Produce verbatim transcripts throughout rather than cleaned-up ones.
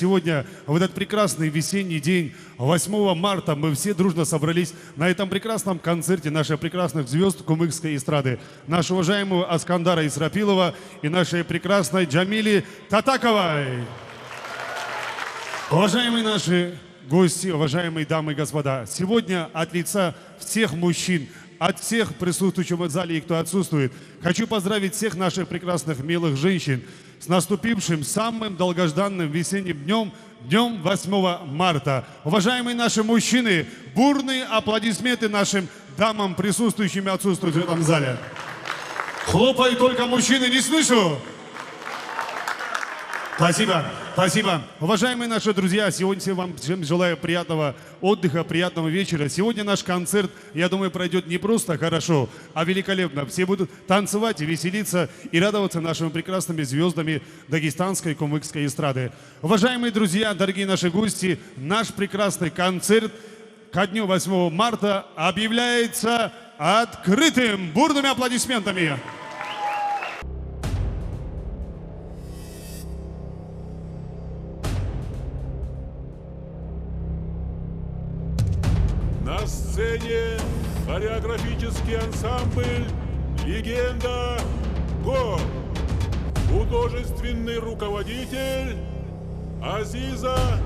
Сегодня, в этот прекрасный весенний день, восьмого марта, мы все дружно собрались на этом прекрасном концерте наших прекрасных звёзд кумыкской эстрады, нашего уважаемого Аскандара Исрапилова и нашей прекрасной Джамили Татаковой. Уважаемые наши гости, уважаемые дамы и господа, сегодня от лица всех мужчин, от всех присутствующих в зале и кто отсутствует, хочу поздравить всех наших прекрасных, милых женщин с наступившим самым долгожданным весенним днём, днём восьмого марта. Уважаемые наши мужчины, бурные аплодисменты нашим дамам, присутствующим и отсутствующим в этом зале. Хлопают только мужчины, не слышу. Спасибо, спасибо. Уважаемые наши друзья, сегодня всем вам, всем желаю приятного отдыха, приятного вечера. Сегодня наш концерт, я думаю, пройдёт не просто хорошо, а великолепно. Все будут танцевать, веселиться и радоваться нашими прекрасными звёздами дагестанской кумыкской эстрады. Уважаемые друзья, дорогие наши гости, наш прекрасный концерт ко дню восьмого марта объявляется открытым. Бурными аплодисментами. На сцене хореографический ансамбль «Легенда гор». Художественный руководитель Азиза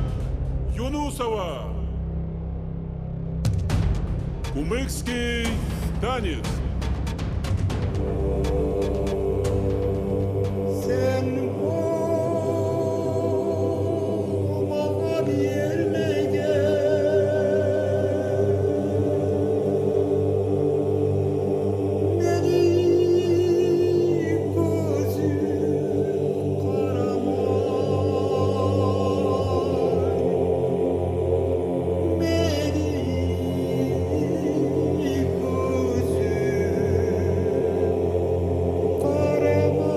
Юнусова. Кумыкский танец. Сен магъа бермеген мени гёзюм къарамай, мени гёзюм къарамай.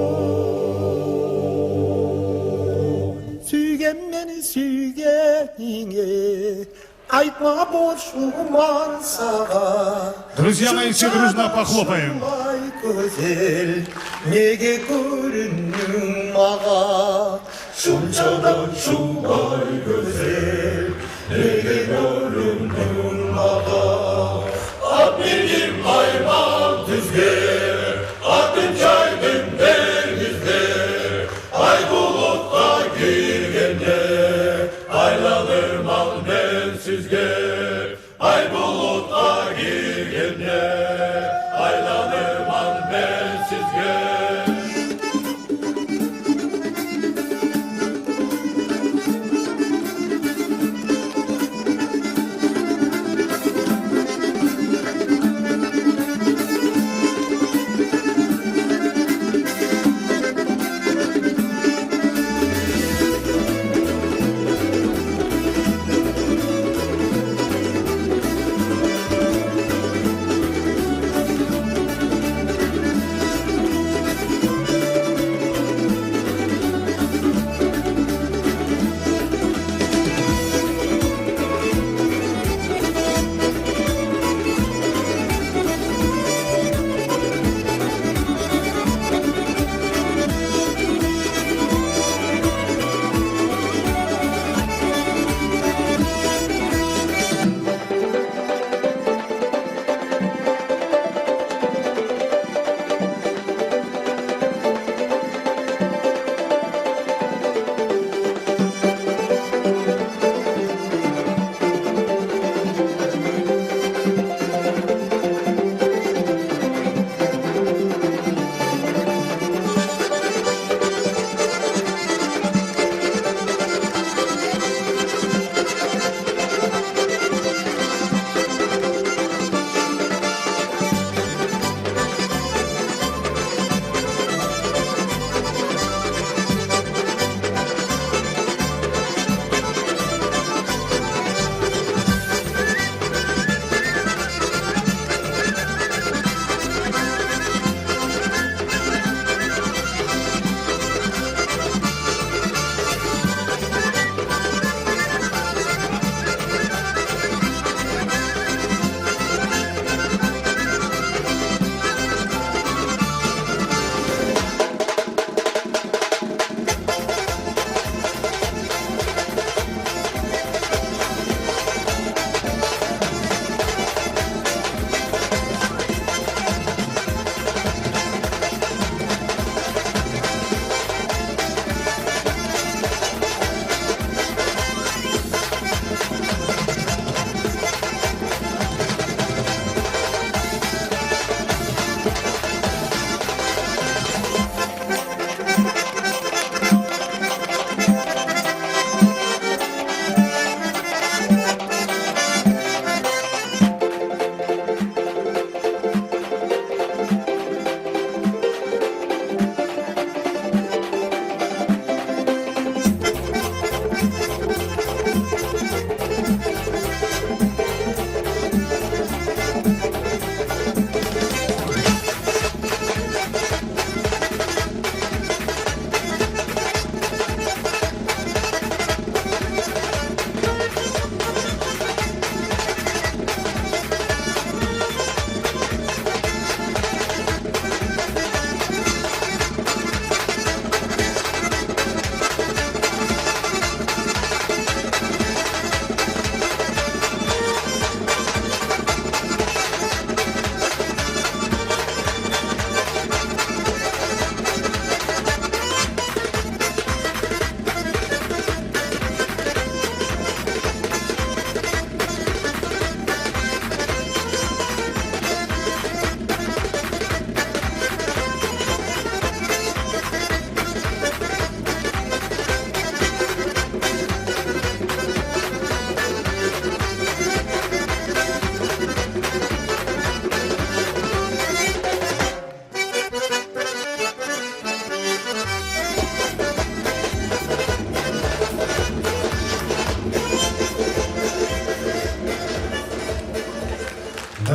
Сюйгенмен сюйгенинге, айтма бошуман сагъа. Друзья мои, все дружно похлопаем. Шулай гёзел неге гёрюндюнг магъа? Шунча да шулай гёзел неге гёрюндюнг магъа? Ат миндим айман тюзге, атын чайдым денгизге. Ай булутгъа гиргенде айланырман мен сизге. Ай булутгъа гиргенде айланырман мен сизге.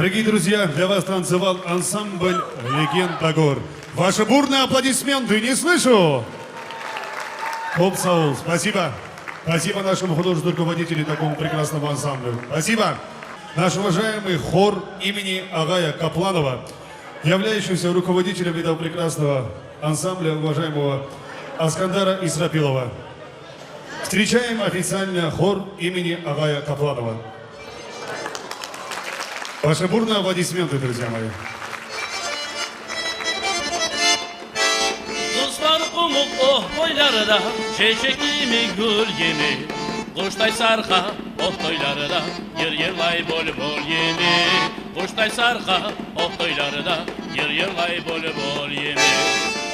Дорогие друзья, для вас танцевал ансамбль «Легенда гор». Ваши бурные аплодисменты, не слышу! Хоп, сав бол, спасибо. Спасибо нашему художественному руководителю такому прекрасному ансамблю. Спасибо. Наш уважаемый хор имени Агая Капланова, являющийся руководителем этого прекрасного ансамбля, уважаемого Аскандара Исрапилова. Встречаем официально хор имени Агая Капланова. Ваши бурные аплодисменты, друзья мои. Къызлар къумукъ, о, бойларда, чечек йимик, гюл йимик. Къушдай саркъа, о, бойларда, йыр йырлай булбул йимик. Къушдай саркъа, о, бойларда, йыр йырлай булбул йимик.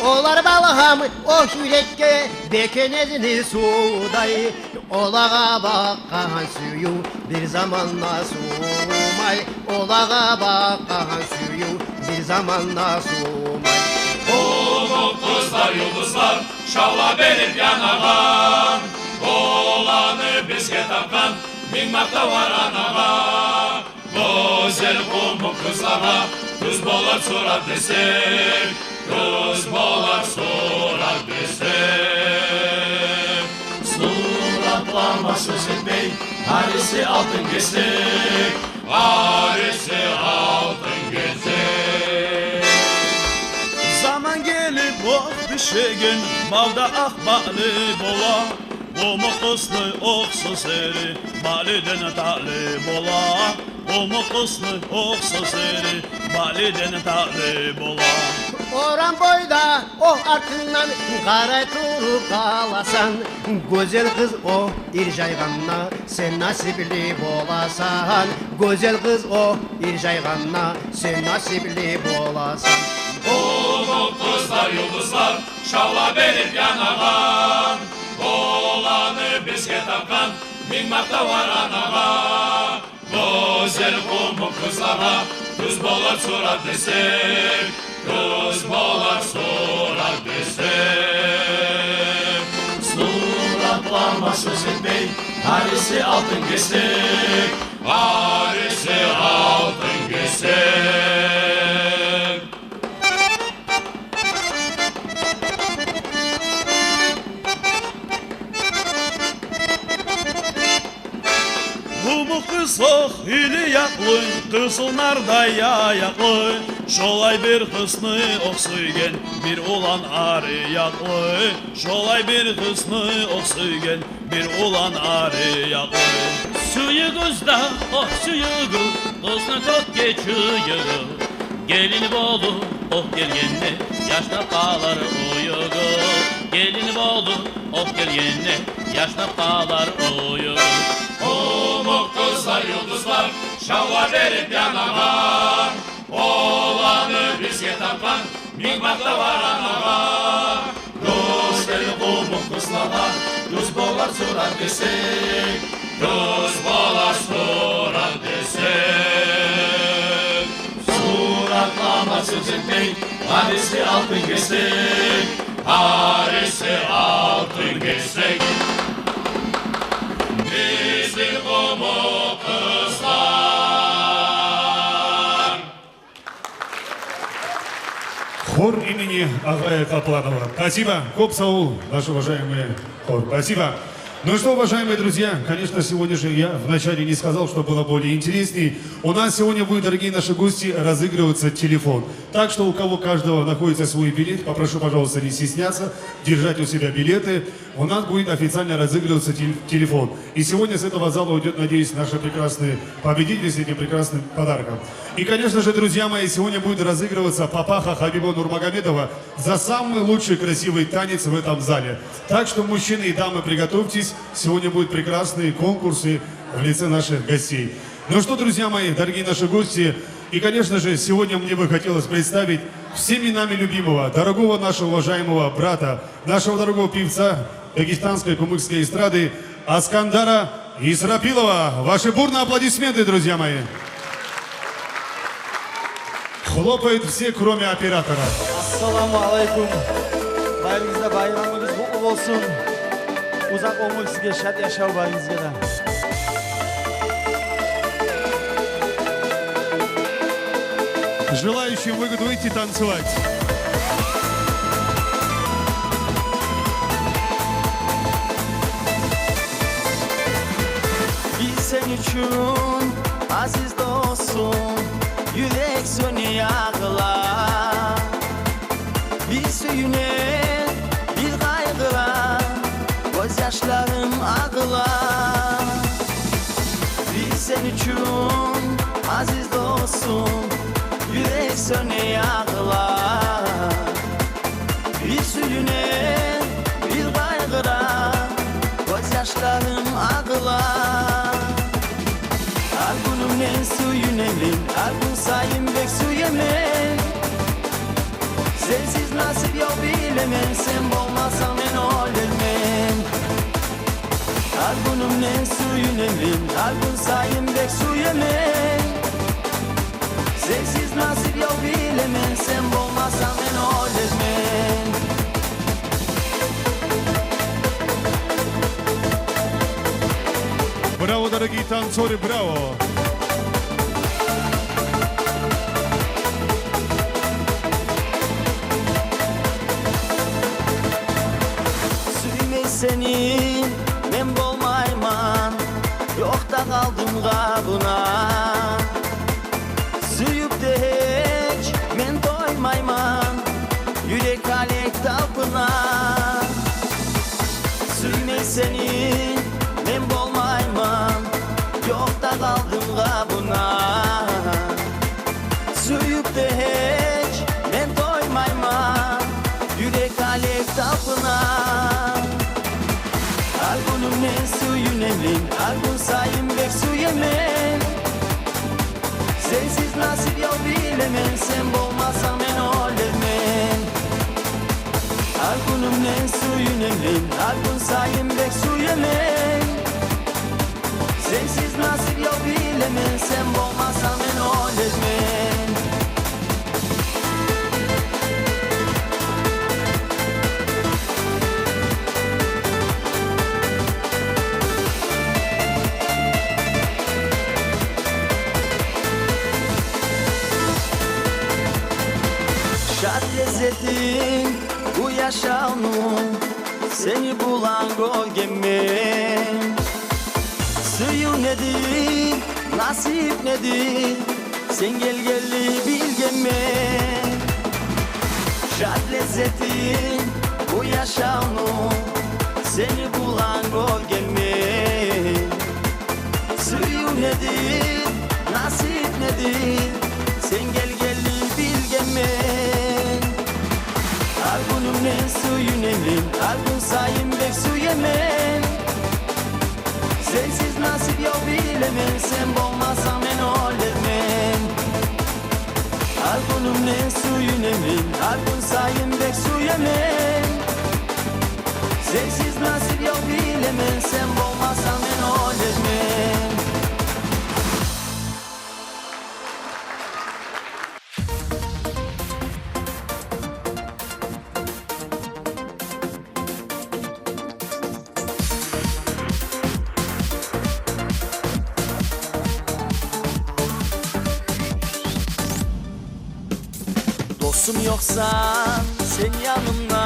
Олар балгьам, о, юрекге бекенезни сувдай. Олагъа бакъгъан сююв бир заманда сувмай. Олагъа бакъгъан сююв бир заманда сувмай. Къумукъ къызлар, юлдузлар шавла берип янагъан, оланы бизге тапгъан минг макътав бар анагъа. Гёзел къумукъ къызлагъа тюз болар сурат десек, тюз болар сурат десек. Суратлама сёз этмей, гьариси алтын гесек, гьариси алтын гесек. Заман гелип, вакъти тюшеген, бал да акъ балли бола. Къумукъ къызны, о, сёзлери баллиден татли бола. Къумукъ къызны, о, сёзлери баллиден татли бола. Орам бойда, о, артындан къарай туруп къаласан. Гёзел къыз, о, иржайгъанда, сен насипли боласан. Гёзел къыз, о, иржайгъанда, сен насипли боласан. Къумукъ къызлар, юлдузлар шавла берип янагъан, оланы бизге тапгъан минг макътав бар анагъа. Гёзел къумукъ къызлагъа тюз болар сурат десек, тюз болар сурат десек. Суратлама сёз этмей, гьариси алтын гесек, гьариси алтын гесек. Къумукъ къыз, о, илиякълы, къызыл нардай яякълы. Шолай бир къызны, о, сюйген бир улан ариякълы. Шолай бир къызны, о, сюйген бир улан ариякълы. Сююгюз де, о, сююгюз, къызны кёкге чыйыгъыз. Гелин болуп, о, гелгенде, яшнап къалар уьюгюз. Гелин болуп, о, гелгенде, яшнап къалар уьюгюз. Къумукъ къызлар, юлдузлар шавла берип янагъан, оланы бизге тапгъан минг макътав бар анагъа. Гёзел къумукъ къызлагъа тюз болар сурат десек, тюз болар сурат десек. Суратлама сёз этмей, гьариси алтын гесек, гьариси алтын гесек. Бизин къумукъ къызлар. Хор имени Агая Капланова. Спасибо. Кёп сав бол, наш уважаемый хор. Спасибо. Ну что, уважаемые друзья, конечно, сегодня же я вначале не сказал, что было более интересней. У нас сегодня будет, дорогие наши гости, разыгрываться телефон. Так что у кого каждого находится свой билет, попрошу, пожалуйста, не стесняться, держать у себя билеты. У нас будет официально разыгрываться тел-, телефон. И сегодня с этого зала уйдёт, надеюсь, наши прекрасные победители с этим прекрасным подарком. И, конечно же, друзья мои, сегодня будет разыгрываться папаха Хабиба Нурмагомедова за самый лучший красивый танец в этом зале. Так что, мужчины и дамы, приготовьтесь, сегодня будут прекрасные конкурсы в лице наших гостей. Ну что, друзья мои, дорогие наши гости, и, конечно же, сегодня мне бы хотелось представить всеми нами любимого, дорогого нашего уважаемого брата, нашего дорогого певца дагестанской кумыкской эстрады Аскандара Исрапилова. Ваши бурные аплодисменты, друзья мои. Хлопают все, кроме оператора. Ассаламу алайкум. Барыгъызда байрамыгъыз къутлу болсун. Узакъ оьмюр сизге, шат яшав барыгъызгъа да. Желающим выгоду выйти танцевать. Биз сен учун, азиз досум, юрек сёне, агъыла. Биз сююне, биз къайгъыра, гёзьяшларым агъыла. Биз сен учун, азиз досум, юрек сёне, агъыла. Биз сююне, биз къайгъыра, гёзьяшларым агъыла. Гьар гюнюмден сююнемен, гьар гюн сайын бек сюемен. Сенсиз насип ёкъ билемен, сен болмасанг мен оьлермен. Гьар гюнюмден сююнемен, гьар гюн сайын бек сюемен. Сенсиз насип ёкъ билемен, сен болмасанг мен оьлермен. Браво, дорогие танцоры, браво! Сюймей сени мен болмайман, ёкъда къалдым къабына. Сююп де гьеч мен тоймайман, юрек гьалек талпына. Сюймей сени мен болмайман, ёкъда къалдым къабына. Сююп де гьеч мен тоймайман, юрек гьалек талпына. Гьар гюнюмден сююнемен, гьар гюн сайын бек сюемен. Сенсиз насип ёкъ билемен, сен болмасанг мен оьлермен. Гьар гюнюмден сююнемен, гьар гюн сайын бек сюемен. Сенсиз насип ёкъ билемен, сен болмасанг мен оьлермен. Шат леззетинг бу яшавну сени булан гёргенмен. Сююв неди, насип неди, сен гелгенли билгенмен. Шат леззетинг бу яшавну сени булан гёргенмен. Сююв неди, насип неди, сен гелгенли билгенмен. Гьар гюнюмден сююнемен, гьар гюн сайын бек сюемен. Сенсиз насип ёкъ билемен, сен болмасанг мен оьлермен. Гьар гюнюмден сююнемен, гьар гюн сайын бек сюемен. Сенсиз насип ёкъ билемен, сен болмасанг мен оьлермен. Досум, ёкъсан сен янымда,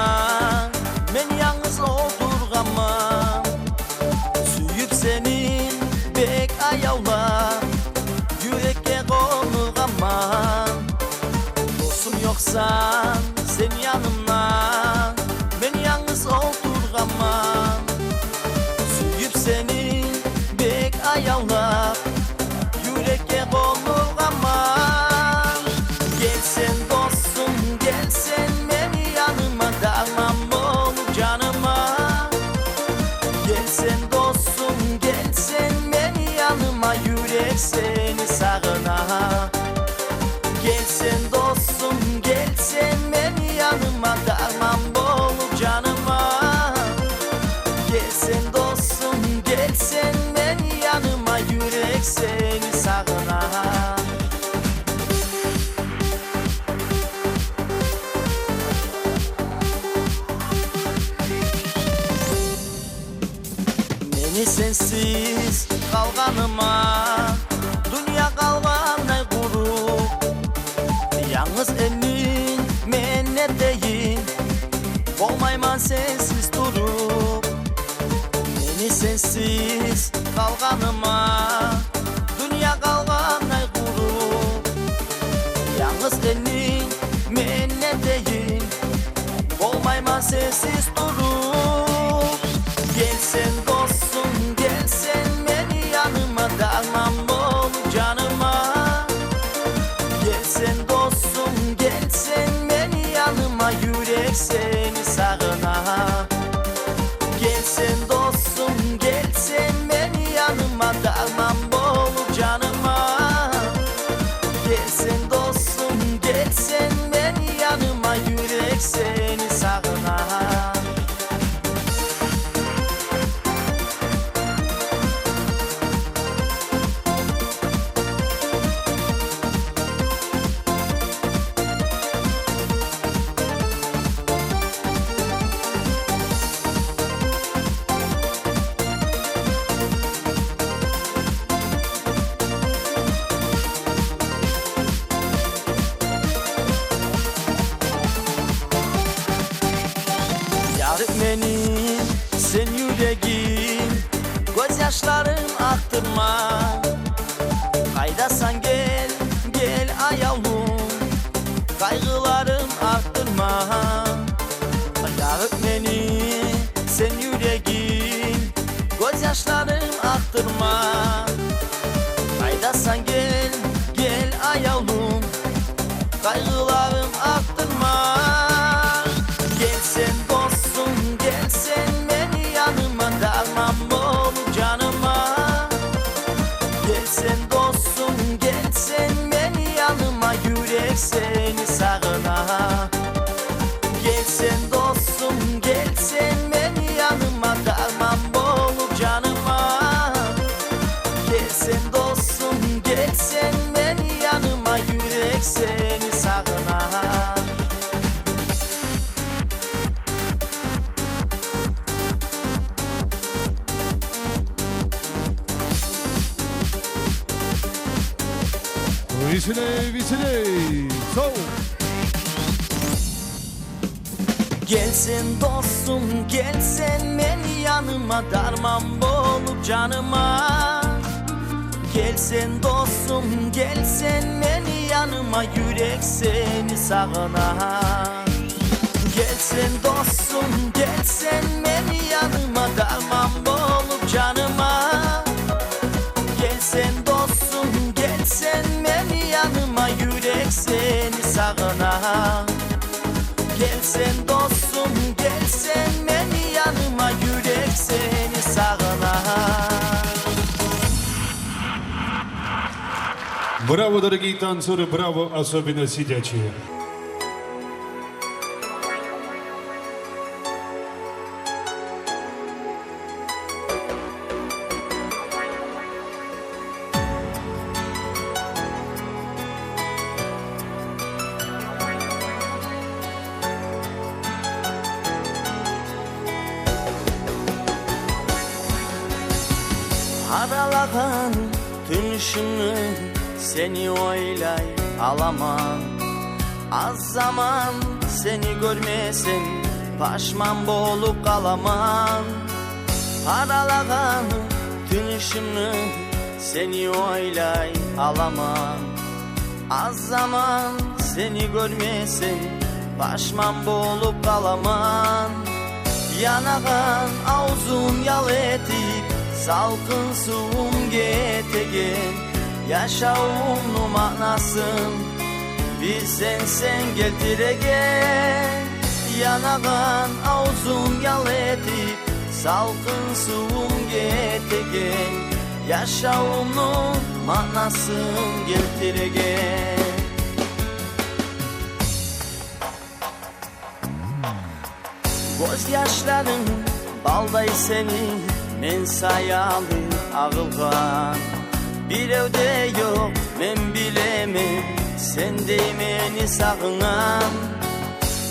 мен янгыз олтургъанман. Сююп сени бек аявлап, юрекге къондургъанман. Досум, ёкъсан сен янымда, мен янгыз олтургъанман. Сююп сени бек аявлап, юрекге къондургъанман. Гел сен, досум, гел сен мени яныма, дарман болуп жаныма. Гел сен, досум, гел сен мени яныма, юрек сени сагъына. Гел сен, досум, гел сен мени яныма, дарман болуп жаныма. Гел сен, досум, гел сен мени яныма, юрек сени сагъына. Мени сенсиз къалгъаныма дюнья къалгъандай къуру. Янгыз энни мен не дейим, болмайман сенсиз туруп. Мени сенсиз къалгъаныма дюнья къалгъандай къуруп. Янгыз энни мен не дейим, болмайман сенсиз туруп. Гел сен, досум, гел сен мени яныма, дарман болуп жаныма. Гел сен, досум, гел сен мени яныма, юрек сени сагъына. Гел сен, досум, гел сен мени яныма, дарман болуп жаныма. Гел сен, досум, гел сен мени яныма, юрек сени сагъына. Ярыкъ мени сен юрегим, гёзьяшларым акътырма. Къайдасан, гел, гел, аявлум, къайгъыларым артдырма. Ярыкъ мени сен юрегим, гёзьяшларым акътырма. Къайдасан, гел, гел, аявлум, къайгъыларым артдырма. Гел сен, досум, гел сен мени яныма, дарман болуп жаныма. Гел сен, досум, гел сен мени яныма, юрек сени сагъына. Гел сен, досум, гел сен мени яныма, дарман болуп жаныма. Гел сен, досум, гел сен мени яныма, юрек сени сагъына. Веселей, веселей! Соу! Гел сен, досум, гел сен мени яныма, дарман болуп жаныма. Гел сен, досум, гел сен мени яныма, юрек сени сагъына. Гел сен, досум, гел сен мени яныма, дарман болуп жаныма. Гел сен, досум, гел сен мени яныма, юрек сени сагъына. Гел сен, досум, гел сен мени яныма, юрек сени сагъына. Браво, дорогие танцоры, браво, особенно сидячие. Аралагъан тюнюшюмню сени ойлай аламан. Аз заман сени гёрмесем, пашман болуп къаламан. Аралагъан тюнюшюмню сени ойлай аламан. Аз заман сени гёрмесем, пашман болуп къаламан. Янагъан авзум ял этип, салкъын сувум гетеген. Яшавумну маънасын бир сенсен гелтиреген. Янагъан авзум ял этип, салкъын сувум гетеген. Яшавумну маънасын гелтиреген. Гёзьяшларынг балдай сени мен саялы агъылгъан. Бирев де ёкъ, мен билемен, сендей мени сагъынгъан.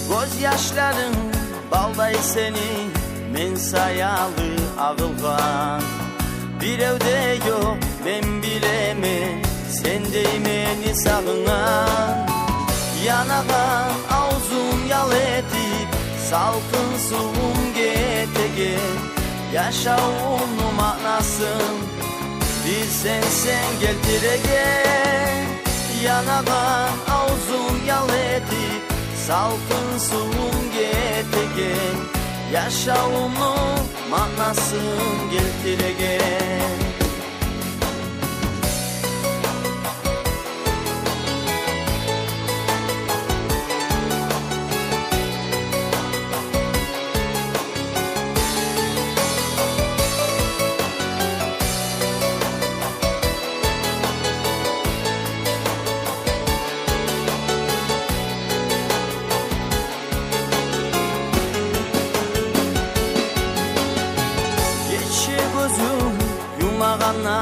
Гёзьяшларынг балдай сени мен саялы агъылгъан. Бирев де ёкъ, мен билемен, сендей мени сагъынгъан. Янагъан авзум ял этип, салкъын сувум гетеген, яшавумну маънасын билсенг сен гелтиреген. Янагъан авзум ял этип, салкъын сувум гетеген, яшавумну маънасын гелтиреген. Гече гёзюм юмагъанда,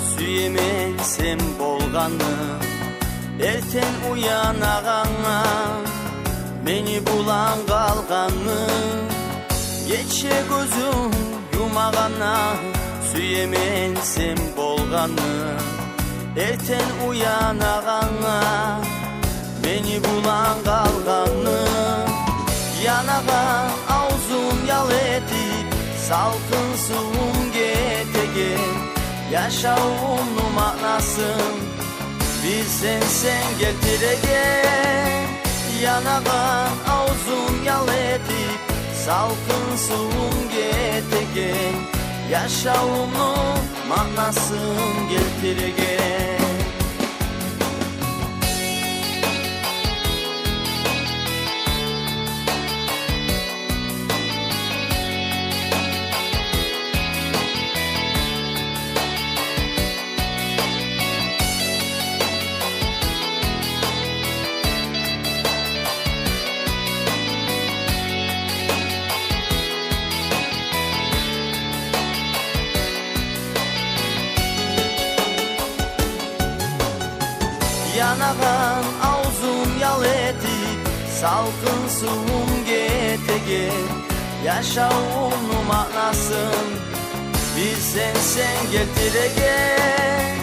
сюемен сен болгъанны. Эртен уянагъанда, мени булан къалгъанны. Гече гёзюм юмагъанда, сюемен сен болгъанны. Эртен уянагъанда, мени булан къалгъанны. Янагъан авзум ял этип, салкъын сувум гетеген, яшавумну маънасын билсенг сен гелтиреген. Янагъан авзум ял этип, салкъын сувум гетеген, яшавумну маънасын гелтиреген. Янагъан авзум ял этип, салкъын сувум гетеген, яшавумну маънасын билсенг сен гелтиреген.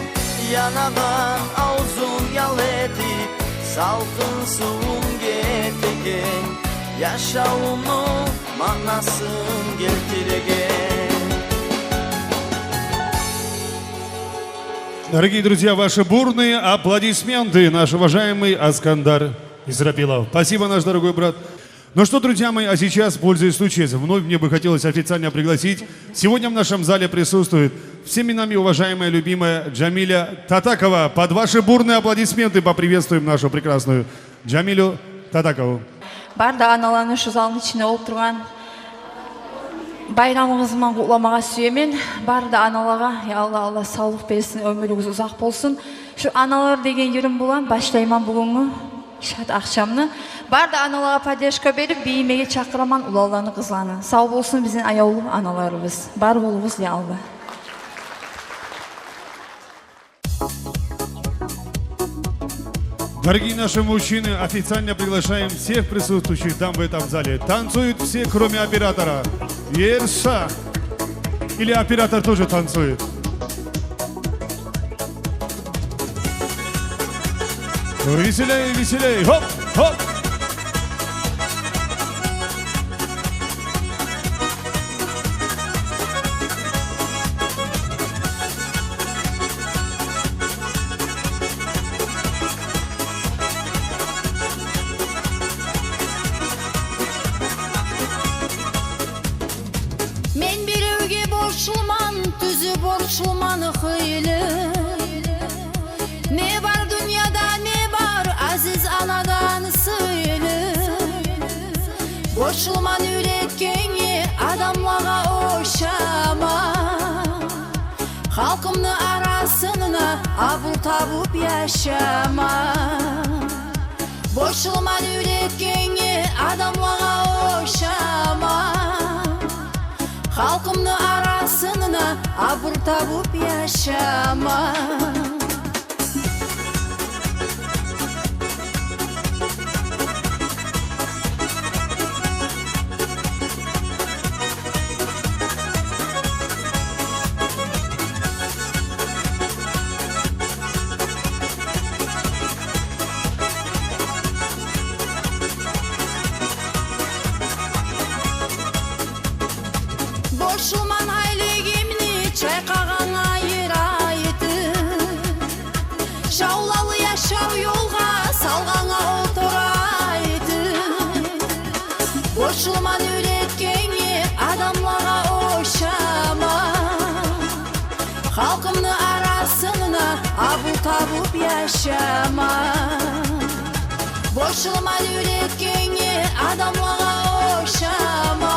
Янагъан авзум ял этип, салкъын сувум гетеген, яшавумну маънасын гелтиреген. Дорогие друзья, ваши бурные аплодисменты, наш уважаемый Аскандар Исрапилов. Спасибо, наш дорогой брат. Ну что, друзья мои, а сейчас, пользуясь случаем, вновь мне бы хотелось официально пригласить. Сегодня в нашем зале присутствует всеми нами уважаемая, любимая Джамиля Татакова. Под ваши бурные аплодисменты поприветствуем нашу прекрасную Джамилю Татакову. Бары да аналаны, шу залны ичинде олтургъан, байрамыбыз булан къутламагъа сюемен. Бары да аналагъа, я Аллагь, Аллагь савлукъ берсин, оьмюрюгюз узакъ болсун. Шу аналар деген юрюм булан башлайман бугюнгю шат акъчамны. Бары да аналагъа поддержка берип, бийимеге чакъыраман уланланы, къызланы. Сав болсун бизин аявлу аналарыбыз. Бар болугъуз, я Аллагь. Дорогие наши мужчины, официально приглашаем всех присутствующих дам в этом зале. Танцуют все, кроме оператора. Ерса. Или оператор тоже танцует? Веселей, веселей. Хоп, хоп. Мен биревге борчлуман, тюзю борчлуман хыйлы. Не бар дюньяда, не бар азиз анадан сыйлы. Борчлуман уьйретгенге адамлагъа ошама, халкъымны арасында абур табып яшама. Борчлуман уьйретгенге адамлагъа ошама, халкъымны арасында абур табып яшама. Байкъагъангъа йыр айтып, шавлалы яшав ёлгъа салгъангъа олтур айтып. Борчлуман уьйретгенге адамлагъа ошама, халкъымны арасында абур табып яшама. Борчлуман уьйретгенге адамлагъа ошама,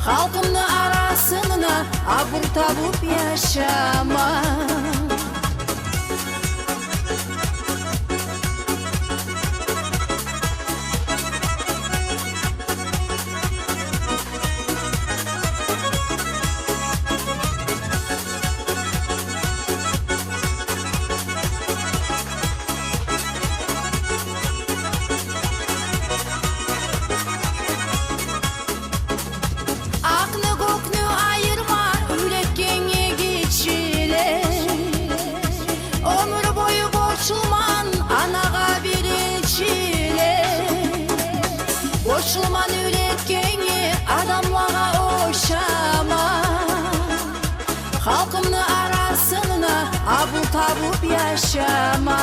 халкъымны арасында абур табып яшама. Акъны-гёкню айырма уьйретгенге гиччилер, оьмюр бою борчлуман анагъа биринчилер. Борчлуман уьйретгенге адамлагъа ошама, халкъымны арасында абур табып яшама.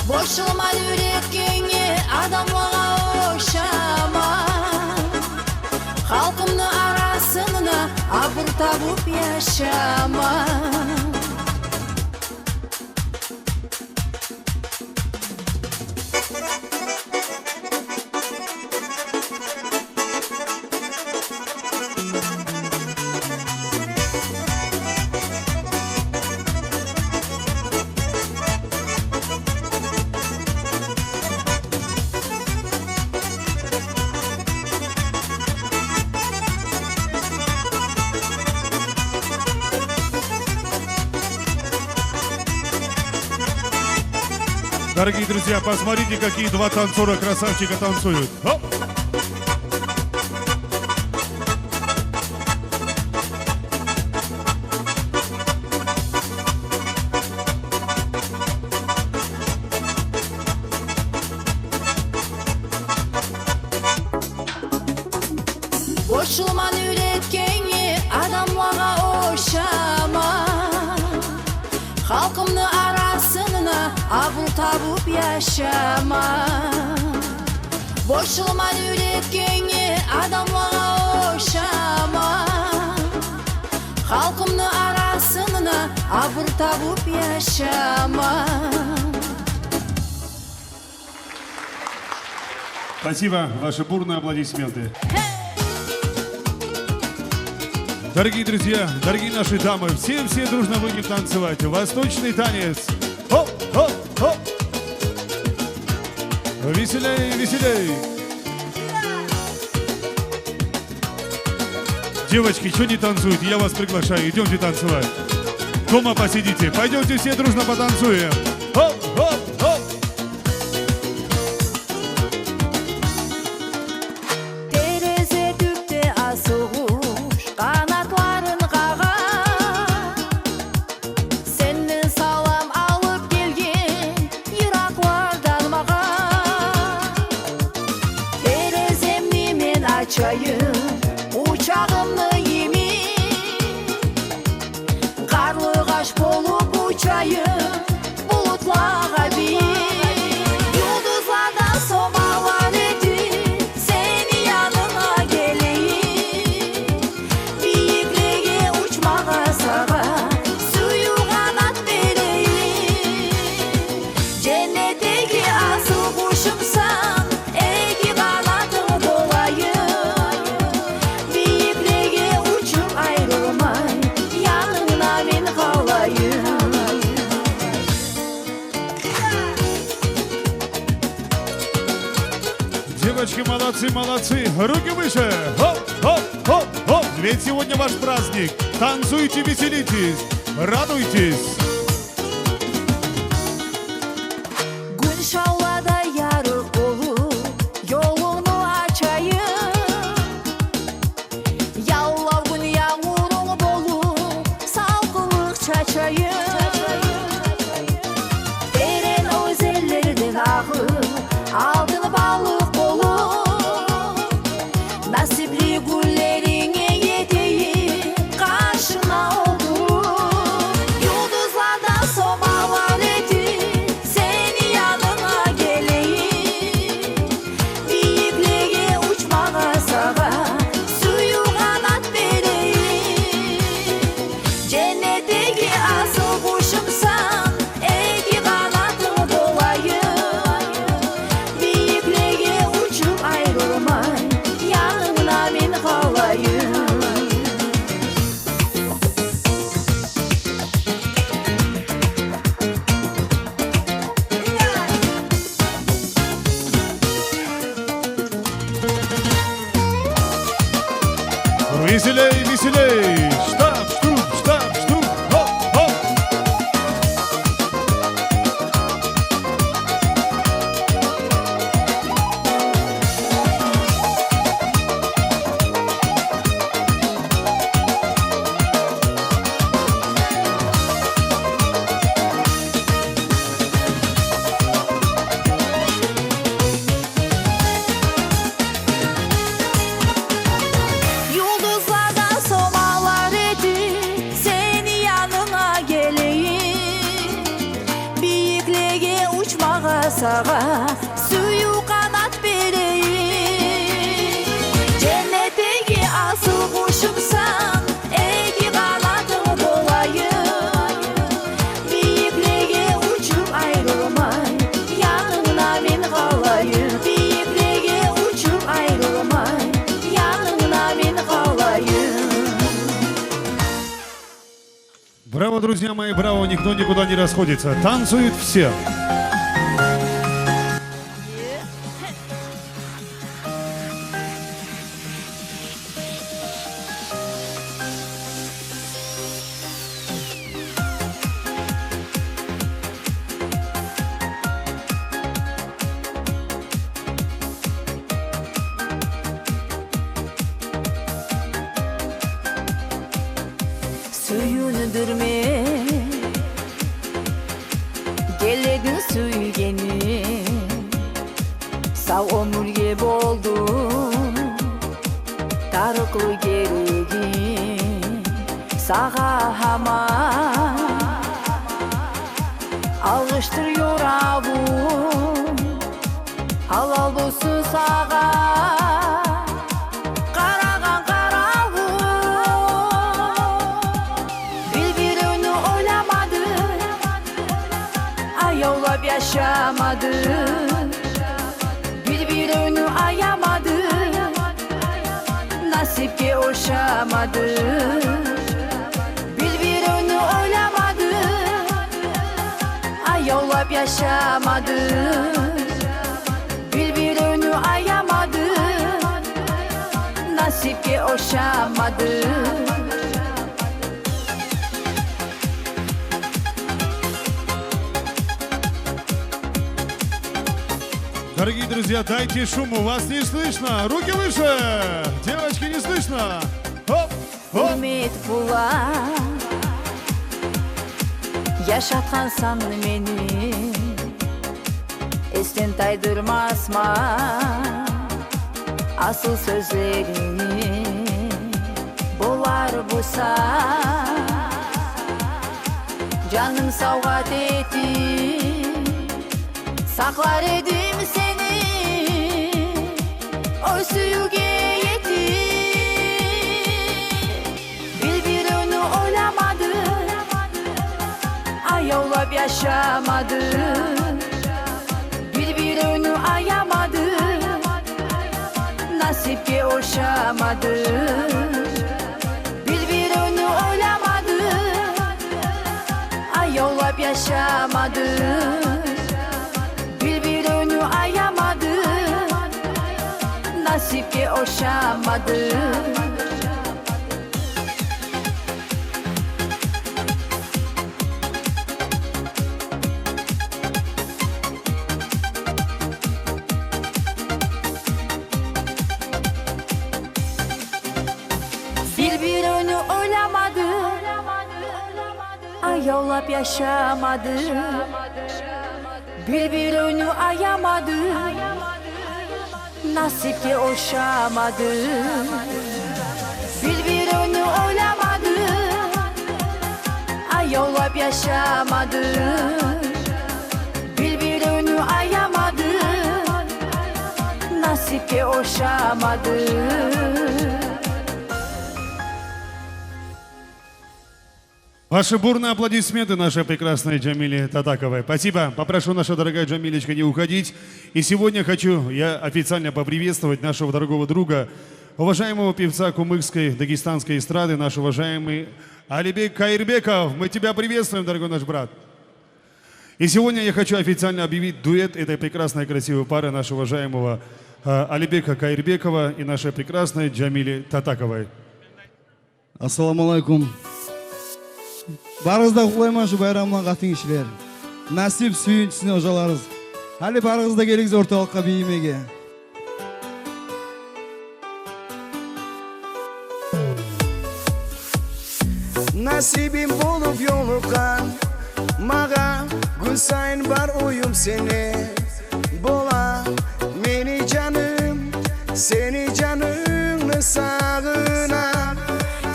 Борчлуман уьйретгенге адамлагъа ошама, халкъымны арасында абур табып яшама. Дорогие друзья, посмотрите, какие два танцора красавчика танцуют. Хоп! Борчлуман уьйретгенге адамлагъа ошама, халкъымны арасында абур табып яшама. Борчлуман уьйретгенге адамлагъа ошама, халкъымны арасында абур табып яшама. Спасибо. Ваши бурные аплодисменты. Дорогие друзья, дорогие наши дамы, все-все дружно будем танцевать. Восточный танец. Хоп, хоп, хоп. Веселей, веселей. Девочки, чё не танцуете? Я вас приглашаю, идёмте танцевать. Дома посидите. Пойдёмте все дружно потанцуем. Хоп, хоп, хоп. Терезе тюпде асыл къуш къанатларын къагъа. Сенден салам алып гелген йыракълардан магъа. Тереземни мен ачайым, учагъымны йимик. Къарлыгъач болуп учайым булутлагъа бийик. Юлдузлардан сомалар этип, сени янынга гелейим. Бийиклеге учмагъа сагъа сююв къанат берейим. Женнетдеги асыл къушумсан, эки къанатынг болайым. Бийиклеге учуп айрылмай, янынгда мен къалайым. Девочки, молодцы, молодцы. Руки выше. Хоп, хоп, хоп, хоп. Ведь сегодня ваш праздник. Танцуйте, веселитесь, радуйтесь. Гюн шавлада ярыкъ болуп ёлунгну ачайым. Яллав гюн янгурунг болуп салкъынлыкъ чачайым. Терен оьзенлерден агъып, алтын балыкъ болуп, насипли гюнлеринге етейим. Сагъа сююв къанат берейим. Женнетдеги асыл къушумсан, эки къанатынг болайым. Бийиклеге учуп айрылмай, янынгда мен къалайым. Бийиклеге учуп айрылмай, янынгда мен къалайым. Браво, друзья мои, браво, никто никуда не расходится. Танцуют все. Сююндюрме гелединг сюйгеним, сав оьмюрге болду тарыкълы герегим. Сагъа гьаман алгъышдыр ёравум, гьалал болсун сагъа къарагъан къаравум. Бир-биревню ойламадынг, аявлап яшамадынг. Бир-биревню аямадынг, насипге ошамадынг. Бир-биревню ойламадынг, аявлап яшамадынг. Бир-биревню аямадынг, насипге ошамадынг. Дорогие друзья, дайте шуму, вас не слышно. Руки выше! Девочки, не слышно. Хоп, хоп. Гьюрмет булан яшатгъансан мени, эсден тайдырмасман асыл сёзлерингни. Болар буса, жаным савгъат этип, сакълар эдим сени оьз сюювге етип. Бир-биревню ойламадынг, аявлап яшамадынг. Бир-биревню аямадынг, насипге ошамадынг. Бир-биревню ойламадынг, аявлап яшамадынг. Бир-биревню аямадынг, насипге ошамадынг. Бир-биревню ойламадынг, аявлап яшамадынг. Бир-биревню аямадынг, насипге ошамадынг. Бир-биревню ойламадынг, аявлап яшамадынг. Бир-биревню аямадынг, насипге ошамадынг. Ваши бурные аплодисменты нашей прекрасной Джамиле Татаковой. Спасибо. Попрошу, наша дорогая Джамилечка, не уходить. И сегодня хочу я официально поприветствовать нашего дорогого друга, уважаемого певца кумыкской, дагестанской эстрады, наш уважаемый Алибек Каирбеков. Мы тебя приветствуем, дорогой наш брат. И сегодня я хочу официально объявить дуэт этой прекрасной, красивой пары, нашего уважаемого, э, Алибека Каирбекова и нашей прекрасной Джамили Татаковой. Ассаламу алейкум. Барыгъызны да къутлайман шу байрам булан, къатынгишилер. Насип, сююнч сизин ожаларыгъыз. Гьали барыгъыз да гелигиз орталыкъгъа бийимеге. Насибим болуп ёлукъгъан, магъа гюн сайын бар оюм сени. Бола мени жаным сени жанынгны сагъына.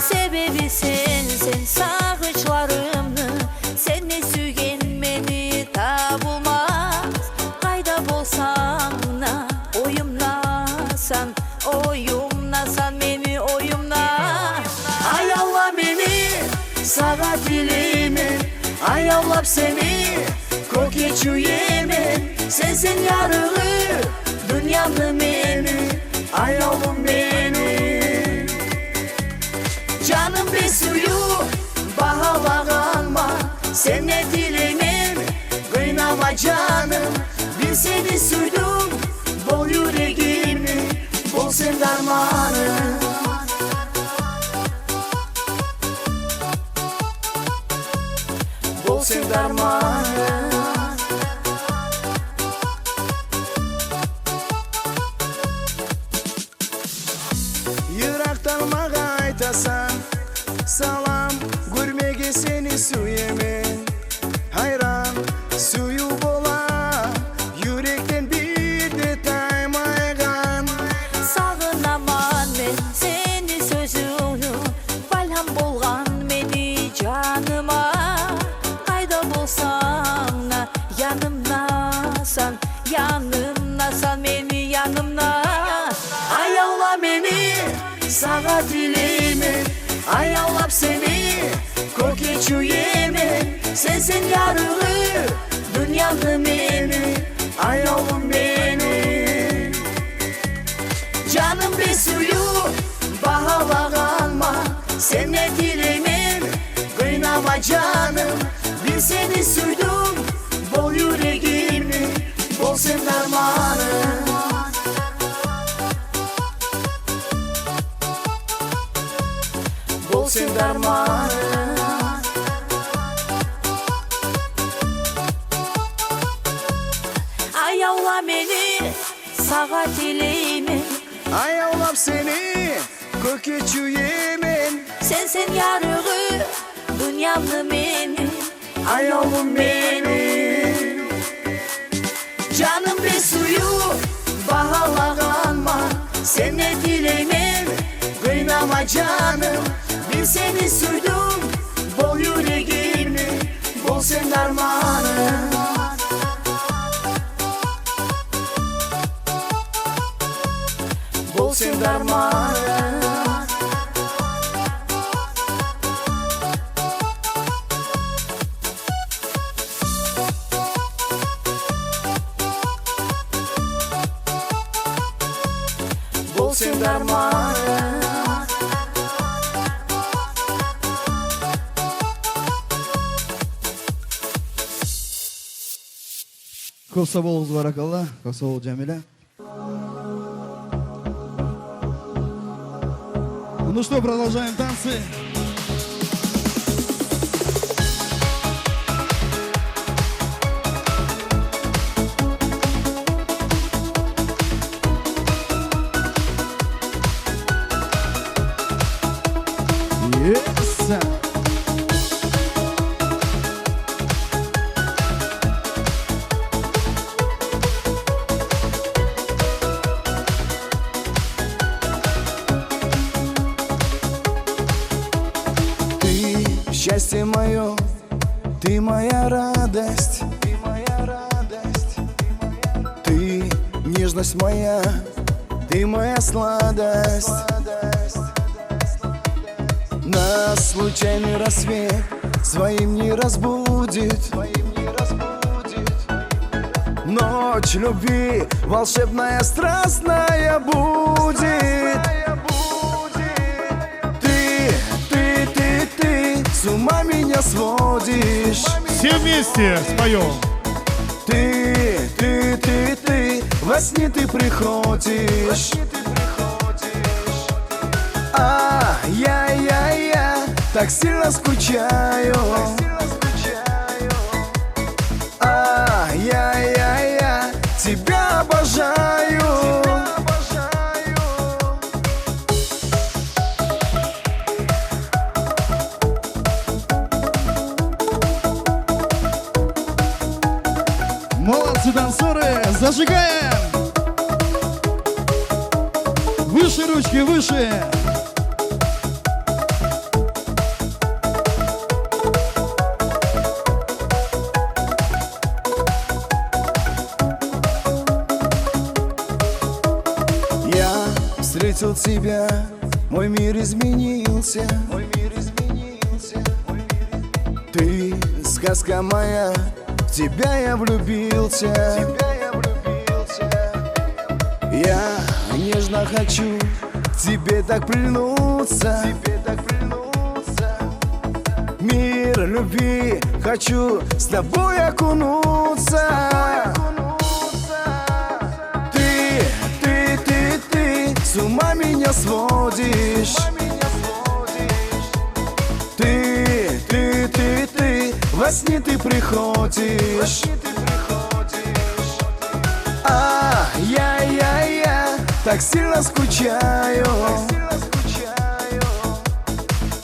Себеби сен, сен сагъышларымны, сендей сюйген мени табылмас. Къайда Сагъа тилеймен, аявлап сени, кёкге чюемен. Сенсен ярыгъы дюньямны мени, аявлум мени. Жаным бек сююп багьалагъанман, сенден тилеймен, къыйнама жаным. Бир сени сюйдюм, бол юрегимни, бол сен дарманым. Бол сен дарманым. Йыракъдан магъа айтасан салам, гёрмеге сени сюемен. Гьайран, сююв бола юрекден бир де таймайгъан. Сагъынаман мен сени сёзюнгню, балгьам болгъан мени жаныма. Къайда болсанг да, янымдасан, янымдасан, мени янымда. Аявла мени, сагъа тилеймен, аявлап сени, кёкге чюемен. Сенсен ярыгъы дюньямны мени, аявлум мени. Жаным бек сююп багьалагъанман, сенден тилеймен, къыйнама жаным. Бир сени сюйдюм, бол юрегимни, бол сен дарманым. Бол сен дарманым. Аявла мени, сагъа тилеймен, аявлап сени, кёкге чюемен. Сенсен ярыгъы дюньямны мени, аявлум мени. Жаным бек сююп багьалагъанман, сенден тилеймен, къыйнама жаным. Бир сени сюйдюм, бол юрегимни, бол сен дарманым. Бол сен дарманым. Бол сен дарманым. Кёп сав болугъуз, баракалла. Кёп сав бол, Жамиля. Ну что, продолжаем танцы. Yes. Ты счастье моё, ты моя радость, ты нежность моя, ты моя сладость. Нас случайный рассвет своим не разбудит. Ночь любви волшебная, страстная будет. Ты, ты, ты, ты с ума меня сводишь. Все вместе споём. Ты, ты, ты, ты, во сне ты приходишь. А, я, я, я так сильно скучаю. А, я, я, я тебя обожаю. Молодцы, танцоры! Зажигаем! Выше ручки, выше! Я встретил тебя, мой мир изменился. Мой мир изменился. Ты сказка моя, в тебя я влюбился. Я нежно хочу к тебе так прильнуться. Мир любви хочу с тобой окунуться. Ты, ты, ты, ты с ума меня сводишь. Ты, ты, ты, ты, во сне ты приходишь. А, я, я, я так сильно скучаю.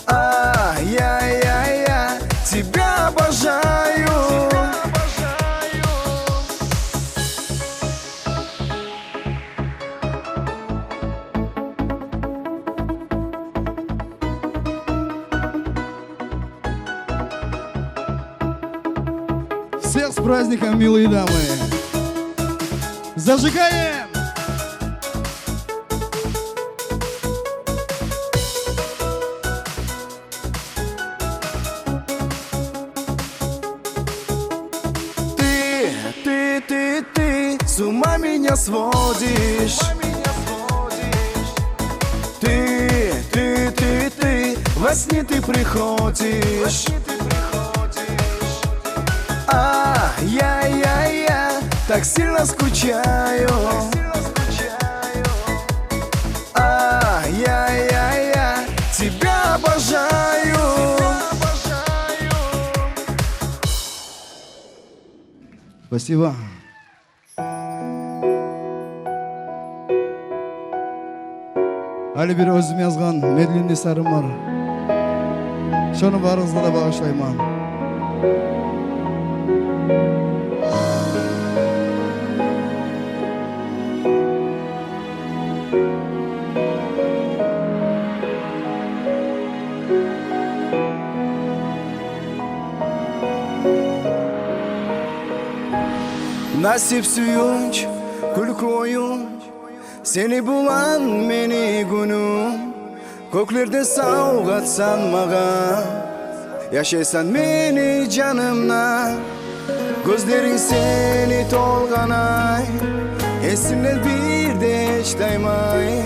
А, я, я, я тебя обожаю. Всех с праздником, милые дамы! Зажигаем! Ты, ты, ты, ты с ума меня сводишь. Ты, ты, ты, ты, во сне ты приходишь. А, я, я, я так сильно скучаю. А, я, я, я тебя обожаю. Спасибо. Гьали бир оьзюм язгъан медленный сарынлар. Шону барыгъызгъа да багъышлайман. Насип сююнч, кюлкю оюн, сени булан мени гюнюм. Кёклерде савгъатсан магъа, яшайсан мени жанымда. Гёзлеринг сени толгъанай, эсимден бир де гьеч таймай.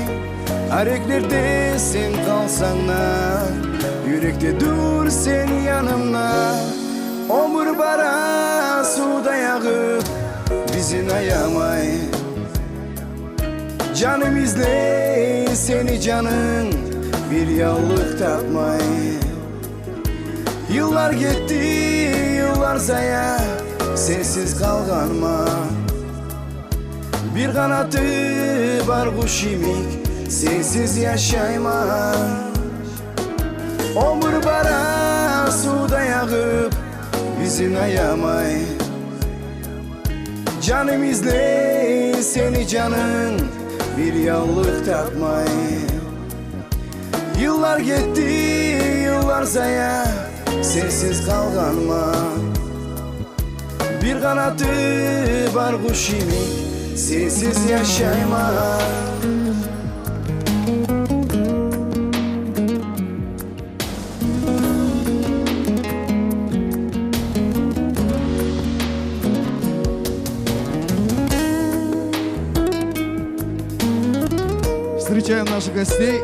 Ареклерде сен къалсанг да, юрекде дюр сен янымда. Оьмюр бара сувдай агъып, бизин аямай. Жаным излей сени, жаным, бир яллыкъ тапмай. Йыллар гетди, йыллар зая, сенсиз къалгъанман. Бир къанаты бар къуш йимик, сенсиз яшайман. Оьмюр бара сувдай агъып, бизин аямай. Жаным излей сени, жаным, бир яллыкъ тапмай. Йыллар гетди, йыллар зая, сенсиз къалгъанман. Бир къанаты бар къуш йимик, сенсиз яшайман. Встречаем наших гостей.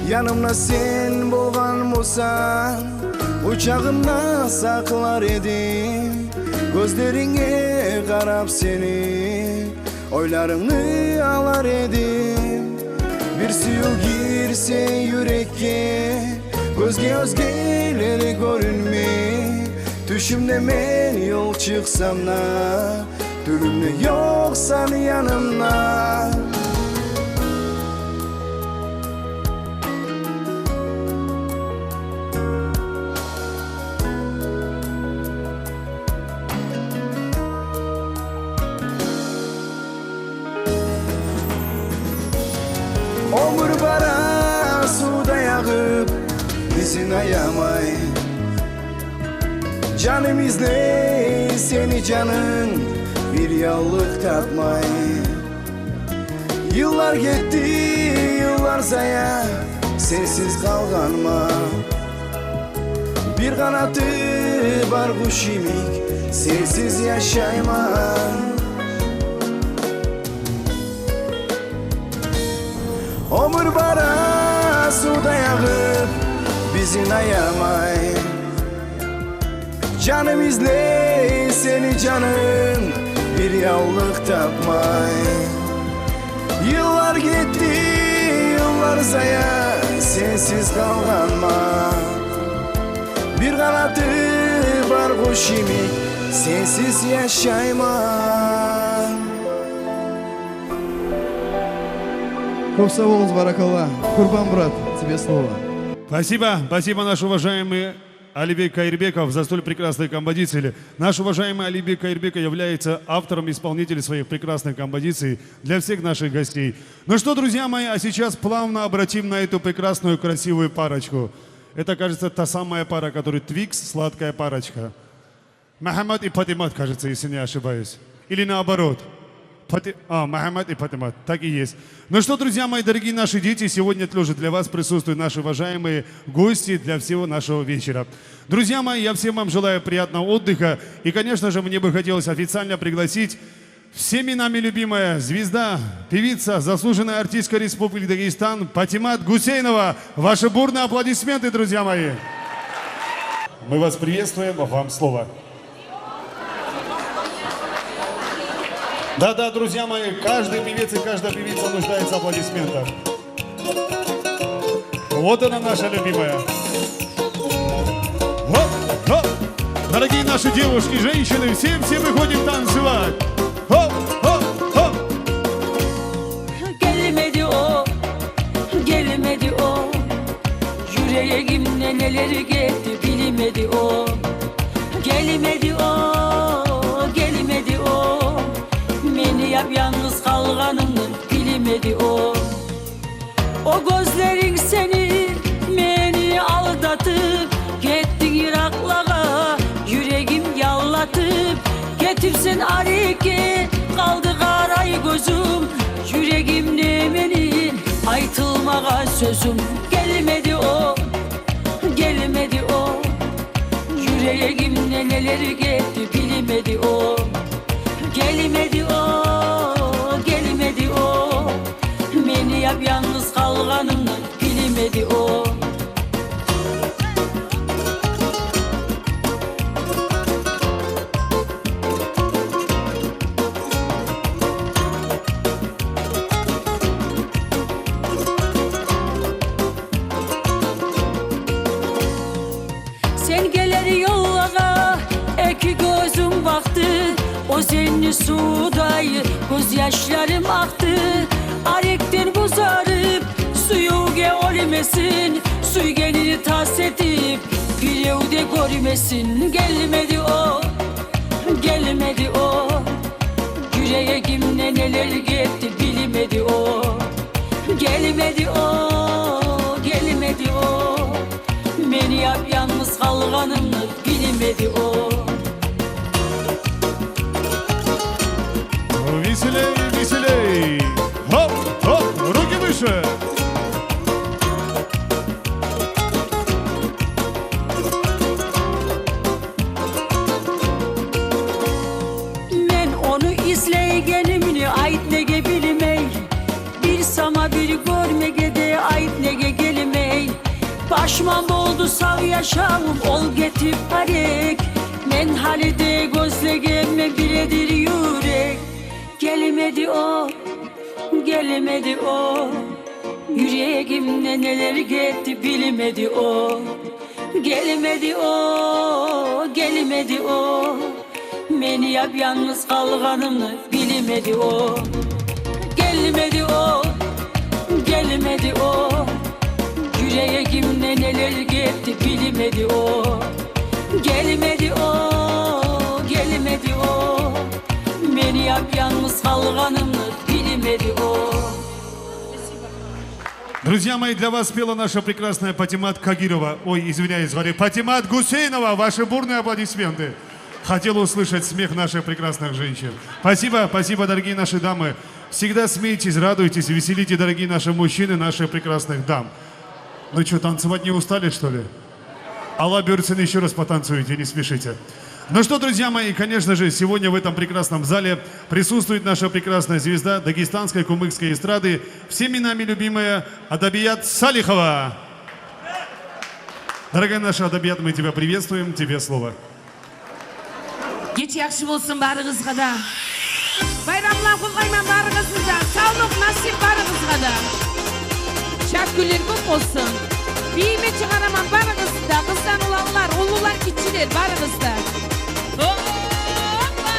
Янымда сен болгъан болсанг, къучагъымда сакълар эдим. Гёзлеринге къарап сени, ойларымны алар эдим. Бир сююв гирсе юрекге, гёзге оьзгелери гёрюнмей. Тюшюмде мен ёл чыкъсам да, тюнюмде ёкъсан янымда. Оьмюр бара сувдай агъып, бизин аямай. Жаным излей сени, жаным, бир Яллыкъ тапмай. Йыллар гетди, йыллар зая, сенсиз къалгъанман. Бир къанаты бар къуш йимик, сенсиз яшайман. Оьмюр бара сувдай агъып, бизин аямай. Жаным излей сени, жаным, бир яллыкъ тапмай. Йыллар гетди, йыллар зая, сенсиз къалгъанман. Бир къанаты бар къуш йимик, сенсиз яшайман. Кёп сав болугъуз, баракалла. Курбан, брат, тебе слово. Спасибо, спасибо, наш уважаемый Алибек Кайырбеков, за столь прекрасные композиции. Наш уважаемый Алибек Кайырбеков является автором и исполнителем своих прекрасных композиций для всех наших гостей. Ну что, друзья мои, а сейчас плавно обратим на эту прекрасную, красивую парочку. Это, кажется, та самая пара, которая Твикс, сладкая парочка. Мухаммад и Патимат, кажется, если не ошибаюсь. Или наоборот. Пати-, а, Мухаммад и Патимат. Так и есть. Ну что, друзья мои, дорогие наши дети, сегодня тоже для вас присутствуют наши уважаемые гости для всего нашего вечера. Друзья мои, я всем вам желаю приятного отдыха. И, конечно же, мне бы хотелось официально пригласить всеми нами любимая звезда, певица, заслуженная артистка Республики Дагестан Патимат Гусейнова. Ваши бурные аплодисменты, друзья мои. Мы вас приветствуем, вам слово. Да-да, друзья мои, каждый певец и каждая певица нуждается в аплодисментах. Вот она, наша любимая. Хоп, хоп. Дорогие наши девушки, женщины, все, все выходим танцевать. Хоп, хоп, хоп. Гелмеди о, гелмеди о. Юрегимде нелер гетди, билмеди о. Гелмеди о, гелмеди о. Мени яп-янгыз къалгъанымны билмеди о. О гёзлеринг сени мени алдатып, гетдинг йыракълагъа, юрегим яллатып. Гетипсен арекге, къалды къарай гёзюм, юрегимде мени айтылмагъан сёзюм. Гелмеди о, гелмеди о. Юрегимде нелер гетди, билмеди о. Гелмеди о, гелмеди о. Мени яп-янгыз къалгъанымны билмеди о. Сен гелер ёллагъа эки гёзюм бакъды, оьзенни сувудай гёзьяшларым акъды. Арекден бузарып, сюювге оьлмесин, сюйгенин тас этип, бирев де гёрмесин. Гелмеди о, гелмеди о. Юрегимде нелер гетди, билмеди о. Гелмеди о, гелмеди о. Мени яп-янгыз къалгъанымны билмеди о. Веселей, веселей! Хоп, хоп, руки выше! Мен ону излейгенимни айт неге билмей, бир сама бир гёрмеге де айт неге гелмей. Пашман болду сав яшавум ол гетип арек. Мен гьали де гёзлегенмен бир эдир юрек. Гелмеди о, гелмеди о. Юрегимде нелер гетди, билмеди о. Гелмеди о, гелмеди о. Мени яп-янгыз къалгъанымны билмеди о. Гелмеди о, гелмеди о. Юрегимде нелер гетди, билмеди о. Гелмеди о, гелмеди о. Мени яп-янгыз къалгъанымны билмеди о. Друзья мои, для вас пела наша прекрасная Патимат Кагирова. Ой, извиняюсь, говорю, Патимат Гусейнова. Ваши бурные аплодисменты. Хотел услышать смех наших прекрасных женщин. Спасибо, спасибо, дорогие наши дамы. Всегда смейтесь, радуйтесь, веселите, дорогие наши мужчины, наших прекрасных дам. Ну чё, танцевать не устали, что ли? Алла берсин, ещё раз потанцуйте, не спешите. Ну что, друзья мои, конечно же, сегодня в этом прекрасном зале присутствует наша прекрасная звезда дагестанской кумыкской эстрады, всеми нами любимая Адабият Салихова. Дорогая наша Адабият, мы тебя приветствуем, тебе слово. Гече яхшы болсун барыгъызгъа да. Байрамлар къутлайман барыгъызны да. Савлукъ, насип барыгъызгъа да. Шат гюнлер кёп болсун. Бийиме чыгъараман барыгъызны да. Къыздан уланлар, уллулар, гиччилер, барыгъыз да. Оппа!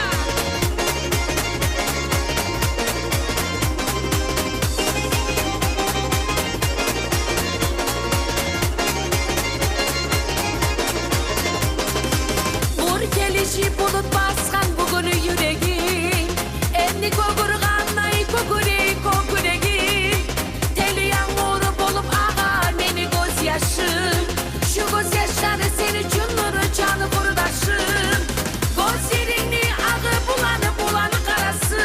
Нюр гелишип булут басгъан бугюн юрегим. Энни кёгюргенлей кёгюрей кёкюрегим. Тели янгур болуп агъа мени гёз яшым. Шу гёз яшлары сен учундур, жаны къурдашым. Гёзлерингни агъы буланы буланы къарасы.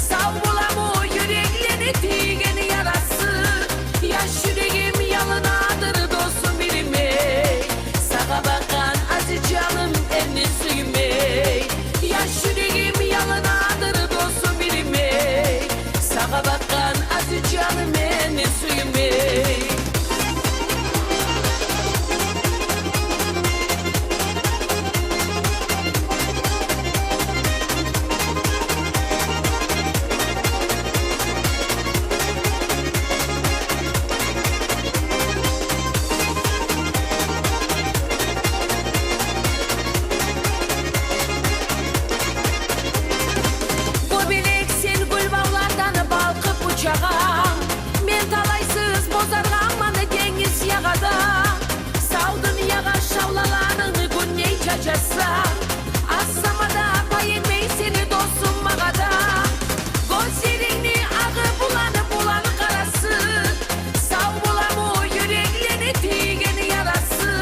Сав боламы юреклени тийген ярасы? Яш юрегим ялынадыр, досум, билмей. Сагъа бакъгъан азиз жаным энни сюймей. Яш юрегим ялынадыр, досум, билмей. Сагъа бакъгъан азиз жаным энни сюймей. Гёбелек сен гюл бавлардан балкъып учагъан. Мен талайсыз бозаргъанман денгиз ягъада. Сав дюньягъа шавлаларынгны гюндей чачасан. Аз заманда пай этмей сени, досум, магъа да. Гёзлерингни агъы буланы буланы къарасы. Сав боламы юреклени тийген ярасы?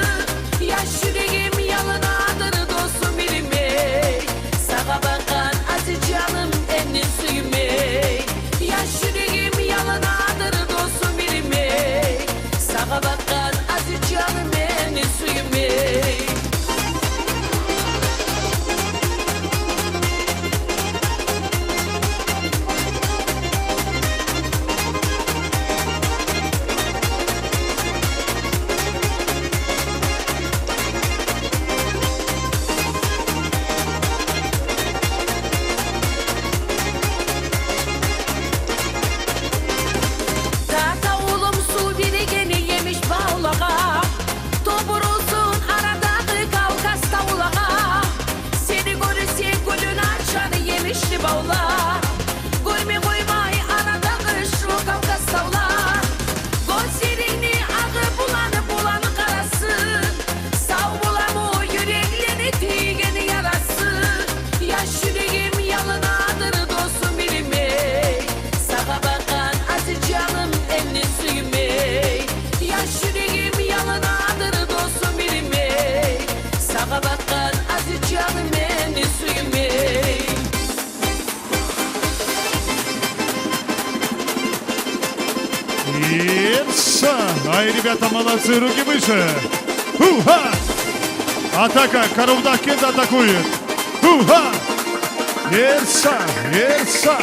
Яш юрегим ялынадыр, досум, билмей. Сагъа бакъгъан азиз жаным энни сюймей. Яш юрегим ялынадыр, досум, билмей. Сагъа бакъгъан азиз жаным энни сюймей. Тата улум, сув биреген емиш бавлагъа, тобурузун арадагъы Кавказ тавлагъа. Сени гёрсе гюлюн ачар емишли бавлар. Гёрмей къоймай арадагъы шу Кавказ тавлар. Гёзлерингни агъы буланы буланы къарасы. Сав боламы юреклени тийген ярасы? Яш юрегим ялынадыр, досум, билмей. Сагъа бакъгъан азиз жаным энни сюймей. Яш юрегим ялынадыр, досум, билмей. Сагъа бакъгъан азиз жаным энни сюймей. Епса! Ай, ребята, молодцы, руки выше! Уха! Атака, Карабудахкент атакует! Уха! Епса! Епса!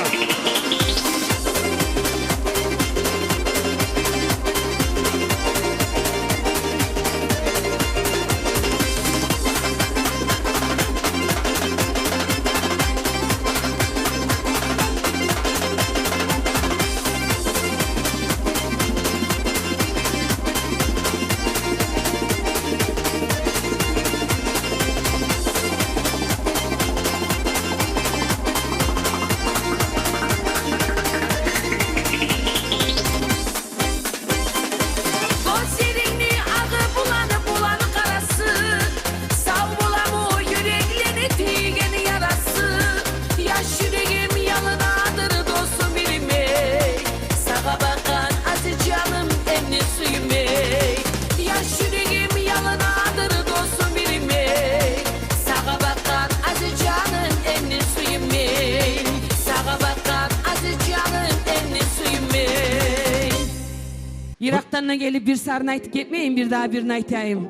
Бу якъдан да гелип бир сарын айтып гетмейим, бирдагъы бирин айтайым.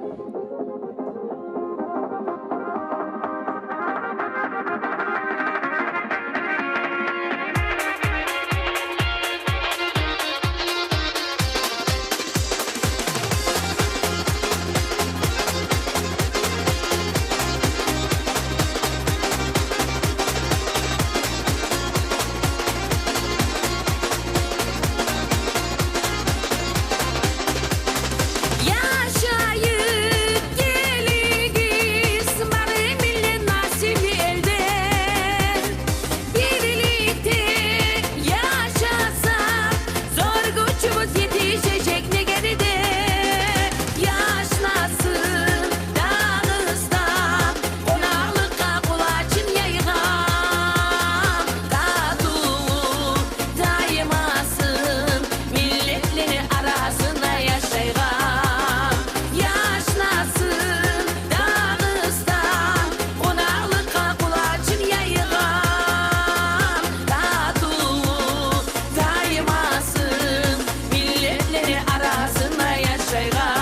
Яшайыкъ, гелигиз, бары миллет насипли элде. Бирликде яшасакъ, зор гючюбюз етишежек негер де. Яшнасын Дагъыстан, къонакълыкъгъа къолачын яйгъан, татывлукъ таймасын, миллетлени арасында яшайгъан. Яшнасын Дагъыстан, къонакълыкъгъа къолачын яйгъан, татывлукъ таймасын, миллетлени арасында яшайгъан.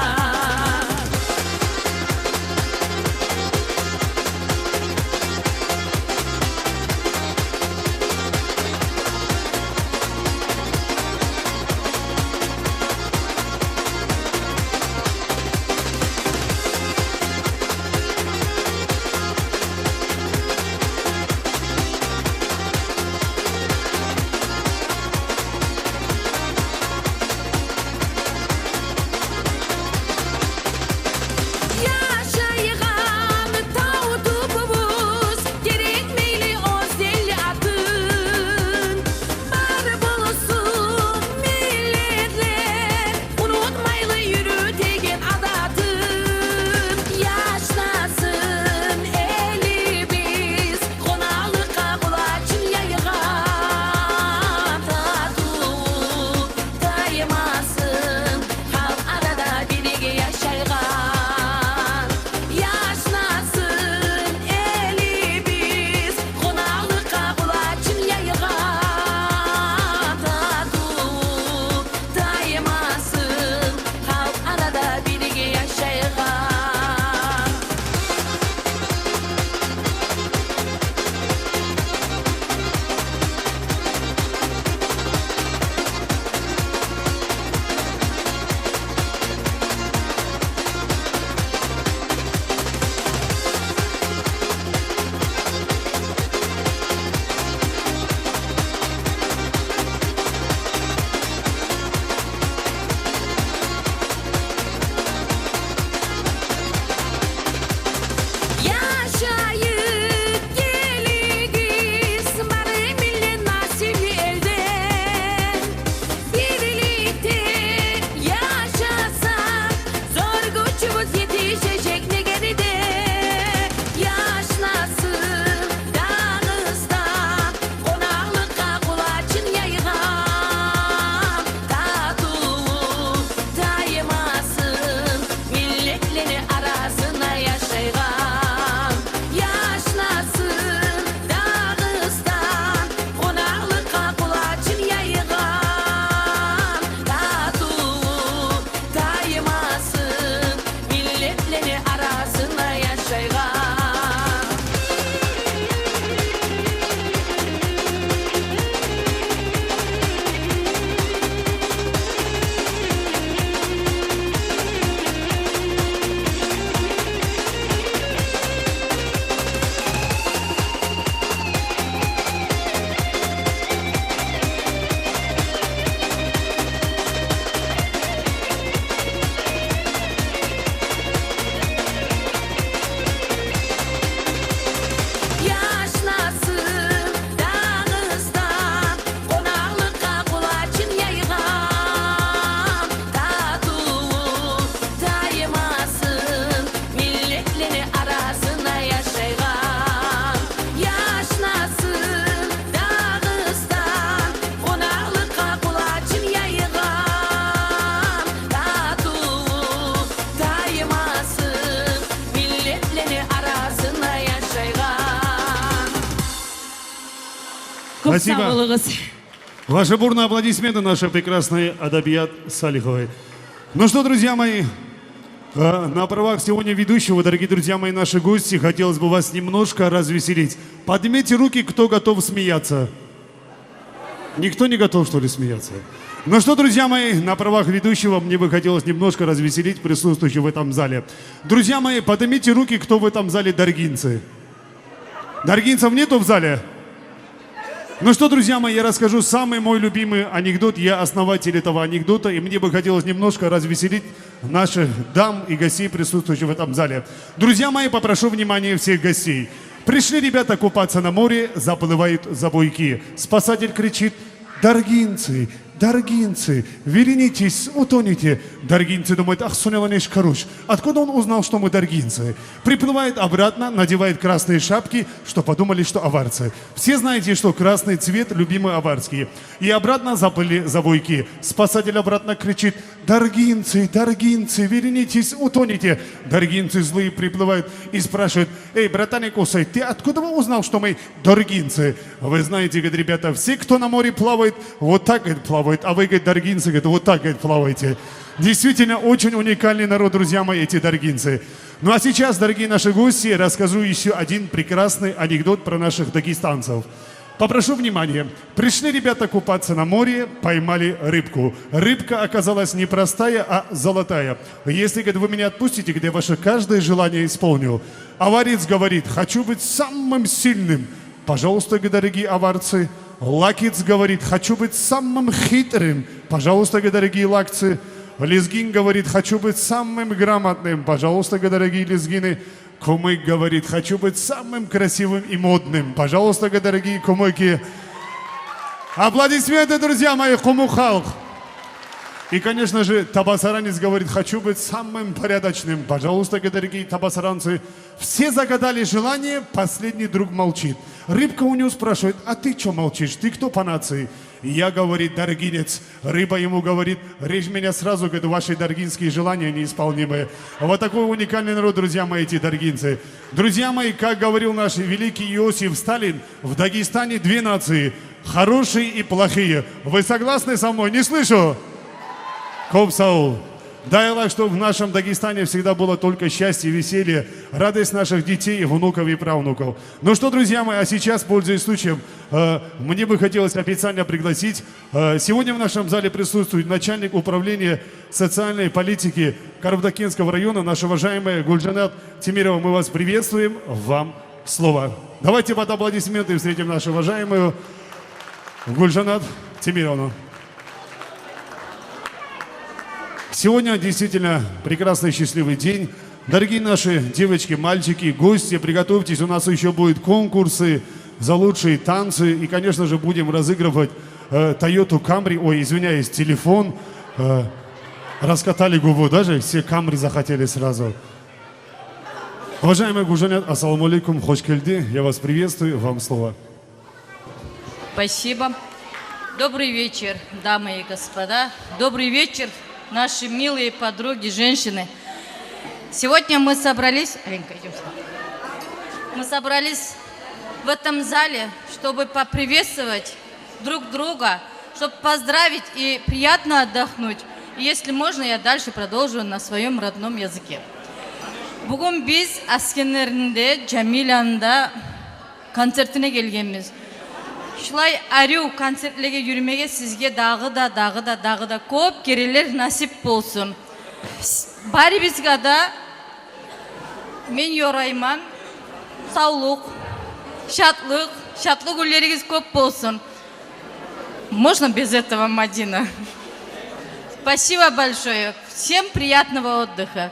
Яшайгъан тав тюбюбюз герек мейли оьз элли атын. Бар болсун миллетлер унутмайлы юрютеген адатын. Яшнасын элибиз, къонакълыкъгъа къолачын яйгъан, татывлукъ таймасын, халкъ арада бирге яшайгъан. Яшнасын элибиз, къонакълыкъгъа къолачын яйгъан, татывлукъ таймасын, халкъ арада бирге яшайгъан. Яшайыкъ, гелигиз, бары миллет насипли элде. Бирликде яшасакъ, зор гючюбюз етишежек негер де. Яшнасын Дагъыстан, къонакълыкъгъа къолачын яйгъан, татывлукъ таймасын, миллетлени арасында яшайгъан. Яшнасын Дагъыстан, къонакълыкъгъа къолачын яйгъан, татывлукъ таймасын, миллетлени арасында яшайгъан. Яшнасын Дагъыстан, къонакълыкъгъа къолачын яйгъан, татывлукъ таймасын, миллетлени арасында яшайгъан. Яшнасын Дагъыстан, къонакълыкъгъа къолачын яйгъан, татывлукъ таймасын, миллетлени арасында яшайгъан. Кёп сав болугъуз. Спасибо. Ваши бурные аплодисменты нашей прекрасной Адабият Салиховой. Ну что, друзья мои, э, на правах сегодня ведущего, дорогие друзья мои, наши гости, хотелось бы вас немножко развеселить. Поднимите руки, кто готов смеяться. Никто не готов, что ли, смеяться? Ну что, друзья мои, на правах ведущего мне бы хотелось немножко развеселить присутствующих в этом зале. Друзья мои, поднимите руки, кто в этом зале даргинцы. Даргинцев нету в зале? Ну что, друзья мои, я расскажу самый мой любимый анекдот. Я основатель этого анекдота, и мне бы хотелось немножко развеселить наших дам и гостей, присутствующих в этом зале. Друзья мои, попрошу внимания всех гостей. Пришли ребята купаться на море, заплывают забойки. Спасатель кричит: «Даргинцы, даргинцы, вернитесь, утонете». Даргинцы думают: «Ах, сунела неш каруш. Откуда он узнал, что мы даргинцы?» Приплывает обратно, надевает красные шапки, что подумали, что аварцы. Все знаете, что красный цвет любимый аварский. И обратно заплыли забойки. Спасатель обратно кричит: «Даргинцы, даргинцы, вернитесь, утонете». Даргинцы злые приплывают и спрашивают: «Эй, братан Кусай, ты откуда узнал, что мы даргинцы?» «Вы знаете, говорит, ребята, все, кто на море плавает, вот так, говорит, плавают, а вы, говорит, даргинцы, говорит, вот так, говорит, плаваете». Действительно, очень уникальный народ, друзья мои, эти даргинцы. Ну а сейчас, дорогие наши гости, расскажу ещё один прекрасный анекдот про наших дагестанцев. Попрошу внимания. Пришли ребята купаться на море, поймали рыбку. Рыбка оказалась не простая, а золотая. «Если, говорит, вы меня отпустите, говорит, я ваше каждое желание исполню». Аварец говорит: «Хочу быть самым сильным». «Пожалуйста, говорит, дорогие аварцы». Лакец говорит: «Хочу быть самым хитрым». «Пожалуйста, говорит, дорогие лакцы». Лезгин говорит: «Хочу быть самым грамотным». «Пожалуйста, говорит, дорогие лезгины». Кумык говорит: «Хочу быть самым красивым и модным». «Пожалуйста, говорит, дорогие кумыки». Аплодисменты, друзья мои, кумык халкъ. И, конечно же, табасаранец говорит: «Хочу быть самым порядочным». «Пожалуйста, говорит, дорогие табасаранцы». Все загадали желание, последний друг молчит. Рыбка у него спрашивает: «А ты чё молчишь? Ты кто по нации?» «Я, говорит, даргинец». Рыба ему говорит: «Режь меня сразу, говорит, ваши даргинские желания неисполнимые». Вот такой уникальный народ, друзья мои, эти даргинцы. Друзья мои, как говорил наш великий Иосиф Сталин: «В Дагестане две нации, хорошие и плохие». Вы согласны со мной? Не слышу. Кёп сав бол. Дай Аллах, чтоб в нашем Дагестане всегда было только счастье, веселье, радость наших детей, внуков и правнуков. Ну что, друзья мои, а сейчас, пользуясь случаем, э, мне бы хотелось официально пригласить, э, сегодня в нашем зале присутствует начальник управления социальной политики Карабудагдакентского района, наша уважаемая Гульжанат Темирова. Мы вас приветствуем, вам слово. Давайте под аплодисменты встретим нашу уважаемую Гульжанат Темировну. Сегодня действительно прекрасный, счастливый день. Дорогие наши девочки, мальчики, гости, приготовьтесь, у нас ещё будут конкурсы за лучшие танцы. И, конечно же, будем разыгрывать, э, Toyota Camry, ой, извиняюсь, телефон. Э, раскатали губу, даже все Camry захотели сразу. Уважаемая Гульжанат, ассаламу алейкум, хош гелди, я вас приветствую, вам слово. Спасибо. Добрый вечер, дамы и господа. Добрый вечер, наши милые подруги, женщины. Сегодня мы собрались, Алинка, идём сюда. Мы собрались в этом зале, чтобы поприветствовать друг друга, чтобы поздравить и приятно отдохнуть. И если можно, я дальше продолжу на своём родном языке. Бугюн биз Аскенеринде Жамиланы да концертине гелгенбиз. Шулай арив концертлеге юрюмеге сизге дагъы да, дагъы да, дагъы да кёп керенлер насип болсун. С-, барыбызгъа да мен ёрайман савлукъ, шатлыкъ, шатлы гюнлеригиз кёп болсун. Можно без этого, Мадина? Спасибо большое. Всем приятного отдыха.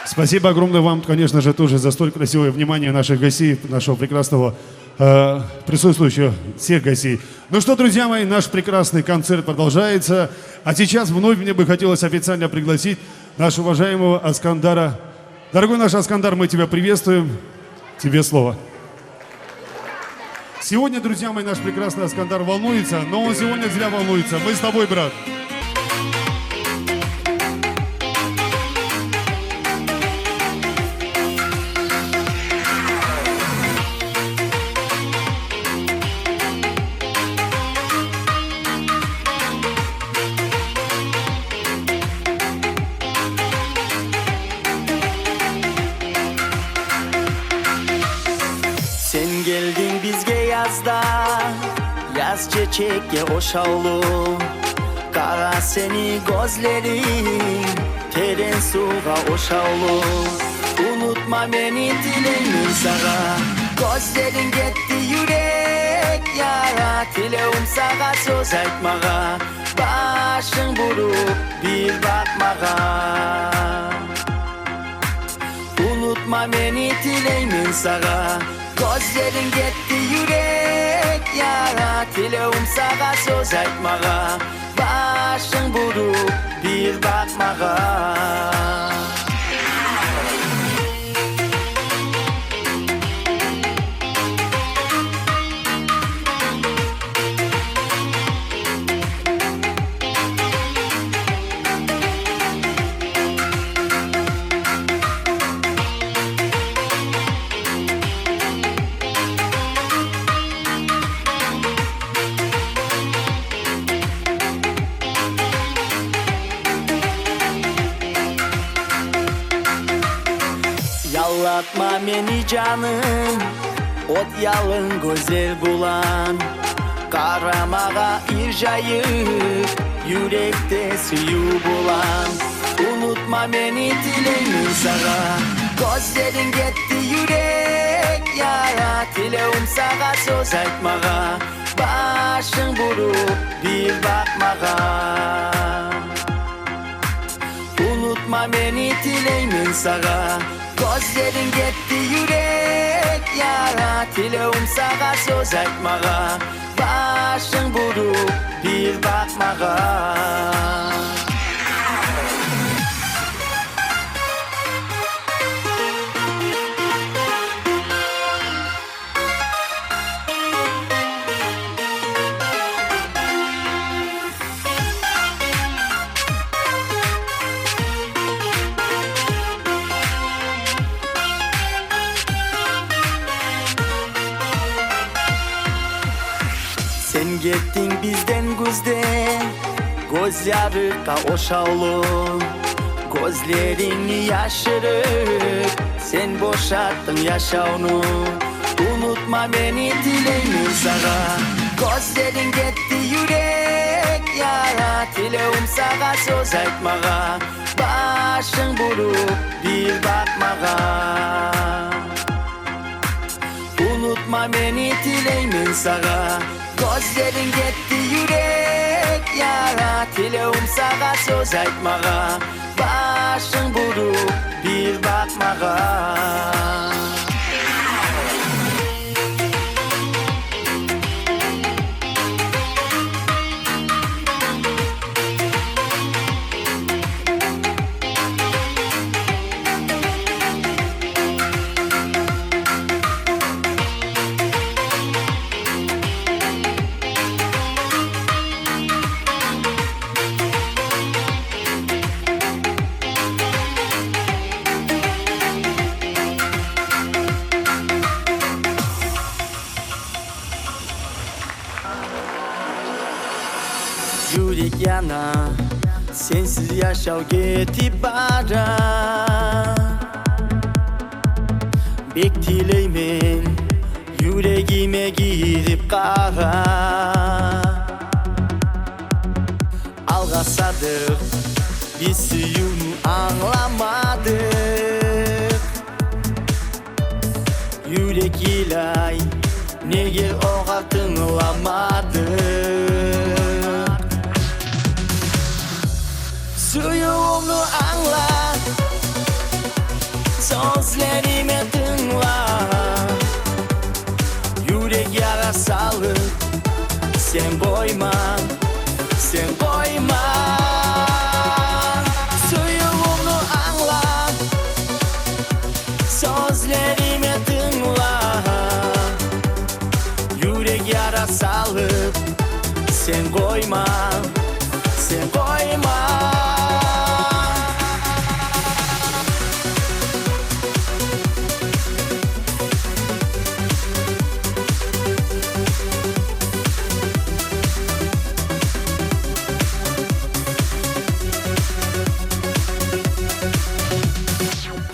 Спасибо огромное вам, конечно же, тоже за столь красивое внимание наших гостей, нашего прекрасного, э, присутствующего, всех гостей. Ну что, друзья мои, наш прекрасный концерт продолжается. А сейчас вновь мне бы хотелось официально пригласить нашего уважаемого Аскандара. Дорогой наш Аскандар, мы тебя приветствуем. Тебе слово. Сегодня, друзья мои, наш прекрасный Аскандар волнуется, но он сегодня зря волнуется. Мы с тобой, брат. Гелдинг бизге язда, яз чечекге ошавлу. Къара, сени гёзлеринг терен сувгъа ошавлу. Унутма мени, тилеймен сагъа. Гёзлеринг гетди, юрек яра. Тилевюм сагъа сёз айтмагъа, башынг буруп бир бакъмагъа. Унутма мени, тилеймен сагъа. Гёзлеринг гетди, юрек яра. Тилевюм сагъа сёз айтмагъа, башынг буруп бир бакъмагъа. Яллатма мени, жаным, от ялын гёзлер булан. Къара магъа иржайып, юрекде сююв булан. Унутма мени, тилеймен сагъа. Гёзлеринг гетди, юрек яра. Тилевюм сагъа сёз айтмагъа, башынг буруп бир бакъмагъа. Унутма мени, тилеймен сагъа. Гёзлеринг гетди, юрек яра. Тилевюм сагъа сёз айтмагъа, башынг буруп бир бакъмагъа. Сен гетдинг бизден гюзде, гёз ярыкъгъа ошавлу. Гёзлерингни яшырып, сен бошатдынг яшавну. Унутма мени, тилеймен сагъа. Гёзлеринг гетди, юрек яра. Тилевюм сагъа сёз айтмагъа, башынг буруп бир бакъмагъа. Унутма мени, тилеймен сагъа. Гёзлеринг гетди, юрек яра. Тилевюм сагъа сёз айтмагъа, башынг буруп бир бакъмагъа. Юрек яна, сенсиз яшав гетип бара. Бек тилеймен, юрегиме гирип къара. Алгъасадыкъ, биз сюювню англамадыкъ. Юрек йылай, неге огъар тынгламадыкъ? Сюювюмню англа, сёзлериме тынгла. Юрек яра салып, сен къойма, сен къойма. Сюювюмню англа, сёзлериме тынгла. Юрек яра салып, сен къойма, сен къойма.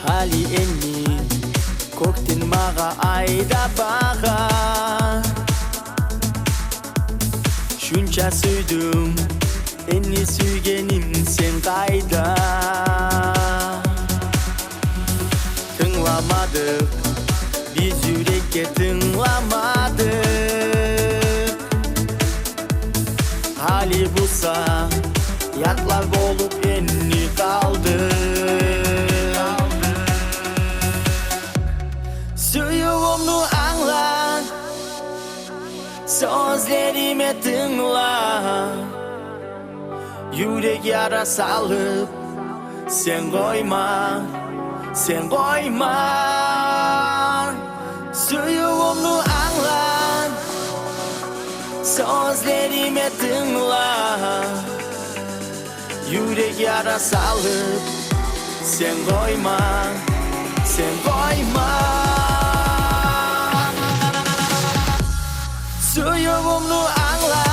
Гьали энни кёкден магъа ай да багъа. Англа, сёзлериме тынгла. Юрек яра салып, сен къойма, сен къойма. Сюювюмню англа, сёзлериме тынгла. Юрек яра салып, сен къойма, сен къойма. Сюювюмню англа,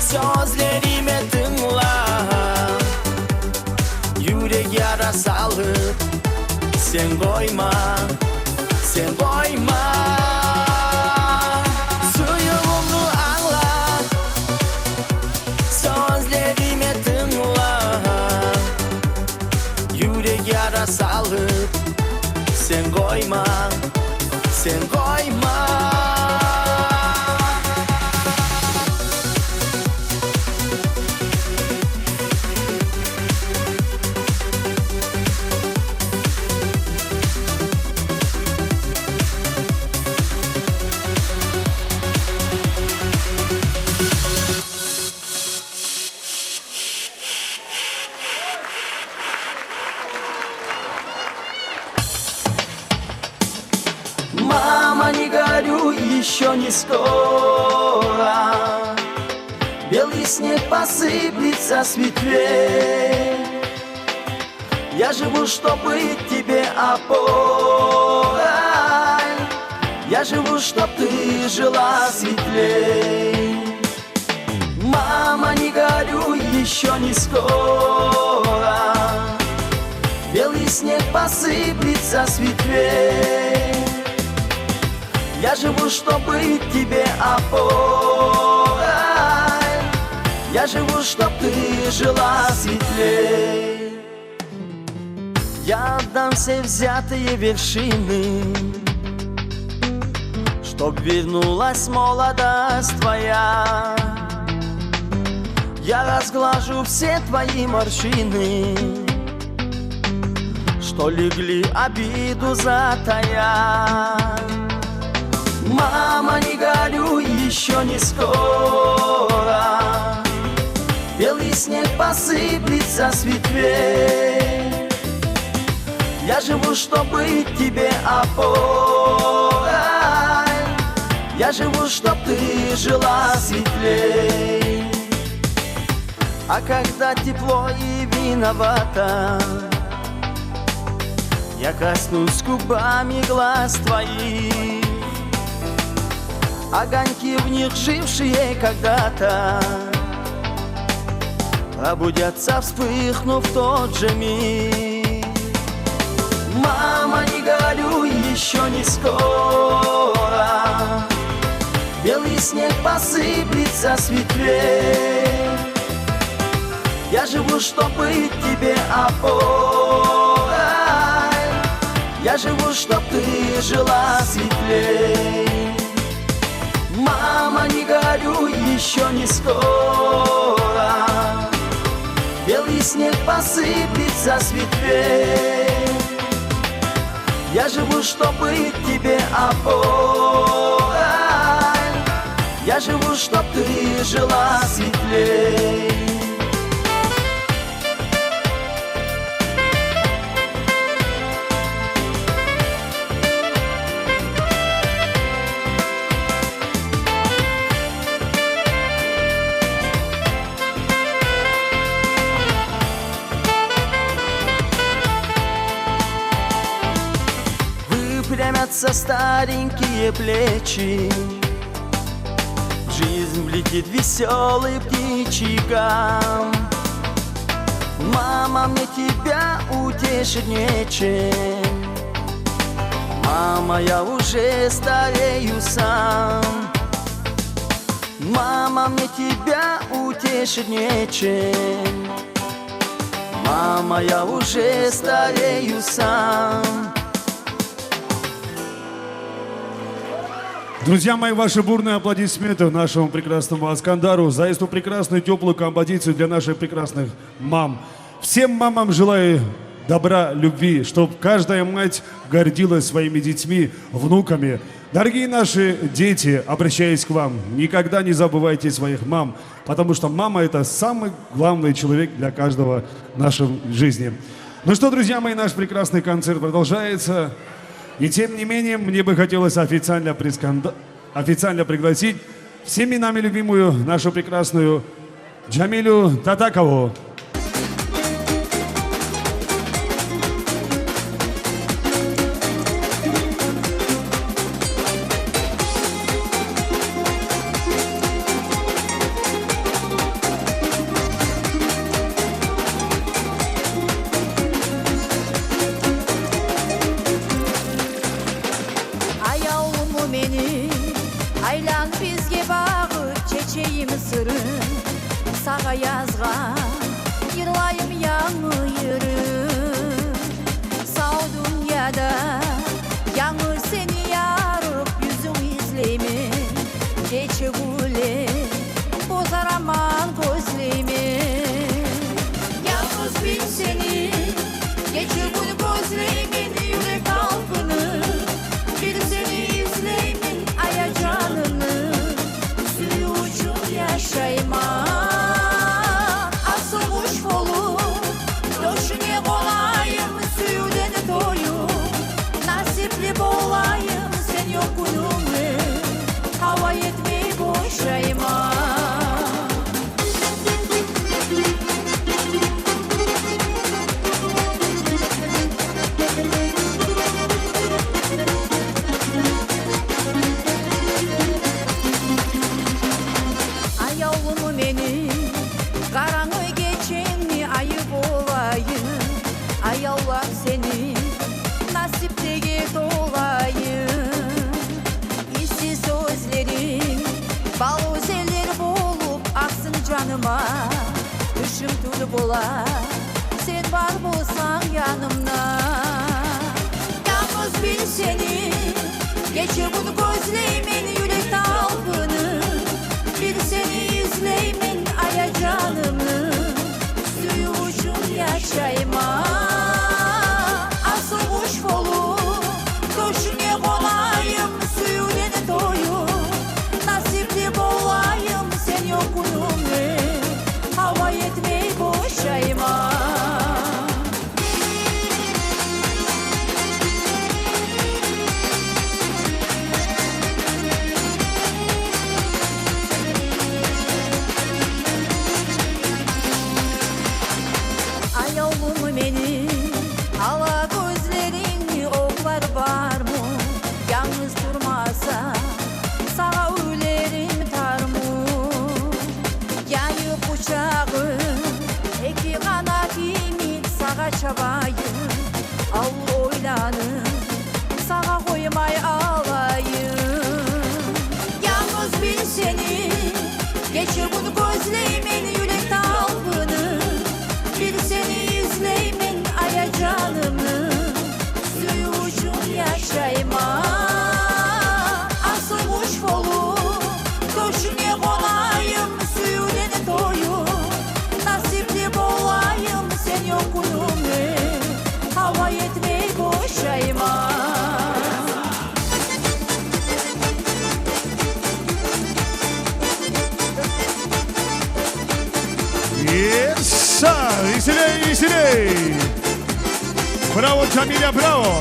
сёзлериме тынгла. Юрек яра салып, сен къойма, сен къойма. Сюювюмню англа, сёзлериме тынгла. Юрек яра салып, сен къойма, сен къойма. Мама, не горюй, ещё не скоро. Белый снег посыплется с ветвей. Я живу, чтоб быть тебе опорой. Я живу, чтоб ты жила светлей. Мама, не горюй, ещё не скоро. Белый снег посыплется с ветвей. Я живу, чтоб быть тебе опорой. Я живу, чтоб ты жила светлей. Я отдам все взятые вершины, чтоб вернулась молодость твоя. Я разглажу все твои морщины, что легли, обиду затая. Мама, не горюй, ещё не скоро. Белый снег посыплется с ветвей. Я живу, чтоб быть тебе опорой. Я живу, чтоб ты жила светлей. А когда тепло и виновато, я коснусь губами глаз твоих. Огоньки в них, жившие когда-то, пробудятся, вспыхнув в тот же миг. Мама, не горюй, ещё не скоро. Белый снег посыплется с ветвей. Я живу, чтоб быть тебе опорой. Я живу, чтоб ты жила светлей. Мама, не горюй, ещё не скоро. Белый снег посыплется с ветвей. Я живу, чтоб быть тебе опорой. Я живу, чтоб ты жила светлей. Выпрямятся старенькие плечи, в жизнь влетит весёлый птичий гам. Мама, мне тебя утешить нечем. Мама, я уже старею сам. Мама, мне тебя утешить нечем. Мама, я уже старею сам. Друзья мои, ваши бурные аплодисменты нашему прекрасному Аскандару за эту прекрасную, тёплую композицию для наших прекрасных мам. Всем мамам желаю добра, любви, чтоб каждая мать гордилась своими детьми, внуками. Дорогие наши дети, обращаюсь к вам, никогда не забывайте своих мам, потому что мама — это самый главный человек для каждого в нашей жизни. Ну что, друзья мои, наш прекрасный концерт продолжается. И тем не менее, мне бы хотелось официально пресконда-, официально пригласить всеми нами любимую нашу прекрасную Джамилю Татакову. Аявлум мени, айлан бизге багъып, чечейим сырын, сагъа язгъан йырлайым янгы йырын. Сав дюньяда янгыз сени ярыкъ юзюнг излеймен, гече-гюнлер бозараман, гёзлеймен. Янгыз бир сени гече-гюн гёзлеймен, юрек талпынып, бир сени излеймен, ая жанымны, сююв учун яшайман. Асыл къуш болуп тёшюнге къонайым, сюювден тоюп, насипли болайым, сен ёкъ гюнюнгню гьава этмей бошайман. Аявлум мени, къарангы геченгни айы болайым, аявлап сени насиплеге толайым. Исси сёзлеринг бал оьзенлер болуп акъсын жаныма, тынчым тюгюл болар, сен бар болсанг янымда. Янгыз бир сени гече-гюн гёзлеймен, юрек талпынып, бир сени излеймен, ая жанымны, сююв учун яшайман. Асыл къуш болуп тёшюнге къонайым, сюювден тоюп, насипли болайым, сен ёкъ гюнюнгню гьава этмей бошайман. Аявлум мени, ала гёзлерингни окълар бармы? Янгыз турмаса, сагъа оьлерим тармы? Яйып къучагъым, эки къанат йимик сагъа чабайым, авур ойланы сагъа къоймай алайым. Янгыз бир сени гече-гюн гёзлеймен, юрек талпынып, бир сени излеймен, ая жанымны, сююв учун яшайман. Асыл къуш болуп тёшюнге къонайым, сюювден тоюп, насипли болайым, сен ёкъ гюнюнгню гьава этмей бошайман. Еса, веселей, веселей! Браво, Джамиля, браво!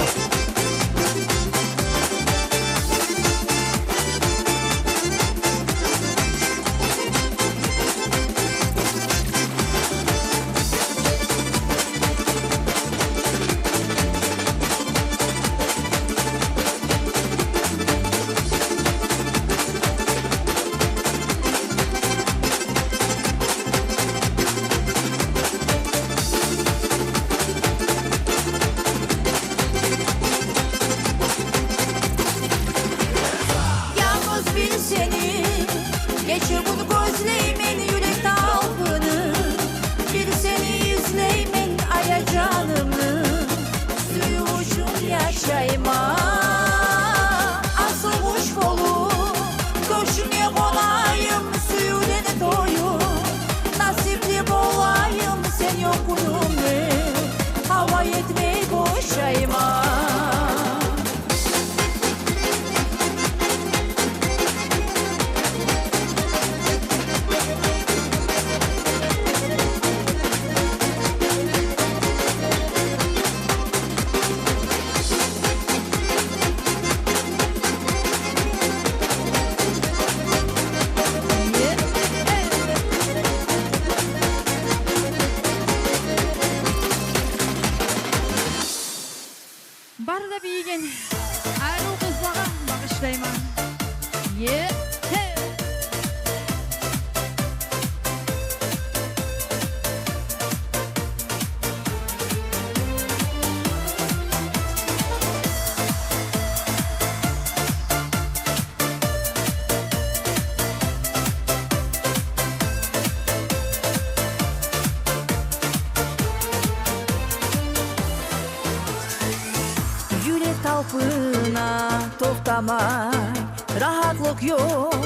Токътамай, рагьатлыкъ ёкъ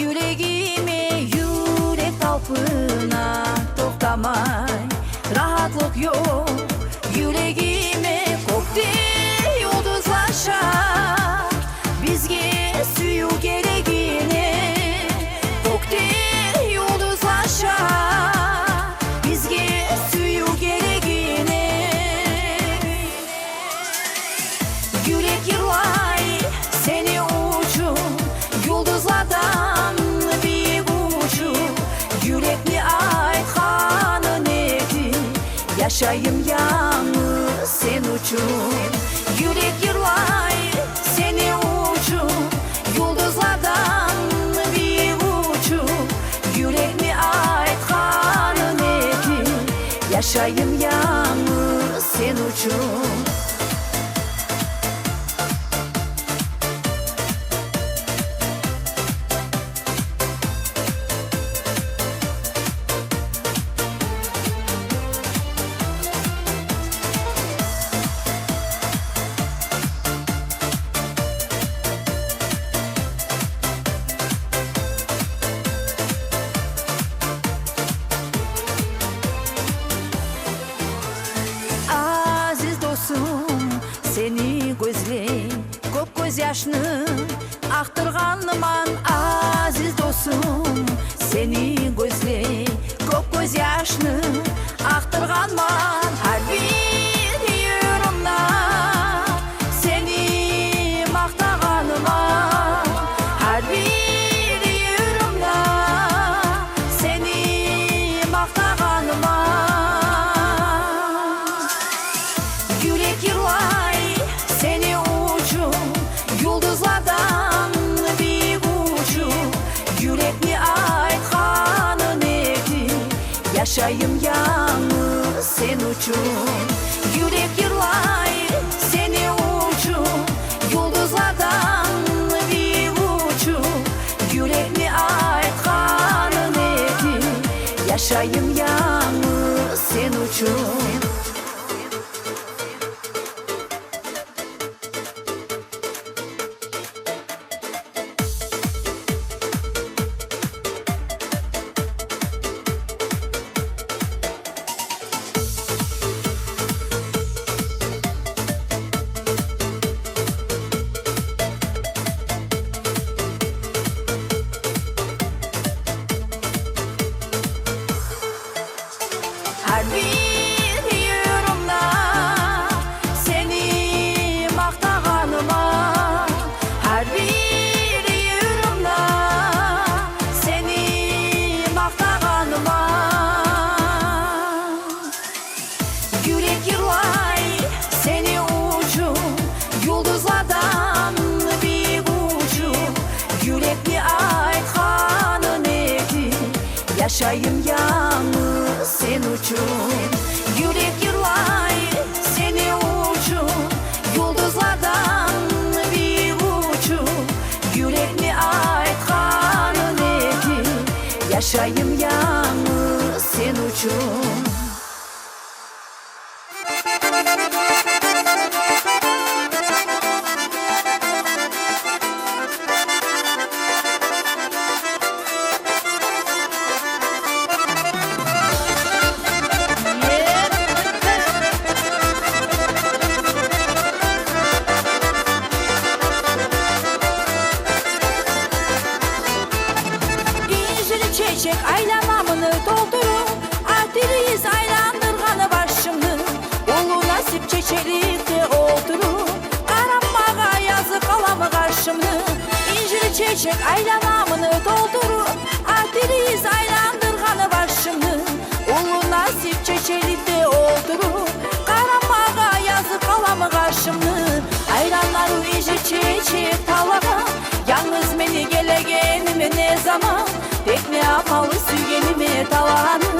юрегиме, юрек талпына. Токътамай, рагьатлыкъ ёкъ юрегиме. Кёкде юлдузлар аша бизге сююв герегине. Кёкде юлдузлар аша бизге сююв герегине. Юрек йырлай сени учун, юлдузлардан бийик учуп. Юрекни айтгъанын этип, яшайым янгыз сен учун. Юрек йырлай сени учун, юлдузлардан бийик учуп. Юрекни айтгъанын этип, яшайым янгыз сен учун. Азиз досум, сени гёзлей кёп гёзьяшны акътыргъанман. Азиз досум, сени гёзлей кёп гёзьяшны акътыргъанман. Гьар бир юрюмде сени макътагъанман. Гьар бир юрюмде сени макътагъанман. Юрек йырлай сени учун, юлдузлардан бийик учуп. Юрекни айтгъанын этип, яшайым янгыз сен учун. Юрек йырлай сени учун, юлдузлардан бийик учуп. Юрекни айтгъанын этип, яшайым янгыз сен учун. Гьар бир юрюмде сени макътагъанман. Гьар бир юрюмде сени макътагъанман. Юрек йырлай сени учун, юлдузлардан бийик учуп. Юрекни айтгъанын этип, яшайым янгыз сен учун. Юрек йырлай сени учун, юлдузлардан бийик учуп. Юрекни айтгъанын этип, яшайым янгыз сен учун. Инжир чечек айланамыны толтуруп, атырыз айландыргъаны башымны. Уллу насип чечеликде олтуруп, къарап магъа языкъ аламы къаршымны. Инжир чечек айланамыны толтуруп, атырыз айландыргъаны башымны. Уллу насип чечеликде олтуруп, къарап магъа языкъ аламы къаршымны. Гьайран арив инжир чечек талагъан, янгыз мени гелегениме не заман. Тек не амалы сюйгениме талагъаны,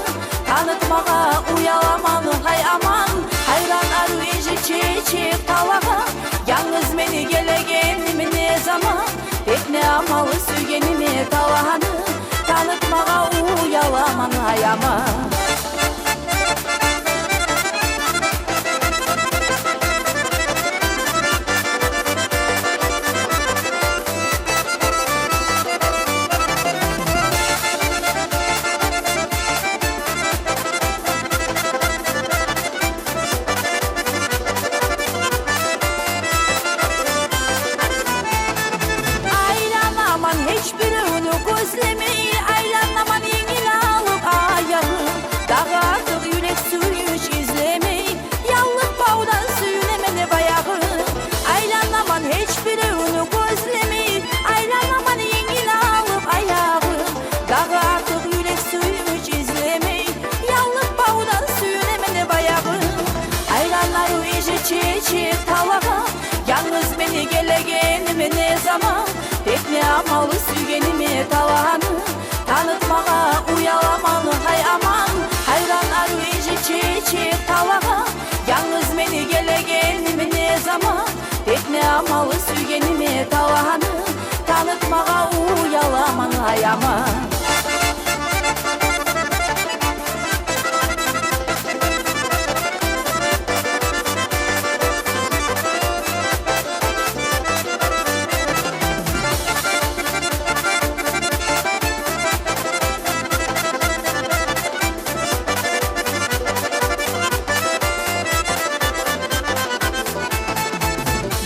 танытмагъа уяламан, гьай аман. Гьайран арив инжир чечек талагъан, янгыз мени гелегениме не заман. Тек не амалы сюйгениме талагъаны, танытмагъа уяламан, гьай аман. Сюйгениме таланы танытмагъа уяламан, гьай аман. Гьайран арив инжир чечек талагъа, янгыз мени гелегениме не заман? Тек не амалы сюйгениме таланы танытмагъа уяламан, гьай аман.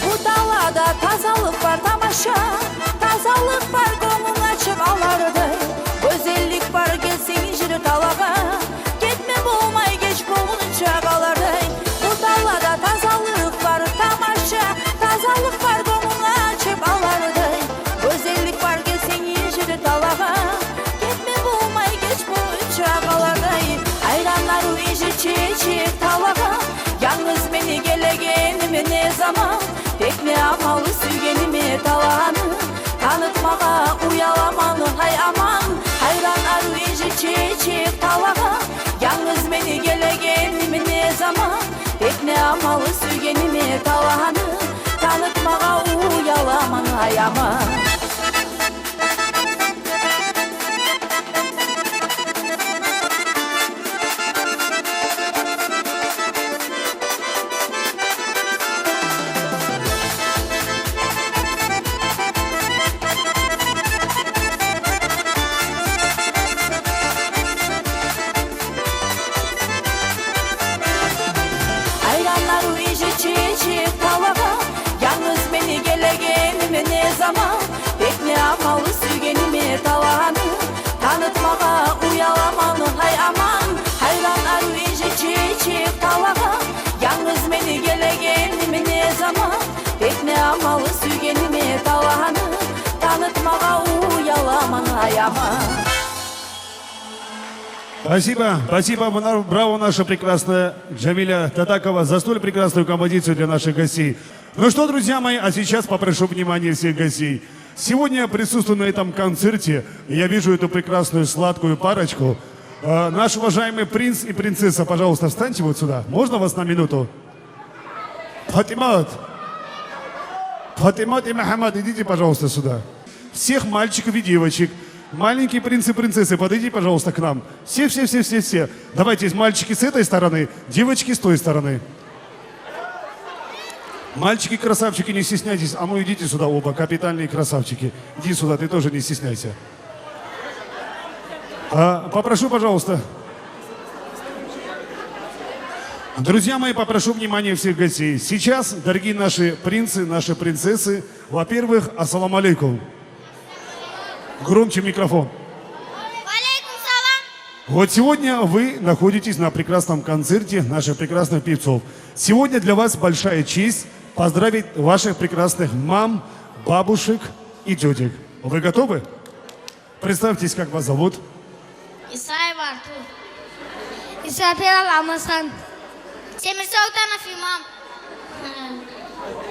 Бу талада тазалыкъ бар, тамаша, тазалыкъ бар, гёнгюнг ачып алардай. Гёзеллик бар, гелсенг инжир талагъа, гетме болмай геч болгъунча къалардай. Бу талада тазалыкъ бар, тамаша, тазалыкъ бар, гёнгюнг ачып алардай. Гёзеллик бар, гелсенг инжир талагъа, гетме болмай геч болгъунча къалардай. Гьайран арив инжир чечек талагъа, янгыз мени гелегениме не заман? Тек не амалы сюйгениме таланы танытмагъа уяламан, гьай аман. Гьайран арив инжир чечек талагъа, янгыз мени гелегениме не заман? Тек не амалы сюйгениме таланы танытмагъа уяламан, гьай аман. Гьайран арив инжир чечек талагъа, янгыз мени гелегениме не заман? Тек не амалы сюйгениме таланы танытмагъа уяламан, гьай аман. Гьайран арив инжир чечек талагъа, янгыз мени гелегениме не заман? Тек не амалы сюйгениме таланы танытмагъа уяламан, гьай аман. Спасибо, спасибо, браво, наша прекрасная Джамиля Татакова, за столь прекрасную композицию для наших гостей. Ну что, друзья мои, а сейчас попрошу внимания всех гостей. Сегодня, присутствуя на этом концерте, я вижу эту прекрасную сладкую парочку. Э, наш уважаемый принц и принцесса, пожалуйста, встаньте вот сюда. Можно вас на минуту? Фатимат! Фатимат и Мухаммад, идите, пожалуйста, сюда. Всех мальчиков и девочек. Маленькие принцы и принцессы, подойдите, пожалуйста, к нам. Все, все, все, все, все. Давайте, мальчики с этой стороны, девочки с той стороны. Мальчики-красавчики, не стесняйтесь. А ну, идите сюда оба, капитальные красавчики. Иди сюда, ты тоже не стесняйся. А, попрошу, пожалуйста. Друзья мои, попрошу внимания всех гостей. Сейчас, дорогие наши принцы, наши принцессы, во-первых, ассаламу алейкум. Громче микрофон. Ва алейкум салам. Вот сегодня вы находитесь на прекрасном концерте наших прекрасных певцов. Сегодня для вас большая честь поздравить ваших прекрасных мам, бабушек и тётек. Вы готовы? Представьтесь, как вас зовут? Исаев Артур. Исрапил Алмасхан. Темирсолтанов Имам.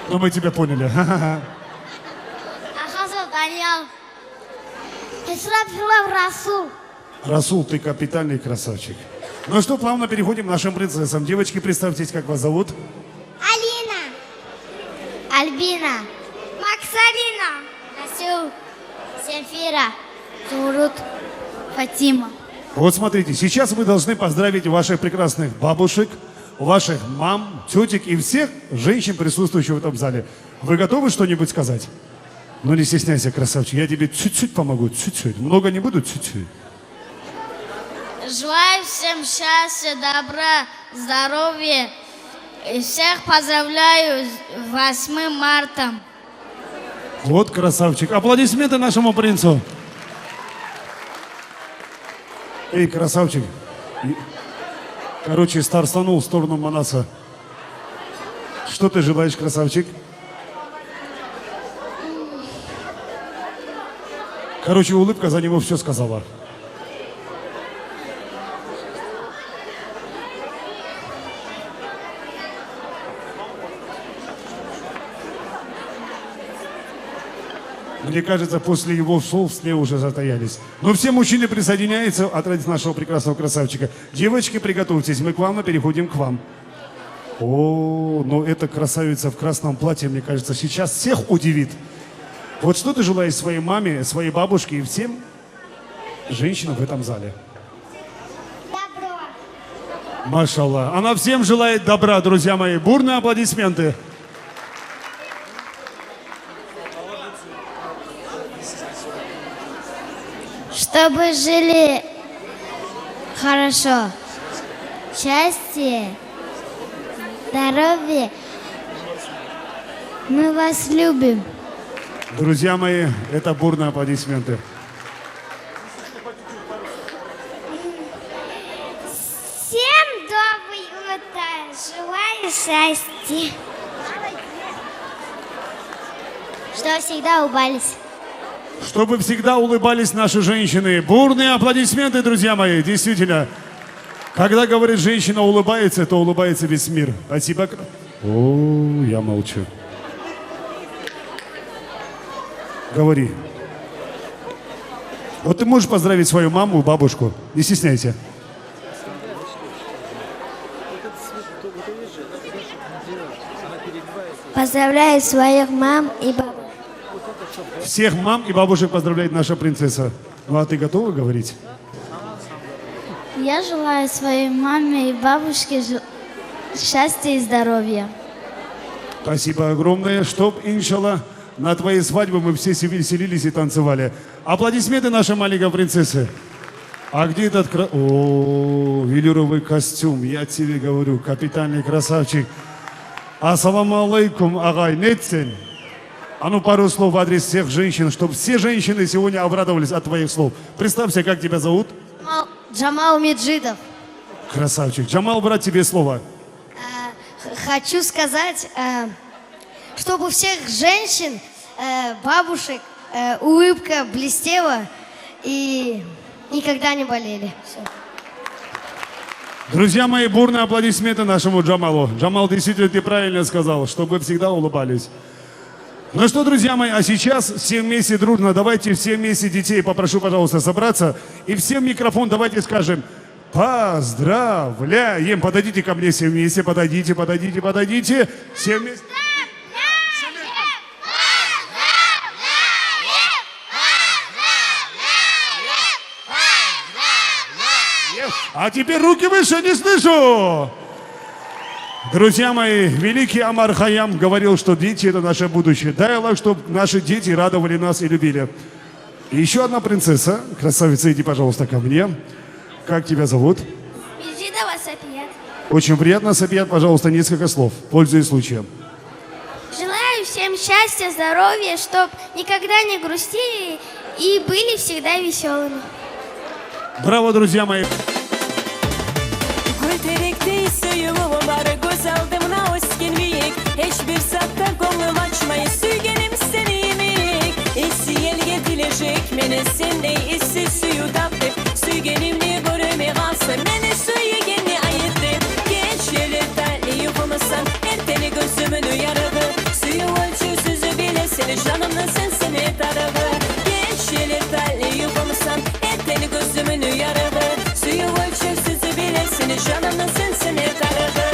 Ну, мы тебя поняли. Ахазов Даниял. Исрапилов Расул. Расул, ты капитальный красавчик. Ну что, плавно переходим к нашим принцессам. Девочки, представьтесь, как вас зовут? Алина. Альбина. Максарина. Расул. Земфира. Зумруд. Фатима. Вот смотрите, сейчас вы должны поздравить ваших прекрасных бабушек, ваших мам, тётек и всех женщин, присутствующих в этом зале. Вы готовы что-нибудь сказать? Ну не стесняйся, красавчик, я тебе чуть-чуть помогу, чуть-чуть. Много не буду, чуть-чуть. Желаю всем счастья, добра, здоровья. И всех поздравляю с восьмым мартом. Вот красавчик. Аплодисменты нашему принцу. Эй, красавчик. Короче, старстанул в сторону Манаса. Что ты желаешь, красавчик? Короче, улыбка за него всё сказала. Мне кажется, после его слов все уже затаялись. Но все мужчины присоединяются от ради нашего прекрасного красавчика. Девочки, приготовьтесь, мы к вам, мы переходим к вам. О, но эта красавица в красном платье, мне кажется, сейчас всех удивит. Вот что ты желаешь своей маме, своей бабушке и всем женщинам в этом зале? Добро. Машаллах. Она всем желает добра, друзья мои. Бурные аплодисменты. Чтобы жили хорошо. Счастье, здоровье. Мы вас любим. Друзья мои, это бурные аплодисменты. Всем доброе утро. Желаю счастья. Чтобы всегда улыбались. Чтобы всегда улыбались наши женщины. Бурные аплодисменты, друзья мои. Действительно, когда, говорит, женщина улыбается, то улыбается весь мир. Спасибо. О, я молчу. Говори. Вот ты можешь поздравить свою маму, бабушку? Не стесняйся. Поздравляю своих мам и бабушек. Всех мам и бабушек поздравляет наша принцесса. Ну а ты готова говорить? Я желаю своей маме и бабушке жи-, счастья и здоровья. Спасибо огромное. Чтоб, иншаллах, на твоей свадьбе мы все се-, веселились и танцевали. Аплодисменты нашей маленькой принцессе. А где этот кра-, о, велюровый костюм? Я тебе говорю, капитальный красавчик. Ассаламу алейкум, агъай, нетсен? А ну, пару слов в адрес всех женщин, чтоб все женщины сегодня обрадовались от твоих слов. Представься, как тебя зовут? Джамал, Джамал Меджидов. Красавчик. Джамал, брат, тебе слово. Э, х-, хочу сказать, э, чтобы у всех женщин, э, бабушек, э, улыбка блестела и никогда не болели. Всё. Друзья мои, бурные аплодисменты нашему Джамалу. Джамал, действительно, ты правильно сказал, чтобы всегда улыбались. Ну что, друзья мои, а сейчас все вместе дружно, давайте все вместе детей попрошу, пожалуйста, собраться. И всем микрофон давайте скажем: «Поздравляем!» Подойдите ко мне все вместе, подойдите, подойдите, подойдите. Все вместе. А теперь руки выше, не слышу. Друзья мои, великий Амар Хайям говорил, что дети — это наше будущее. Дай Аллах, чтоб наши дети радовали нас и любили. И ещё одна принцесса, красавица, иди, пожалуйста, ко мне. Как тебя зовут? Меджидова Сапият. Очень приятно, Сапият, пожалуйста, несколько слов, пользуясь случаем. Желаю всем счастья, здоровья, чтоб никогда не грустили и были всегда весёлыми. Браво, друзья мои! Гёлтерекдей сюювюм бар, гёз алдымда оьсген бийик. Гьеч бир сагьатда гёнгюм ачмай, сюйгеним сени йимик. Исси елге тилежекмен, сендей исси сююв тап деп. Сюйгенимни гёрмей къалса, мени сюйгенни айт деп. Гечелер талай юхумсан, эртен гёзюмню ярыгъы. Сююв оьлчевсюз билесен, жанымны сенсен тарыгъы. Гечелер талай юхумсан, эртен гёзюмню ярыгъы. Сююв оьлчевсюз билесен, жанымны сенсен тарыгъы.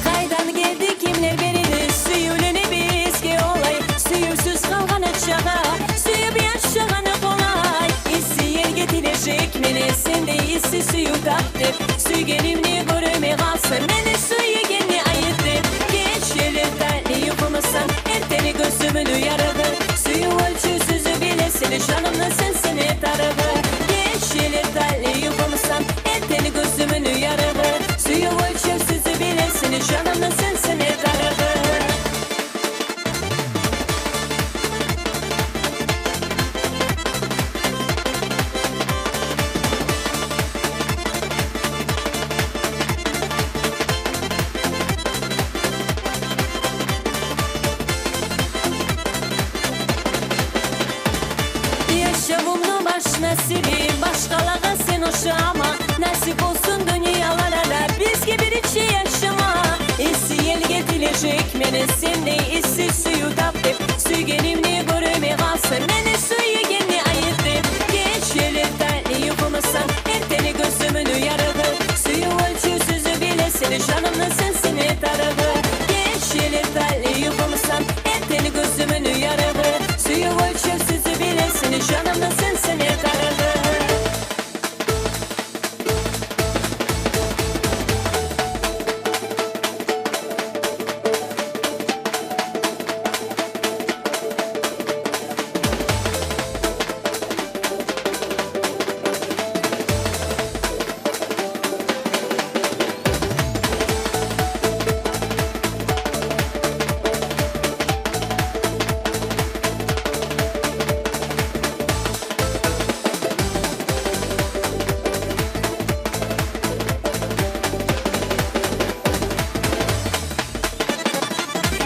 Къайдан гелди, кимлер берди сюювню бизге олай? Сюювсюз къалгъан чагъа сююп яшагъан къолай. Исси елге тилежекмен, сендей исси сююв тап деп. Сюйгенимни гёрмей къалса, мени сюйгенни айт деп. Гечелер талай юхумсан, эртен гёзюмню ярыгъы. Сююв оьлчевсюз билесен, жанымны сенсен тарыгъы. Гечелер талай юхумсан, эртен гёзюмню ярыгъы. Сююв оьлчевсюз билесен, жанымны сенсен тарыгъы. Чек мени сендей исси сююв тап деп, сюйгенимни гёрме къалсанг, мени сюйгенни айт деп. Гечелер татли юхлумасан, эртен гёзюмню ярыгъы, сююв оьлчевсюз билесен, жанымны сенсен тарыгъы. Гечелер татли юхлумасан, эртен гёзюмню ярыгъы, сююв оьлчевсюз билесен, жанымны сенсен тарыгъы.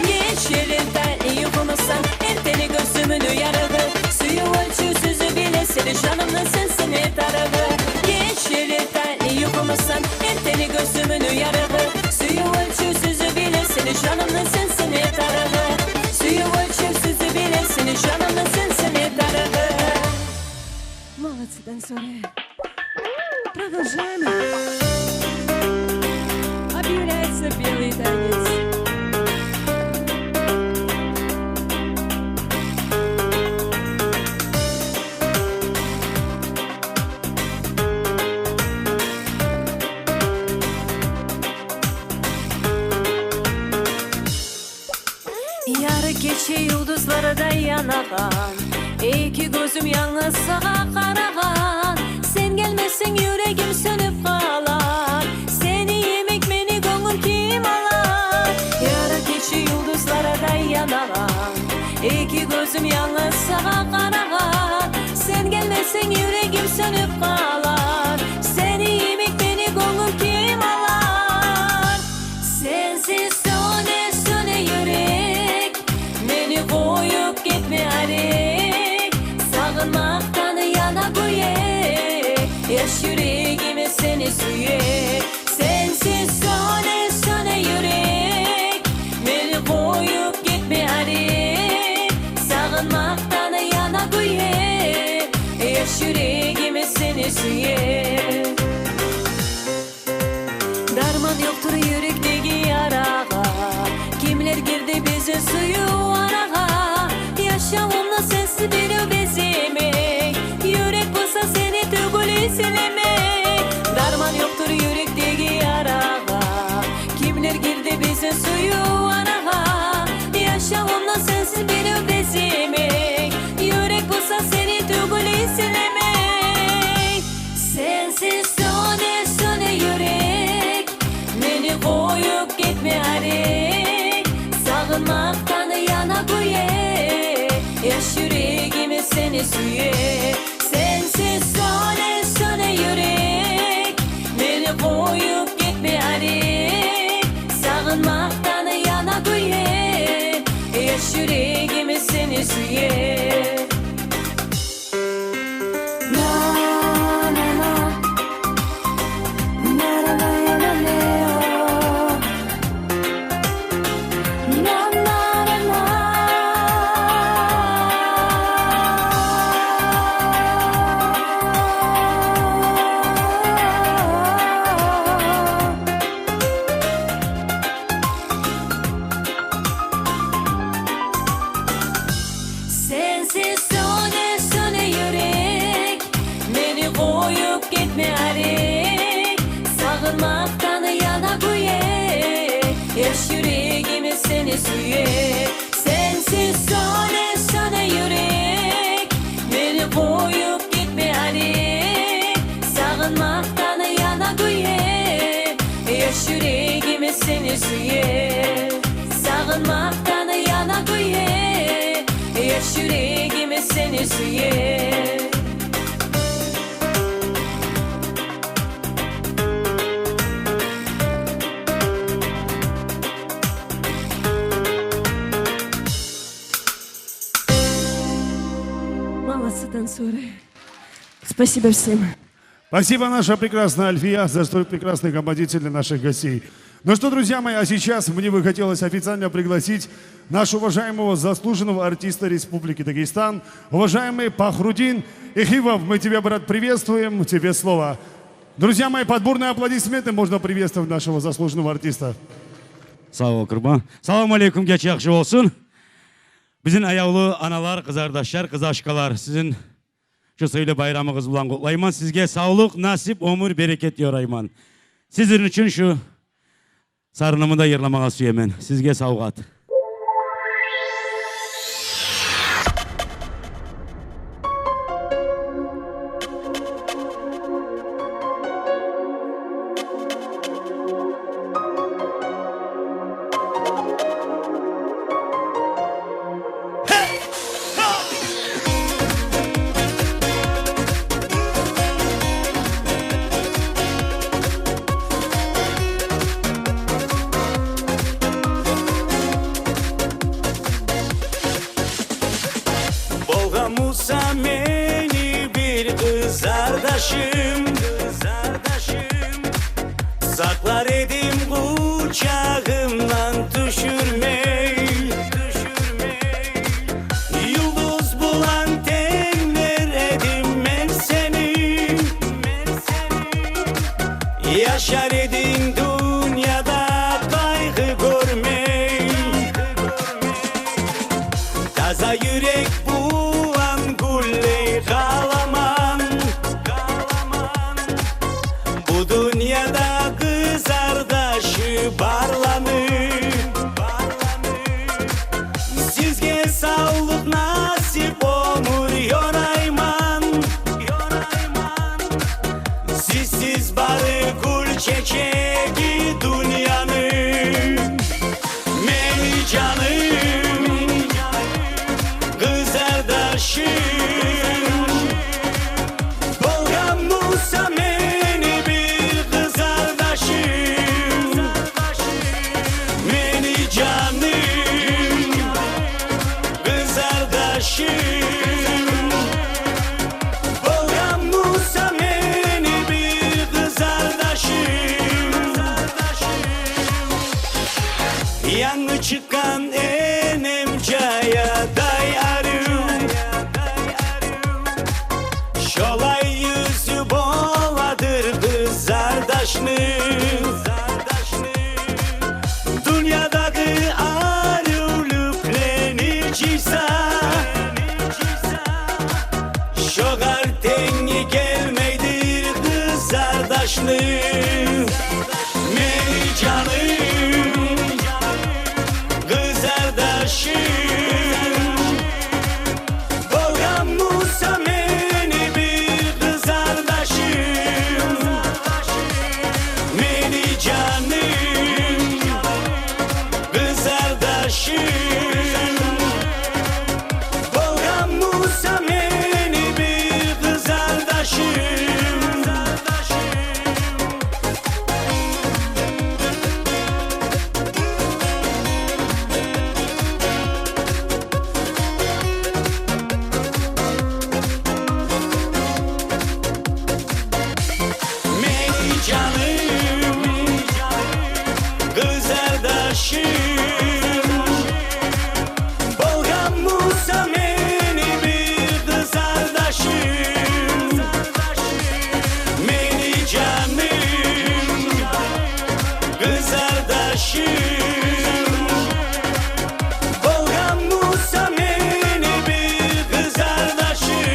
Гечелер татли юхлумасан, эртен гёзюмню ярыгъы, сююв оьлчевсюз билесен, жанымны сенсен тарыгъы. Гечелер татли юхлумасан, эртен гёзюмню ярыгъы, сююв оьлчевсюз билесен, жанымны сенсен тарыгъы. Сююв оьлчевсюз билесен, жанымны сенсен тарыгъы. Молодцы, танцоры. Продолжаем. Объявляется белый танец. Ярыкъ гече юлдузлардай янагъан, эки гёзюм янгыз сагъа къарагъан. Сен гелмесенг, юрегим сёнюп къалар, сени йимик мени гёнгюл ким алар? Ярыкъ гече юлдузлардай янагъан, эки гёзюм янгыз сагъа къарагъан. Сен гелмесенг, юрегим сёнюп къалар, сени йимик мени гёнгюл ким алар? Сенсиз сёне, сёне юрек, мени къоюп гетме арек. Сагъынмакъдан яна гюе, яш юрегим сени сюе. Сенсиз сёне, сёне юрек, мени къоюп гетме арек. Сагъынмакъдан яна гюе, яш юрегим сени сюе. Дарман ёкъдур юрекдеги ярагъа, кимлер гирди бизин сююв арагъа. Яшавумну сенсиз бирев беземей, юрек болса сени тюгюл излемей. Дарман ёкъдур юрекдеги ярагъа, кимлер гирди бизин сююв арагъа. Яшавумну сенсиз бирев беземей, юрек болса сени тюгюл излемей. Сенсиз сёне, сёне юрек, мени къоюп гетме арек. Сагъынмакъдан яна гюе, яш юрегим сени сюе. Сенсиз сёне, сёне юрек, мени къоюп гетме арек. Сагъынмакъдан яна гюе, яш юрегим сени сюе. Сенсиз сёне, сёне юрек, мени къоюп гетме арек. Сагъынмакъдан яна гюе, яш юрегим сени сюе. Сенсиз сёне, сёне юрек, мени къоюп гетме арек. Сагъынмакъдан яна гюе, яш юрегим сени сюе. Сагъынмакъдан яна гюе, яш юрегим сени сюе. Молодцы, танцоры. Спасибо всем. Спасибо, наша прекрасная Альфия, за столь прекрасный композицию для наших гостей. Ну что, друзья мои, а сейчас мне бы хотелось официально пригласить нашего уважаемого заслуженного артиста Республики Дагестан, уважаемый Пахрудин Ихивов. Мы тебя, брат, приветствуем. Тебе слово. Друзья мои, под бурные аплодисменты можно приветствовать нашего заслуженного артиста. Сав бол, Къурбан. Салам алейкум, гече яхшы болсун. Бизин аявлу аналар, къызардашлар, къызашкалар, сизин шу сыйлы байрамыгъыз булан къутлайман. Сизге савлукъ, насип, оьмюр, берекет ёрайман. Сизин учун шу сарынымны да йырламагъа сюемен. Сизге савгъат. Болгъан буса мени бир къызардашым, сакълар эдим къучагъымдан тюшюрмей. Юлдуз булан тенглер эдим мен сени. Яшар эдинг дюньяда къайгъы гёрмей. Таза юрек булан гюллей къаламан. Бу дюньяда къызардашы барланы. Сизге савлукъ, насип, оьмюр ёрайман. Сизсиз бары гюл чечеги дюньяны. Мени жаным, къызардашым. Болгъан буса мени бир къызардашым. Мени жаным, къызардашым. Болгъан буса мени бир къызардашым. Янгы чыкъгъан энем жаядай арив. Шолай юзю боладыр къызардашны. Дюньядагъы аривлюклени жыйса, шогъар тенги гелмейдир къызардашны. Мени жаным, къызардашым. Болгъан буса мени бир къызардашым. Мени жаным, къызардашым. Болгъан буса мени бир къызардашым. Мени жаным, къызардашым. Болгъан буса мени бир къызардашым. Мени жаным, къызардашым. Болгъан буса мени бир къызардашым.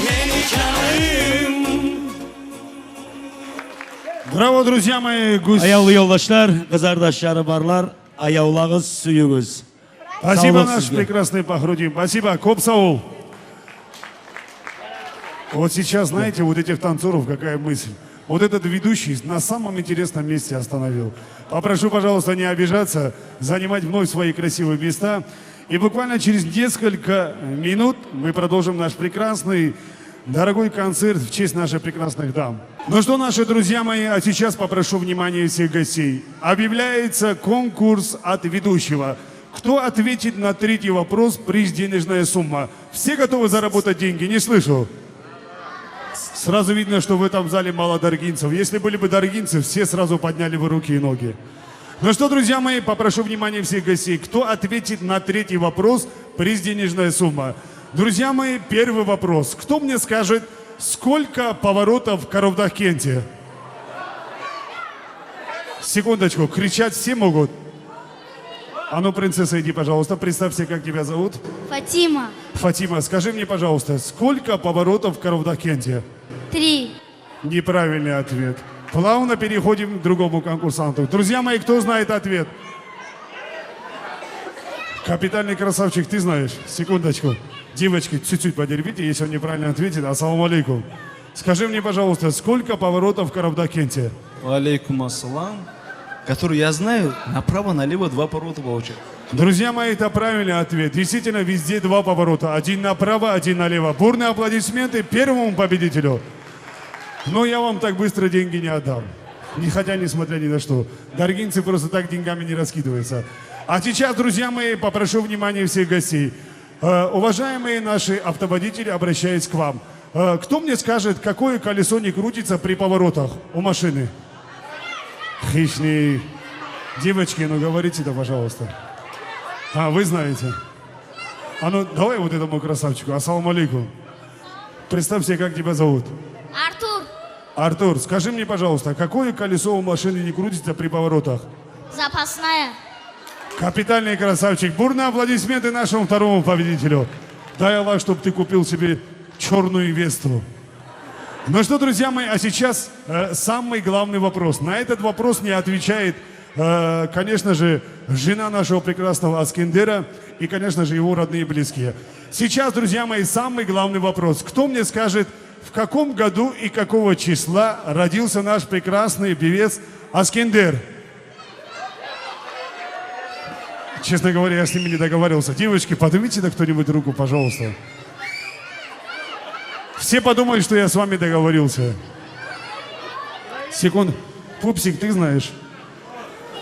Мени жаным. Браво, друзья мои, гюз- Аявлу ёлдашлар, къызардашлары барлар, аявлагъыз, сююгюз. Спасибо, наш прекрасный Пахрудин. Спасибо, кёп сав бол. Вот сейчас, знаете, вот этих танцоров какая мысль. Вот этот ведущий на самом интересном месте остановил. Попрошу, пожалуйста, не обижаться, занимать вновь свои красивые места. И буквально через несколько минут мы продолжим наш прекрасный, дорогой концерт в честь наших прекрасных дам. Ну что, наши друзья мои, а сейчас попрошу внимания всех гостей. Объявляется конкурс от ведущего. Кто ответит на третий вопрос, приз — денежная сумма. Все готовы заработать деньги? Не слышу. Сразу видно, что в этом зале мало даргинцев. Если были бы даргинцы, все сразу подняли бы руки и ноги. Ну что, друзья мои, попрошу внимания всех гостей. Кто ответит на третий вопрос, приз — денежная сумма. Друзья мои, первый вопрос. Кто мне скажет, сколько поворотов в Карабудахкенте? Секундочку, кричать все могут? А ну, принцесса, иди, пожалуйста, представься, как тебя зовут? Фатима. Фатима, скажи мне, пожалуйста, сколько поворотов в Карабудахкенте? Три. Неправильный ответ. Плавно переходим к другому конкурсанту. Друзья мои, кто знает ответ? Капитальный красавчик, ты знаешь? Секундочку. Девочки, чуть-чуть потерпите, если он неправильно ответит. Ассаламу алейкум. Скажи мне, пожалуйста, сколько поворотов в Карабудахкенте? Ва алейкум ассалам. Который я знаю, направо-налево два поворота получается. Друзья мои, это правильный ответ. Действительно, везде два поворота. Один направо, один налево. Бурные аплодисменты первому победителю. Но я вам так быстро деньги не отдам. Не, хотя, несмотря ни на что. Даргинцы просто так деньгами не раскидываются. А сейчас, друзья мои, попрошу внимания всех гостей. Э, уважаемые наши автоводители, обращаюсь к вам. Э, кто мне скажет, какое колесо не крутится при поворотах у машины? Хищный. Девочки, ну говорите-то, пожалуйста. А, вы знаете. А ну, давай вот этому красавчику. Ассаламу алейкум. Представь себе, как тебя зовут? Артур. Артур, скажи мне, пожалуйста, какое колесо у машины не крутится при поворотах? Запасная. Капитальный красавчик. Бурные аплодисменты нашему второму победителю. Дай Аллах, чтоб ты купил себе чёрную Весту. Ну что, друзья мои, а сейчас, э, самый главный вопрос. На этот вопрос не отвечает, э, конечно же, жена нашего прекрасного Аскендера и, конечно же, его родные и близкие. Сейчас, друзья мои, самый главный вопрос. Кто мне скажет, в каком году и какого числа родился наш прекрасный певец Аскендер? Честно говоря, я с ними не договаривался. Девочки, поднимите-то кто-нибудь руку, пожалуйста. Все подумают, что я с вами договорился. Секунду. Пупсик, ты знаешь?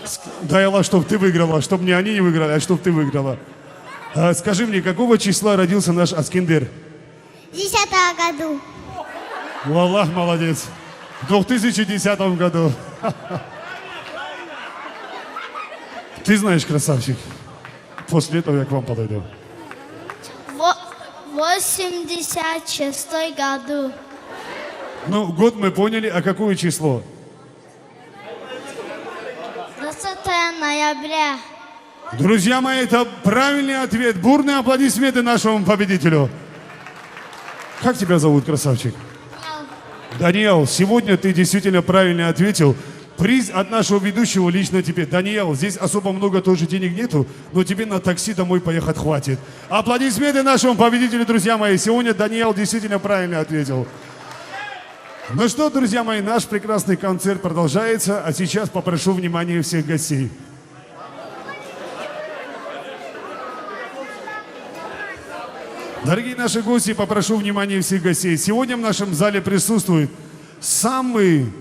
Ск-, дай Аллах, чтоб ты выиграла, чтоб не они не выиграли, а чтоб ты выиграла. А, скажи мне, какого числа родился наш Аскендер? Десятого году. Валлах, молодец. В две тысячи десятом году. Ты знаешь, красавчик. После этого я к вам подойду. Во-, восемьдесят шестой году. Ну, год мы поняли, а какое число? Двадцатое ноября. Друзья мои, это правильный ответ. Бурные аплодисменты нашему победителю. Как тебя зовут, красавчик? Даниэл. Даниэл, сегодня ты действительно правильно ответил. Приз от нашего ведущего лично тебе. Даниэл, здесь особо много тоже денег нету, но тебе на такси домой поехать хватит. Аплодисменты нашему победителю, друзья мои. Сегодня Даниэл действительно правильно ответил. Ну что, друзья мои, наш прекрасный концерт продолжается, а сейчас попрошу внимания всех гостей. Дорогие наши гости, попрошу внимания всех гостей. Сегодня в нашем зале присутствует самый,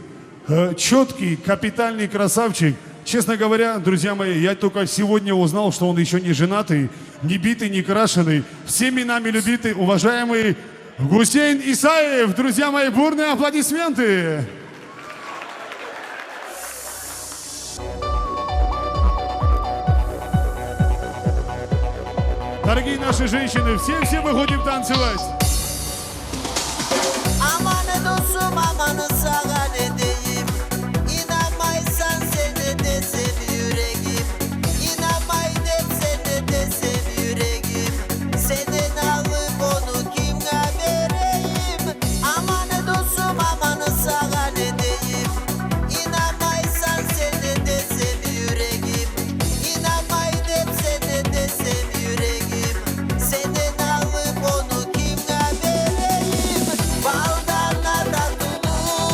э, чёткий, капитальный красавчик. Честно говоря, друзья мои, я только сегодня узнал, что он ещё не женатый, не битый, не крашеный, всеми нами любитый, уважаемый Гусейн Исаев. Друзья мои, бурные аплодисменты. Дорогие наши женщины, все, все выходим танцевать. Аманы, досум, аманы, сагъа не дейим? Инанмайсан сен не десем, юрегим. Инанмай деп сен не десем, юрегим. Сенден алып, ону кимге берейим? Аманы, досум, аманы, сагъа не дейим? Инанмайсан сен не десем, юрегим. Инанмай деп сен не десем, юрегим. Сенден алып, ону кимге берейим? Балдан да татылы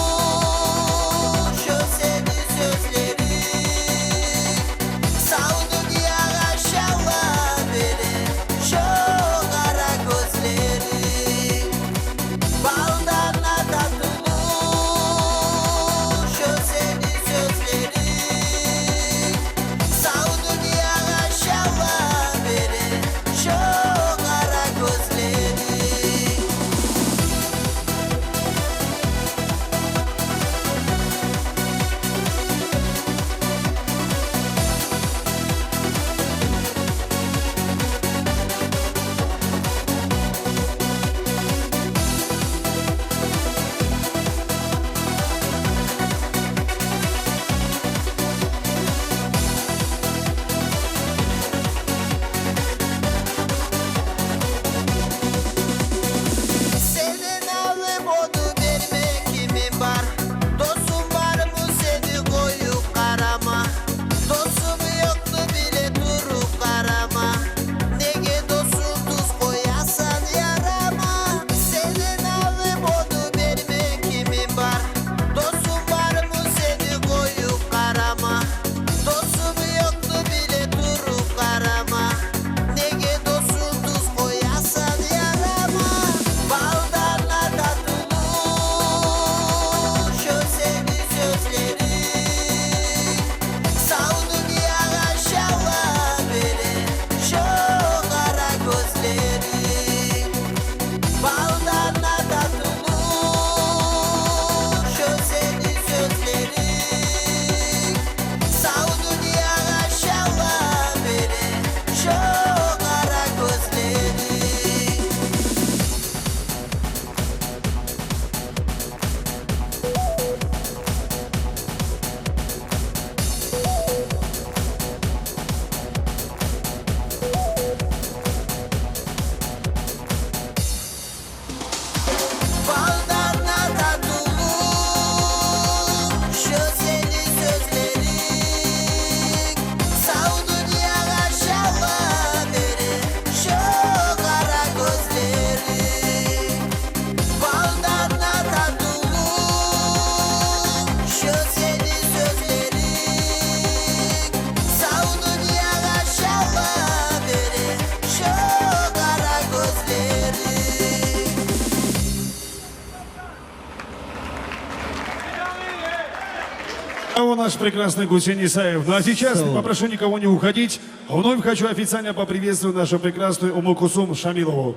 Наш прекрасный Гусейн Исаев. Ну а сейчас не попрошу никого не уходить. Вновь хочу официально поприветствовать нашу прекрасную Умму Кусум Шамилову.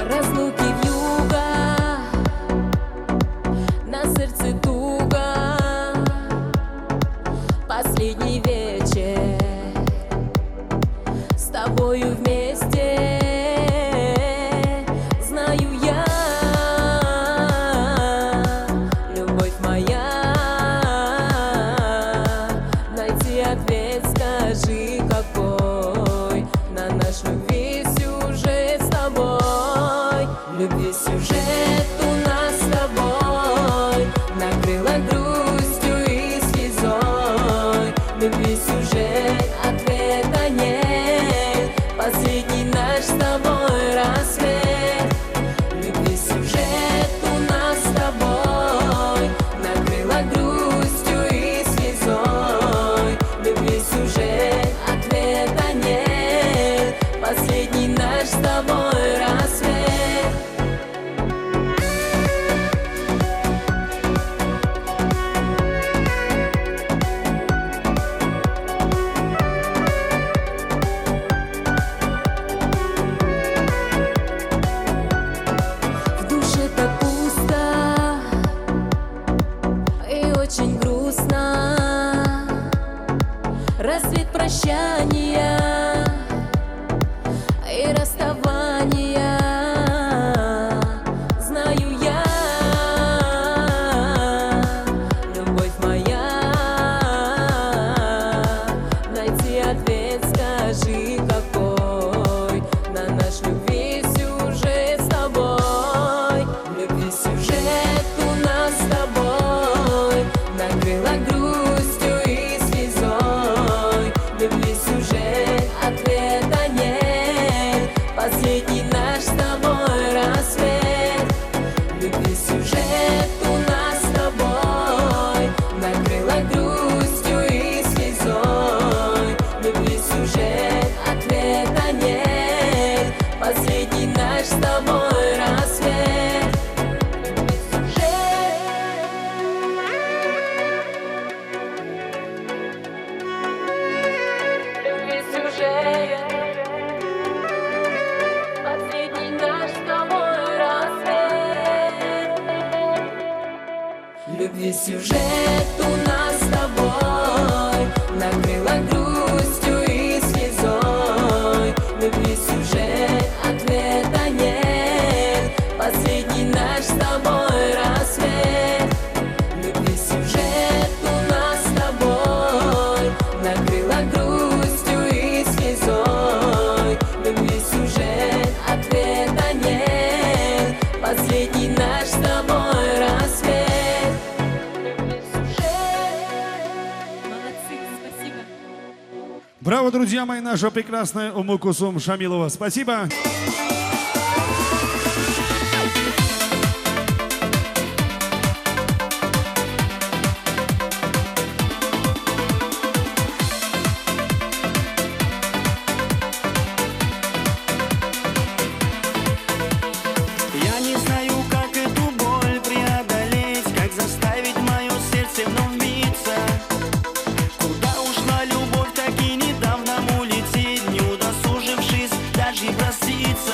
Разлуки вьюга, на сердце туга. Последний вечер с тобою вместе. Знаю я, любовь моя, найти ответ, скажи, какой на наш любви сюжет с тобой. Любви сюжет у нас с тобой накрыла грустью и слезой. Любви сюжет, ответа нет, последний наш с тобой рассвет. Любви сюжет у нас с тобой накрыла грустью и слезой. Любви сюжет, ответа нет, последний наш с тобой рассвет. В душе так пусто и очень грустно. Рассвет прощания и расставания. Знаю я, любовь моя, найти ответ, скажи, какой на наш любви сюжет с тобой. Любви сюжет у нас с тобой накрыла грустью и слезой. Любви сюжет, ответа нет, последний наш с тобой рассвет. Любви сюжет у нас с тобой накрыла грустью и слезой. Любви сюжет, ответа нет, последний наш с тобой рассвет. Любви сюжет, последний наш с тобой рассвет. Любви сюжет у нас с тобой накрыла грустью и слезой. Любви сюжет, ответа нет, последний наш с тобой рассвет. Любви сюжет у нас с тобой накрыла грустью и слезой. Любви сюжет, ответа нет, последний наш с тобой рассвет. Молодцы, спасибо. Браво, друзья мои, наша прекрасная Умму Кусум Шамилова. Спасибо. Я не знаю, как эту боль преодолеть, как заставить моё сердце вновь биться. Куда ушла любовь, так и не дав нам улететь, не удосужившись даже проститься.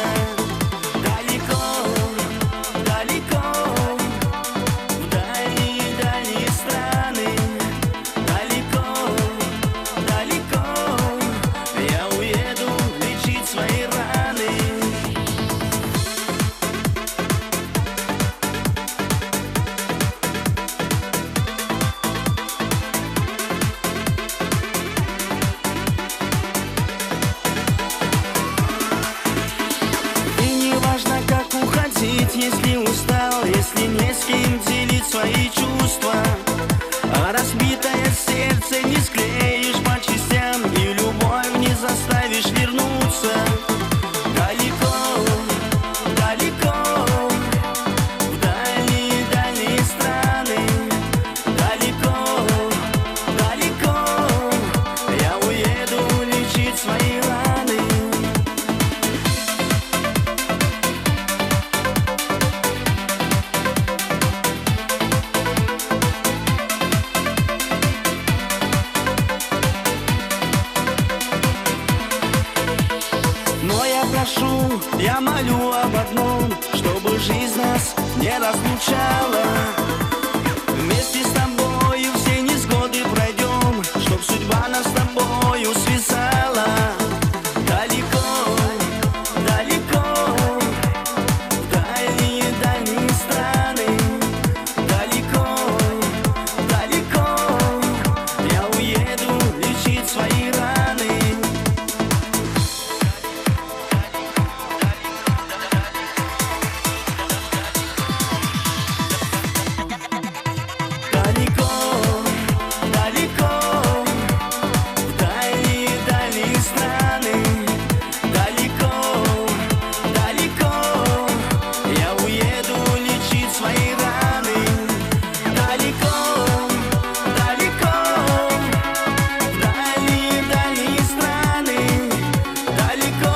Об одном, чтобы жизнь нас не разлучала. Вместе с тобою все невзгоды пройдём, чтоб судьба нас с тобою связала. Далеко, далеко, в дальние, дальние страны. Далеко, далеко я уеду лечить свои раны. Далеко, далеко, в дальние, дальние страны. Далеко, далеко я уеду лечить свои раны. Далеко, далеко, в дальние, дальние страны. Далеко,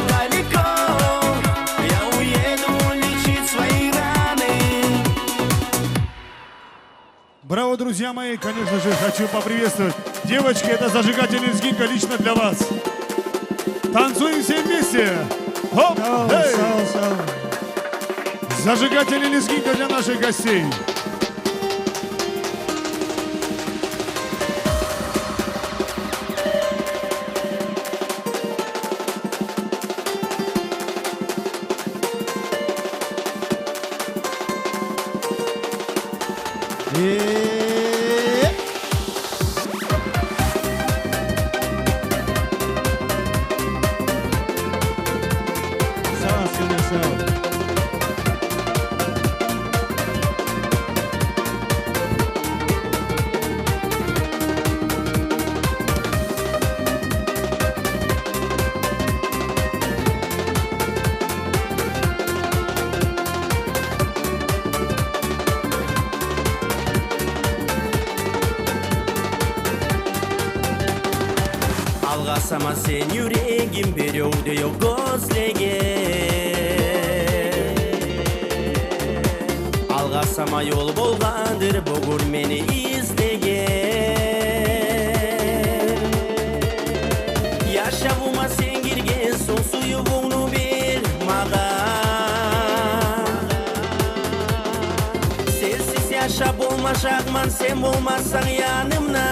далеко я уеду лечить свои раны. Браво, друзья мои! Конечно же, хочу поприветствовать. Девочки, это «Зажигательная лезгинка» лично для вас. Танцуем все вместе. Хоп, сав бол, гьей! Сав бол, сав бол. «Зажигательная лезгинка» для наших гостей. Алгъасама сен, юрегим, биревде ёкъ гёзлеген. Алгъасама, ёл болгъандыр бугюн мени излеген. Яшавума сен гирген сонг, сюювюнгню бер магъа. Сенсиз яшап болмажакъман, сен болмасанг янымда.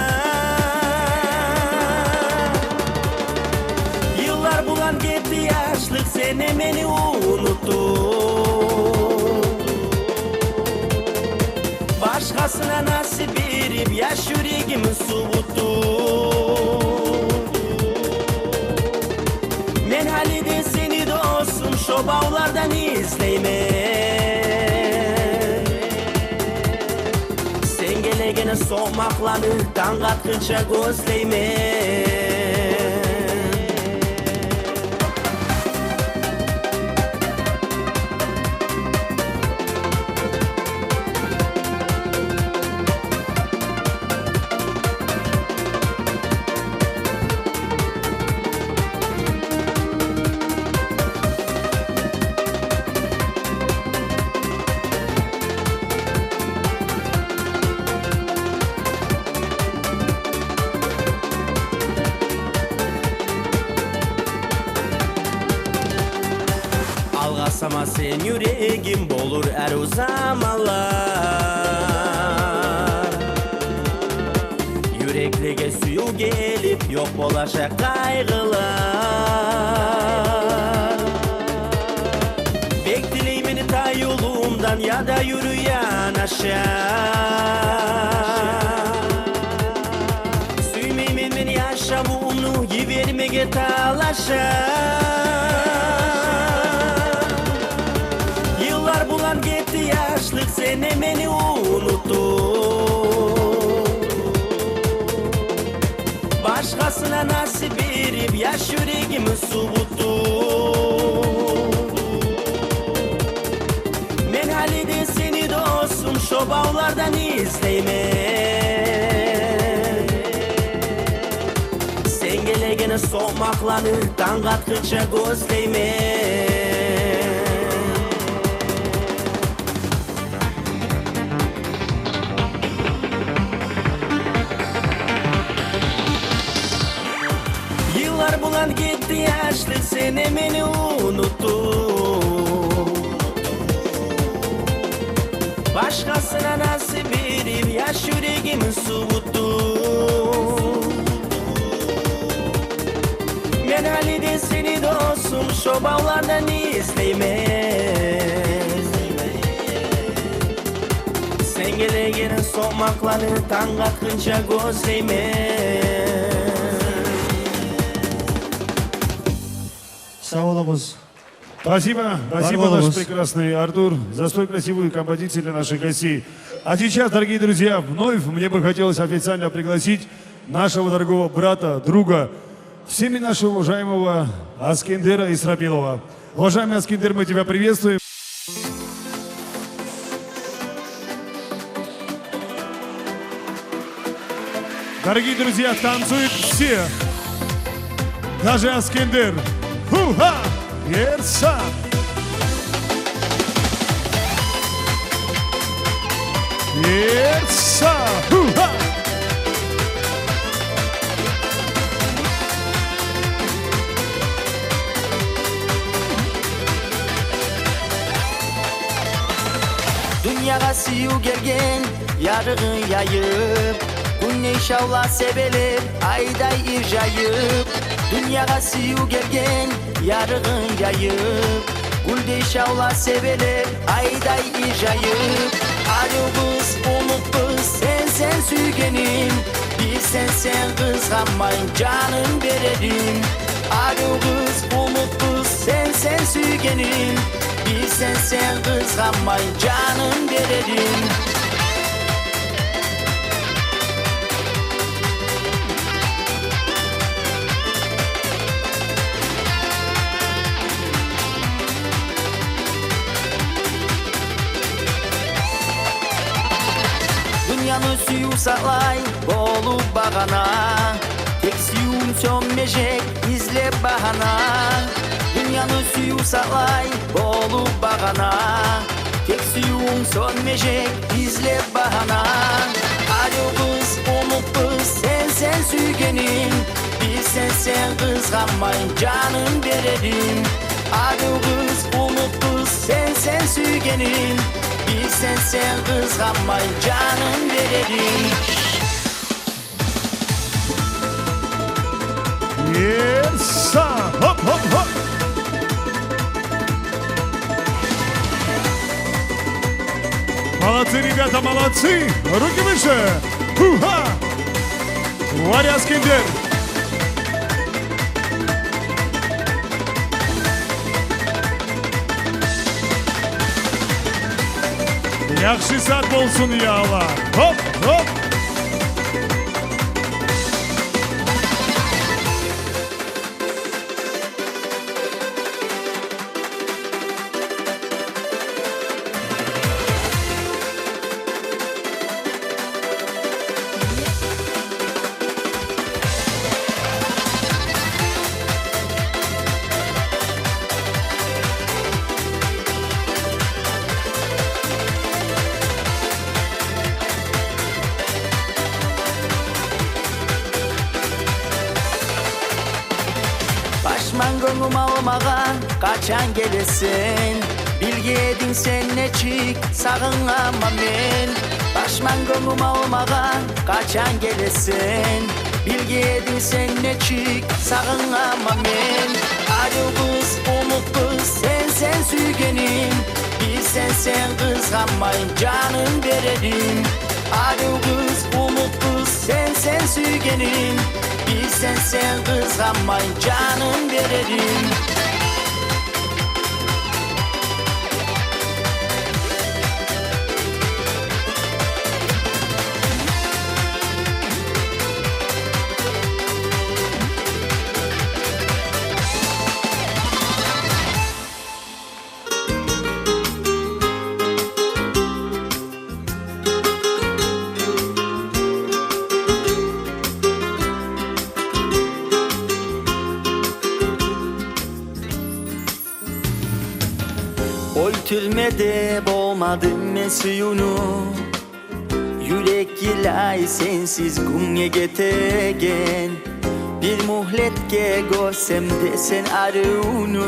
Йыллар булан гетди яшлыкъ, сен де мени унутдунг. Башгъасына насип берип, яш юрегимни сувутдунг. Мен гьали де сени, досум, шо бавлардан излеймен. Сен гелеген сокъмакъланы танг атгъынча гёзлеймен. Алгъасама сен, юрегим, болур арив заманлар. Юреклеге сююв гелип, ёкъ болажакъ къайгъылар. Бек тилеймен та ёлумдан, яда юрю янаша. Сюймеймен мен яшавумну йибермеге талаша. Йыллар булан гетди яшлыкъ, сен де мени унутдунг. Башгъасына насип берип, яш юрегимни сувутдунг. Мен гьали де сени, досум, шо бавлардан излеймен. Сен гелеген сокъмакъланы танг атгъынча гёзлеймен. Йыллар булан гетди Сен де мени унутдунг. Башгъасына насип берип, яш юрегим сувутдунг. Мен гьали де сени, досум, шо бавлардан излеймен. Сен гелеген сокъмакъланы танг атгъынча гёзлеймен. Сав болугъуз. Спасибо, спасибо, наш прекрасный Артур, за столь красивую композицию для наших гостей. А сейчас, дорогие друзья, вновь мне бы хотелось официально пригласить нашего дорогого брата, друга, всеми нашего уважаемого Аскендера Исрапилова. Уважаемый Аскендер, мы тебя приветствуем. Дорогие друзья, танцуют все. Даже Аскендер. Ху-ха! Ерса! Ерса! Ху-ха! Дюньягъа сююв гелген, ярыгъын яйып, гюндей шавла себелеп, айдай иржайып. Дюньягъа сююв гелген, ярыгъын яйып, гюлдей шавла себелеп, айдай иржайып. Арив къыз, уллу къыз, сенсен сюйгеним, бир сенсен къызгъанмай жаным берерим. Арив къыз, уллу къыз, сенсен сюйгеним, бир сенсен къызгъанмай жаным берерим. Дюньяны сююв сакълай болуп багъана, тек сюювюм сёнмежек, излеп багьана. Дюньяны сююв сакълай болуп багъана, тек сюювюм сёнмежек, излеп багьана. Арив къыз, уллу къыз, сенсен сюйгеним, бир сенсен къызгъанмай жаным берерим. Арив къыз, уллу къыз, сенсен сюйгеним, бир сенсен къызгъанмай жаным берерим. Ерса! Хоп, хоп, хоп! Молодцы, ребята, молодцы! Руки выше! Ху-ха! Варя Аскендер! Яхшы сагьат болсун, я Аллагь! Хоп, хоп! Пашман гёнгюм алмагъа, къачан гелесен? Билген эдинг сен нечик сагъынаман мен. Пашман гёнгюм алмагъа, къачан гелесен? Билген эдинг сен нечик сагъынаман мен. Арив къыз, уллу къыз, сенсен сюйгеним, бир сенсен къызгъанмай жаным берерим. Арив къыз, уллу къыз, сенсен сюйгеним, бир сенсен къызгъанмай жаным берерим. Оьлтюрме де болмадым мен сюювню. Юрек йылай сенсиз гюнге гетеген. Бир мюгьлетге гёрсем де сен аривню,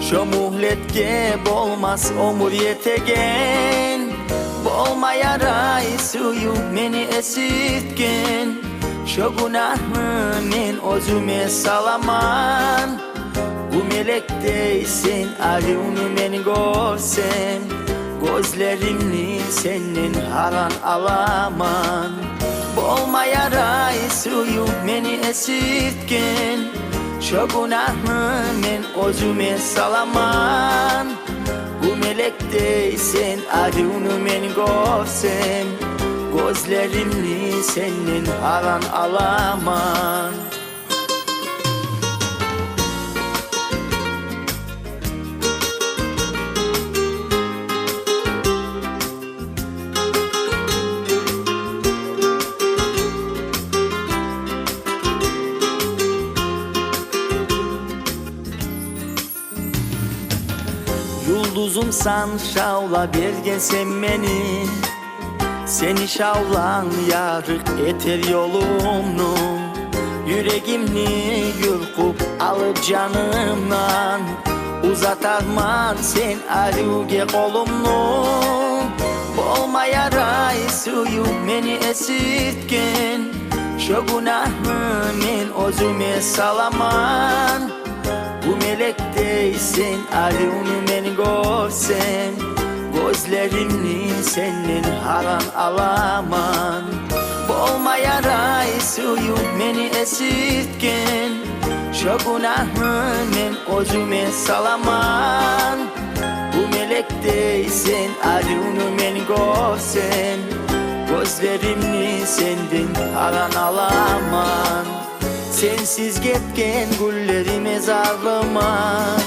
шо мюгьлетге болмас оьмюр етеген. Болмай ярай сююв мени эсиртген, шо гюнагьны мен оьзюме саламан. Гюмелек дей сен аривню мен гёрсем, гёзлеримни сенден гьаран аламан. Болмай ярай сююв мени эсиртген, шо гюнагьны мен оьзюме саламан. Гюмелек дей сен аривню мен гёрсем, гёзлеримни сенден гьаран аламан. Юлдузумсан, шавла берген сен мени, сени шавланг ярыкъ этер ёлумну. Юрегимни юлкъуп алып жанымдан, узатарман сен аривге къолумну. Болмай ярай сююв мени эсиртген, шо гюнагьны мен оьзюме саламан. Гюмелек дей сен аривню мен гёрсем, гёзлеримни сенден гьаран аламан. Болмай ярай сююв мени эсиртген, шо гюнагьны мен оьзюме саламан. Гюмелек дей сен аривню мен гёрсем, гёзлеримни сенден гьаран аламан. Сенсиз гетген гюнлериме зарлыман.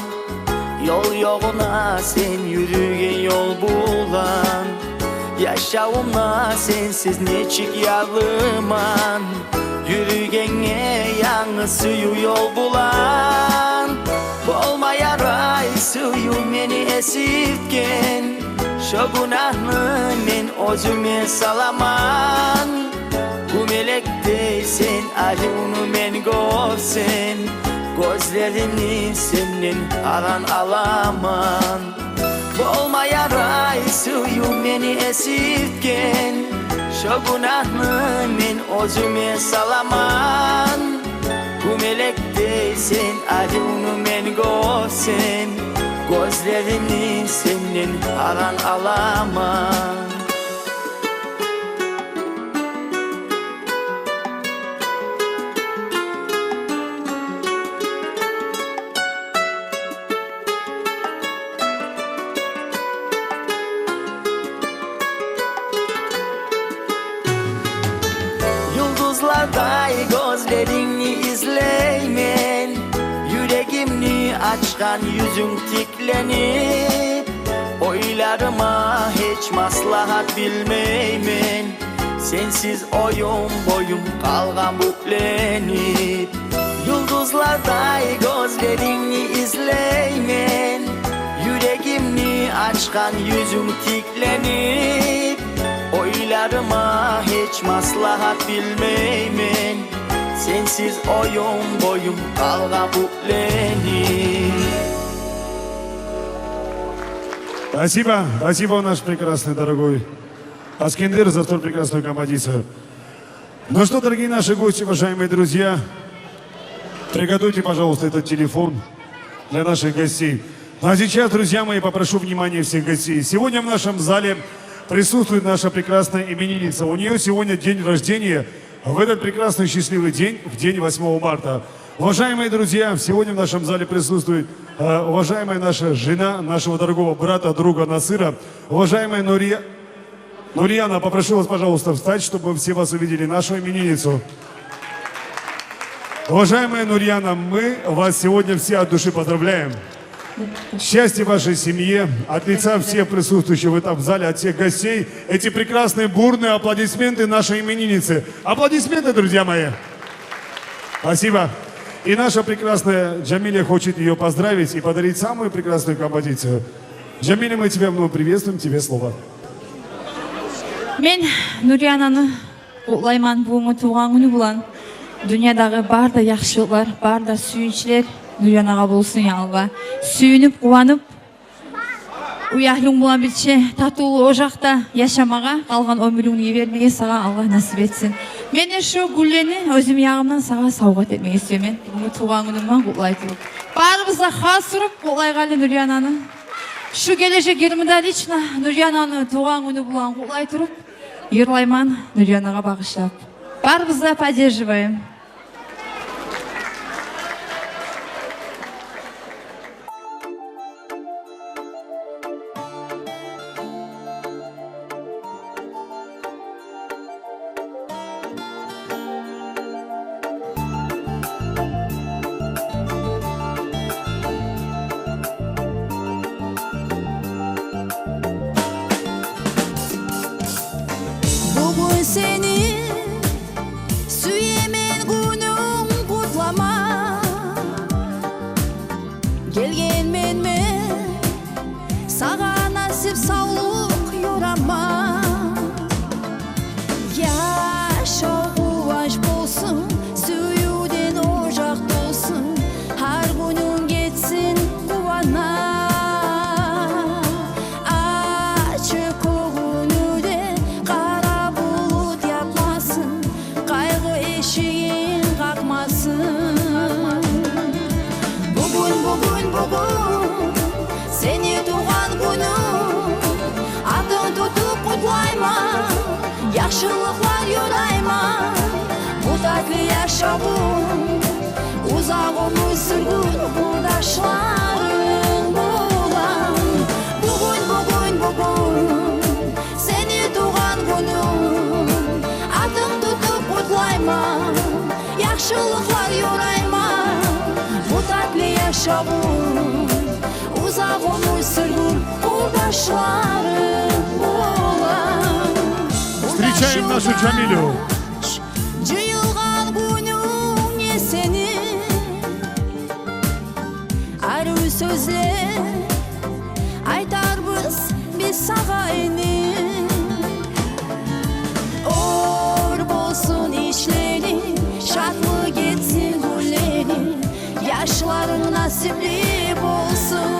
Ёл ёгъуна сен юрюген ёл булан, яшавумда сенсиз нечик ярлыман. Юрюгенге янгы сююв ёл булан. Болмай ярай сююв мени эсиртген, шо гюнагьны мен оьзюме саламан. Гюмелек дей сен аривню мен гёрсем, гёзлеримни сенден гьаран аламан. Болмай ярай сююв мени эсиртген, шо гюнагьны мен оьзюме саламан. Гюмелек дей сен аривню мен гёрсем, гёзлеримни сенден гьаран аламан. Юлдузлардай гёзлерингни излеймен, юрегимни ачгъан юзюнг тикленип. Ойларыма гьеч маслагьат билмеймен, сенсиз оюм-боюм къалгъан бюкленип. Юлдузлардай гёзлерингни излеймен, юрегимни ачгъан юзюнг тикленип. Ойларыма гьеч маслагьат билмеймен, сенсиз оюм-боюм къалгъан бюкленип. Спасибо, спасибо, наш прекрасный, дорогой Аскендер, за столь прекрасную композицию. Ну что, дорогие наши гости, уважаемые друзья, приготовьте, пожалуйста, этот телефон для наших гостей. Ну а сейчас, друзья мои, попрошу внимания всех гостей. Сегодня в нашем зале присутствует наша прекрасная именинница. У неё сегодня день рождения. В этот прекрасный счастливый день, в день восьмого марта, уважаемые друзья, сегодня в нашем зале присутствует, э, уважаемая наша жена, нашего дорогого брата, друга Насыра, уважаемая Нурия-, Нурьяна, попрошу вас, пожалуйста, встать, чтобы мы все вас увидели, нашу именинницу. Уважаемая Нурьяна, мы вас сегодня все от души поздравляем. Счастья вашей семье. От лица всех присутствующих в этом зале, от всех гостей, эти прекрасные бурные аплодисменты нашей имениннице. Аплодисменты, друзья мои. Спасибо. И наша прекрасная Джамиля хочет её поздравить и подарить самую прекрасную композицию. Джамиля, мы тебя вновь приветствуем, тебе слово. Мен Нурьянаны къутлайман бугюнгю тувгъан гюню булан. Дюньядагъы бары да яхшылыкълар, бары да сююнчлер Нуржанагъа болсун, я Аллагь. Сююнюп, къуванып, уьягьлюнг булан бирче татывлу ожакъда яшамагъа, къалгъан оьмюрюнгню йибермеге сагъа Аллагь насип этсин. Мен де шу гюллени оьзюм ягъымдан сагъа савгъат этмеге сюемен, бугюн тувгъан гюнюнг булан къутлай туруп. Барыбыз да хас уруп къутлайгъалы Нуржананы. Шу гележек йылымда лично Нуржананы тувгъан гюню булан къутлай туруп, йырлайман Нуржанагъа багъышлап. Барыбыз да поддерживаем. Бугюн сени сюемен гюнюнг къутлама. Гелгенмен мен сагъа насип, савлукъ ёрама. Яшав къуванч болсун, сюювден ожакъ толсун, гьар гюнюнг гетсин къувана. Ачыкъ гюнюнде къара булут ятмасын, къайгъы эшигин къакъмасын. Бугюн, бугюн, бугюн сени тувгъан гюнюнг, атынг тутуп къутлайман, яхшылыкълар ёрайман. Бу татли яшавунг узакъ оьмюр сюргюн, къурдашларынг булан. Бугюн, бугюн, бугюн сени тувгъан гюнюнг, атынг тутуп къутлайман, яхшылыкълар ёрайман. Бу татли яшавунг узакъ оьмюр сюргюн, къурдашларынг булан. Встречаем нашу Джамилю. Жыйылгъан гюнюнге сени арив сёзлер айтарбыз биз сагъа, энем. Оьр болсун ишлеринг, шатлы гетсин гюнлеринг, яшларынг насипли болсун.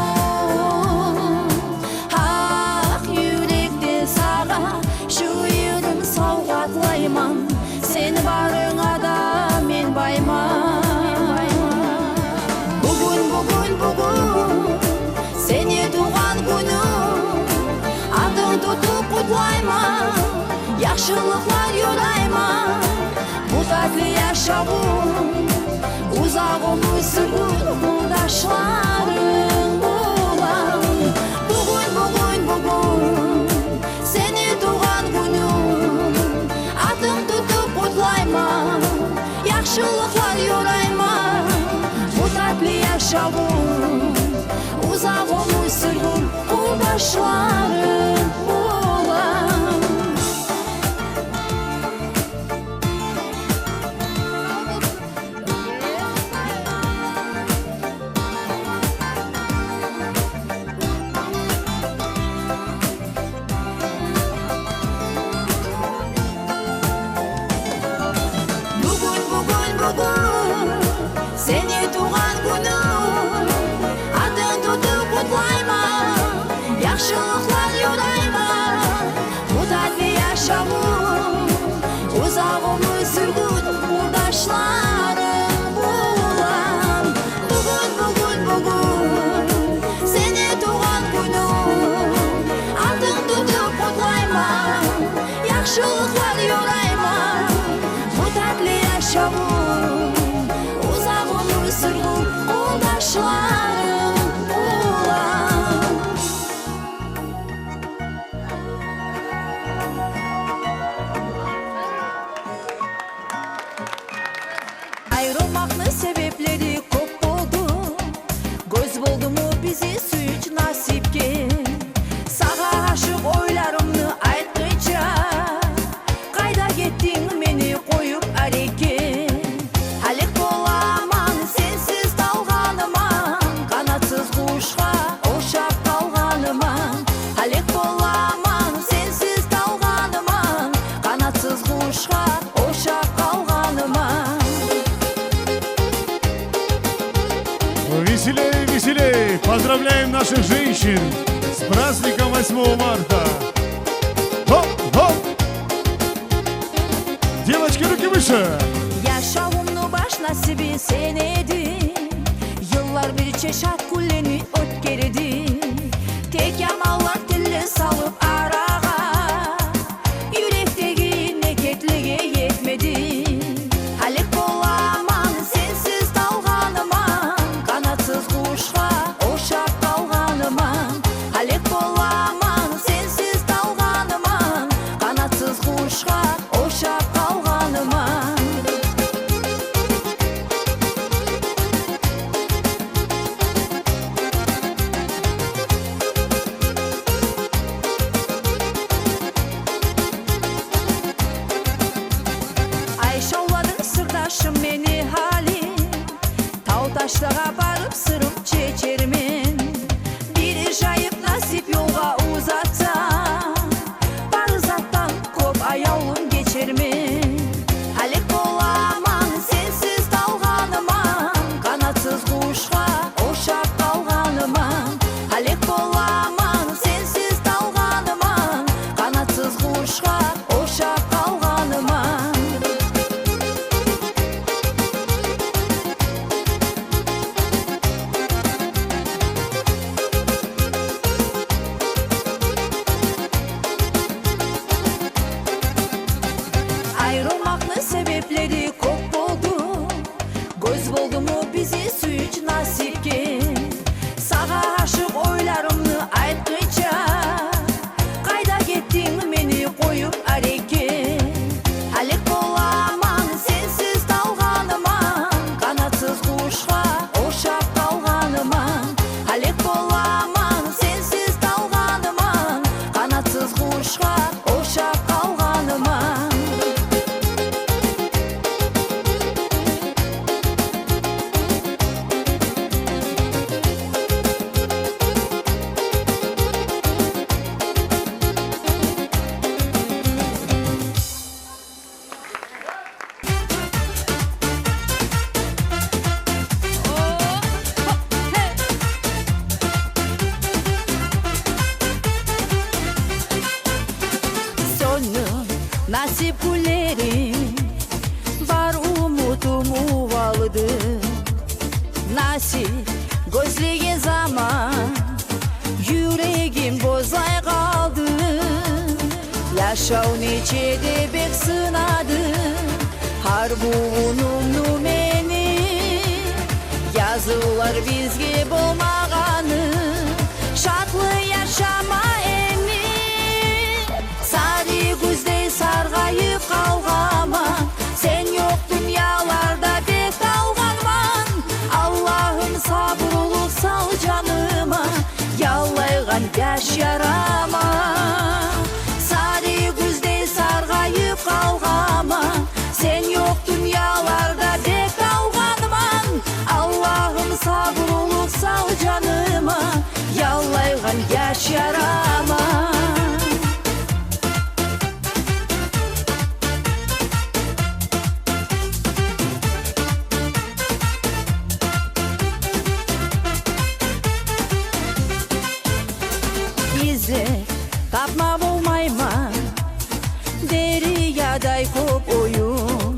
Гьакъ юрекден сагъа шу йырым савгъатлайман, сен барынга да мен байман. Бугюн, бугюн, бугюн сени тувгъан гюнюнг, атынг тутуп къутлайман, яхшылыкълар ёрайман. Бу татли яшавунг узакъ оьмюр сюргюн, къурдашларынг булан. Бугюн, бугюн, бугюн сени тувгъан гюнюнг, атынг тутуп къутлайман, яхшылыкълар ёрайман. Бу татли яшавунг узакъ оьмюр сюргюн, къурдашларынг булан. Бугюн, бугюн, бугюн сени тувгъан гюнюнг, атынг тутуп къутлайман, яхшылыкълар ёрайман. Бу татли яшавунг узакъ оьмюр сюргюн, къурдашларынг булан. Бугюн, бугюн, бугюн сени тувгъан гюнюнг, атынг тутуп къутлайман, яхшылыкълар ёрайман. Бу татли яшавунг узакъ оьмюр сюргюн, къурдашларынг булан. С праздником восьмого марта! Хоп, хоп! Девочки, руки выше! Яшавумну баш насиби сен эдинг. Йыллар бирче шат гюнлени оьтгерди. Тек яманлар тиллер салып арагъа. Юрекдеги некетлеге етмеди. Гьалек боламан сенсиз талгъаныма, къанатсыз къушгъа ошап къалгъаныма. Гьалек боламан сенсиз талгъаныма, къанатсыз къушгъа ошап къалгъаныма. Ай шавладынг, сырдашым, мени гьалим. Тав-таштагъа барып сырым чечермен. Бир жайып насип ёлгъа узатса, бар затдан кёп аявлум гечермен. Гьалек боламан сенсиз талгъаныма, къанатсыз къушгъа ошап къалгъаныма. Гьалек боламан сенсиз талгъаныма, къанатсыз къушгъа ошап къалгъаныма. Айрылмакъны себеплери кёп болду. Гёз болдуму бизин сююнч насипге? Сагъа ашыкъ ойларымны айтгъынча, къайда гетдинг мени къоюп арекге? Гьалек боламан сенсиз талгъаныма, къанатсыз къушгъа ошап къалгъаныма. Гьалек боламан сенсиз талгъаныма, къанатсыз къушгъа ошап къалгъаныма. Сёндю насип гюллерим, бар умутум увалды. Насип гёзлеген заман юрегим бозай къалды. Яшав нече де бек сынады гьар бувунумну мени. Язывлар бизге болмагъаны, шатлы яшама эми. Сари гюздей саргъайып къалгъанман, сен ёкъ дюньяларда бек талгъанман. Аллагьым, сабурлукъ сал жаныма, яллайгъан яш ярама. Сари гюздей саргъайып къалгъанман, сен ёкъ дюньяларда бек талгъанман. Аллагьым, сабурлукъ сал жаныма, яллайгъан яш ярама. Излеп тапма болмайман дериядай кёп оюм.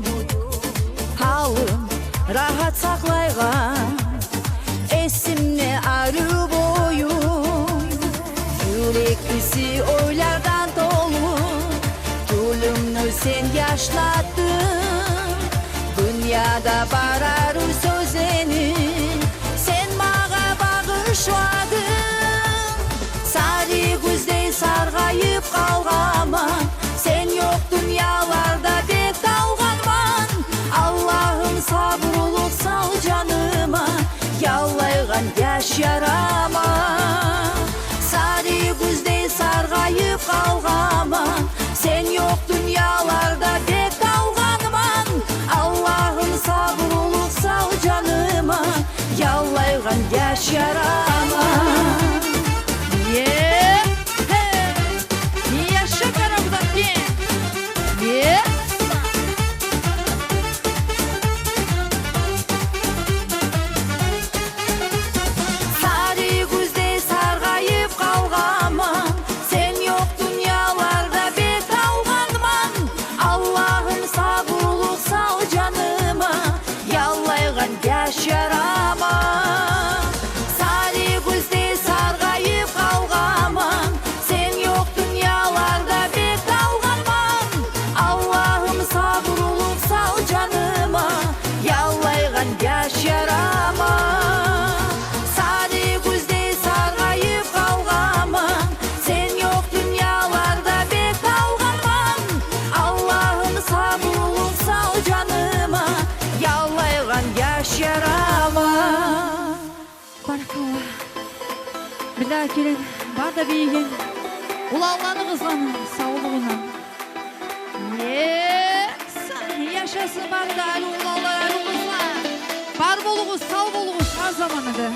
Гьалым рагьат сакълайгъан эсимде арив боюм. Юрек иси ойлардан толу, гюлюмню сен яшнатдынг. Дюньяда бар арив сёзлени сен магъа багъышладынг. Сари гюздей саргъайып къалгъанман, сен ёкъ дюньяларда бек талгъанман. Аллагьым, сабурлукъ сал жаныма, яллайгъан яш ярама. Сари гюздей саргъайып къалгъанман, сен ёкъ дюньяларда бек талгъанман. Аллагьым, сабурлукъ сал жаныма, яллайгъан яш ярама. Е, хе, яша, Къарабудагъгент. Е. Сари гюздей Гелин, бар да бийигин. Уланланы, къызланы савлугъуна. Е, яшасын бары да арив уланлар, арив къызлар. Бар болугъуз, сав болугъуз гьар заманда.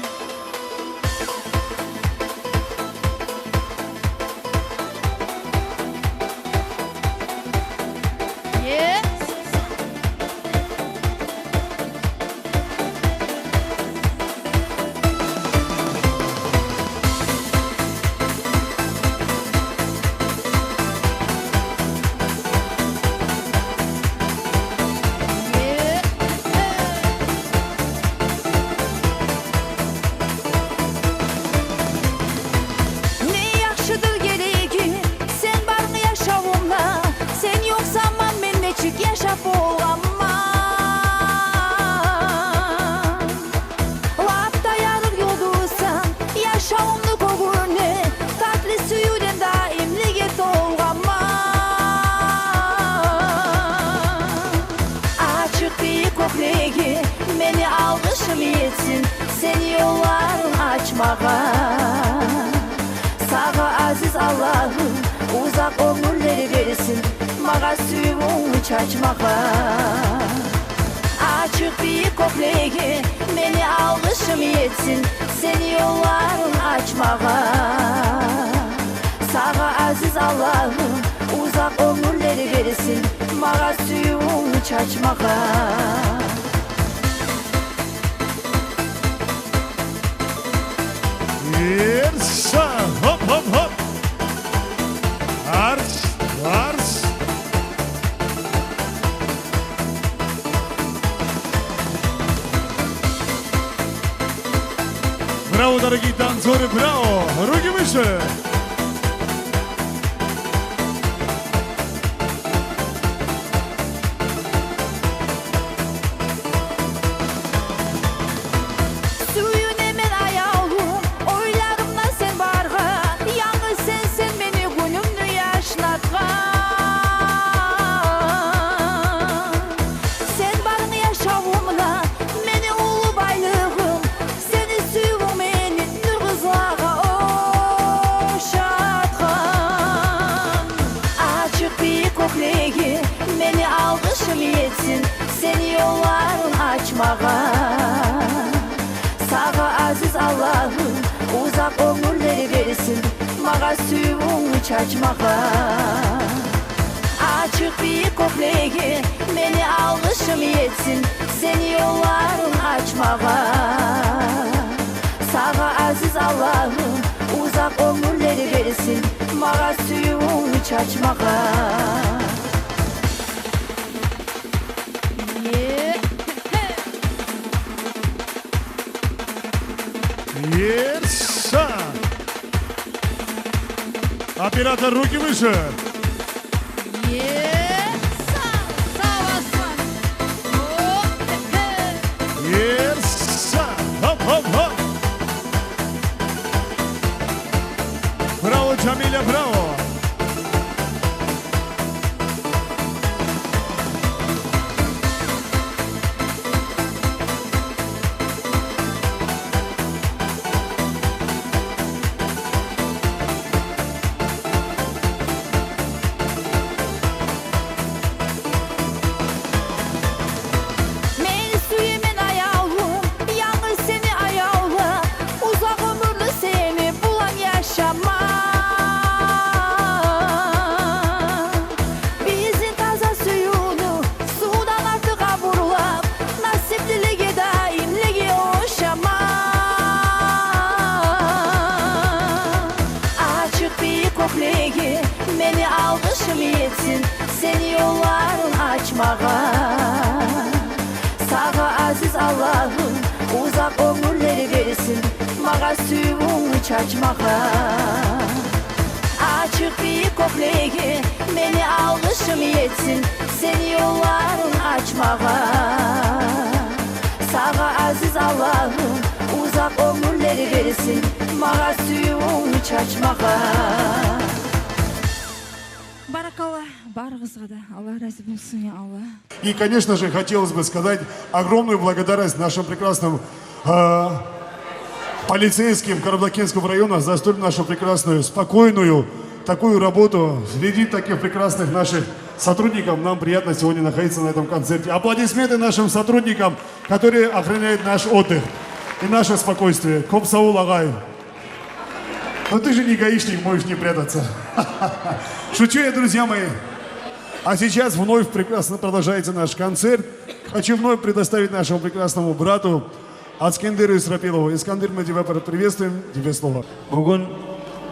Не яхшыдыр герегим, сен барынг яшавумда, сен ёкъсанг мен нечик яшап боламан? Лап да ярыкъ ёлдурсанг яшавумну кёгюнде, татли сюювден даимлиге толгъанман. Ачыкъ бийик кёклеге мени алгъышым етсин, сени ёлларынг ачмагъа. Сагъа, азиз Аллагьым, узакъ оьмюрлер берсин, магъа сюювюнгню чачмагъа. Ачыкъ бийик кёклеге мени алгъышым етсин, сени ёлларынг ачмагъа. Сагъа, азиз Аллагьым, узакъ оьмюрлер берсин, магъа сюювюнгню чачмагъа. Ерса, хоп, хоп, хоп. Арс, арс. Браво, дорогие танцоры, браво! Руки выше! Сююнемен, аявлум, ойларымда сен баргъа, янгыз сенсен мени гюнюмню яшнатгъан. Сен барынг яшавумда, мени уллу байлыгъым, сени сюювюнг мени нюр къызлагъа ошатгъан. Ачыкъ бийик кёклеге мени алгъышым етсин, сени ёлларынг ачмагъа. Сагъа, азиз Аллагьым, узакъ оьмюрлер берсин, магъа сюювюнгню чачмагъа. Ачыкъ бийик кёклеге мени алгъышым етсин, сени ёлларынг ачмагъа. Сагъа, азиз Аллагьым, узакъ оьмюрлер берсин, магъа сюювюнгню чачмагъа. Ерса! Оператор, руки выше! Ерса! Сав болсун! О, хе, хе! Ерса! Хоп, хоп, хоп! Браво, Джамиля, браво! Мен сюемен, аявлум, янгыз сени аявлап, узакъ оьмюрню сени булан яшама. Бизин таза сюювню сувдан артыкъ абурлап, насиплилеге, даимлеге ошама. Ачыкъ бийик кёклеге мени алгъышым етсин, сени ёлларынг ачмагъа. Сагъа, азиз Аллагьым, узакъ оьмюрлер берсин, магъа сюювюнгню чачмагъа. Ачыкъ бийик кёклеге мени алгъышым етсин, сени ёлларынг ачмагъа. Сагъа, азиз Аллагьым, узакъ оьмюрлер берсин, магъа сюювюнгню чачмагъа. Баракалла, барыгъызгъа да Аллагь рази болсун, я Аллагь. И, конечно же, хотелось бы сказать огромную благодарность нашим прекрасным, э, Полицейским Карабудахкентского района за столь нашу прекрасную, спокойную такую работу. Среди таких прекрасных наших сотрудников нам приятно сегодня находиться на этом концерте. Аплодисменты нашим сотрудникам, которые охраняют наш отдых и наше спокойствие. Кёп сав бол, агъай. Но ты же не гаишник, можешь не прятаться. Шучу я, друзья мои. А сейчас вновь прекрасно продолжается наш концерт. Хочу вновь предоставить нашему прекрасному брату Аскендеру Исрапилову. Искандер, мы тебя приветствуем. Тебе слово. Бугюн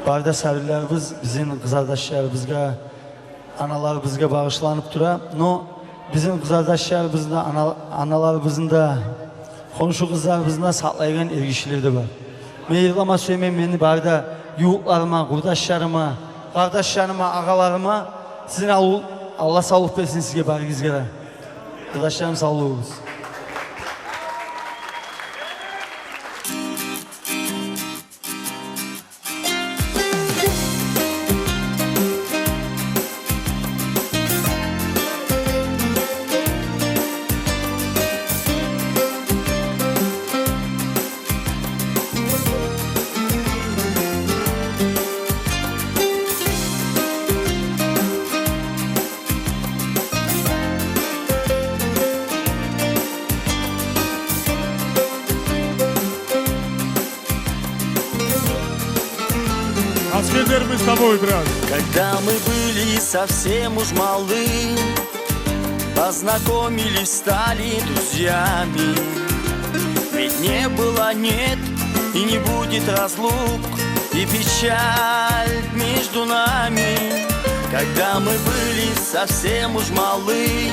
бары да сабирлерибиз бизин къызардашларыбызгъа, аналарыбызгъа багъышланып тура. Но бизин къызардашларыбызны да, ана-, аналарыбызны да, хоншу къызларыбызны да сакълайгъан эргишилер де бар. Мен йырлама сюемен мени бары да ювукъларыма, къурдашларыма, къардашларыма, агъаларыма. Сизин ал-, Аллагь савлукъ берсин сизге, барыгъызгъа да. Къардашларым, сав болугъуз. Аскендер, мы с тобой, брат. Когда мы были совсем уж малы, познакомились, стали друзьями. Ведь не было, нет и не будет разлук и печаль между нами. Когда мы были совсем уж малы,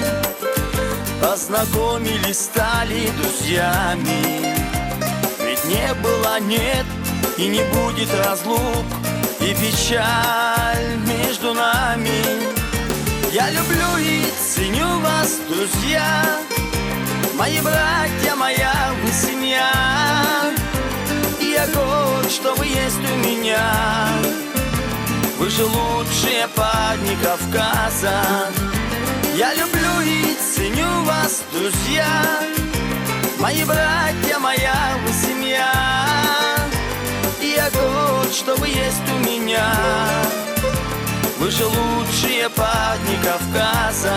познакомились, стали друзьями. Ведь не было, нет и не будет разлук и печаль между нами. Я люблю и ценю вас, друзья, мои братья, моя вы семья. И я горд, что вы есть у меня. Вы же лучшие парни Кавказа. Я люблю и ценю вас, друзья, мои братья, моя вы семья. И я горд, что вы есть у меня. Вы же лучшие парни Кавказа.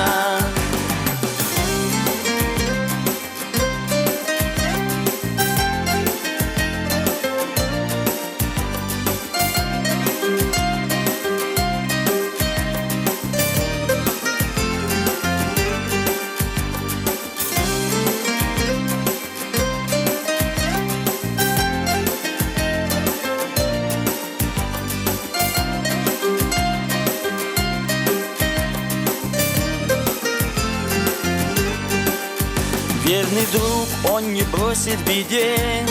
Верный друг, он не бросит в беде,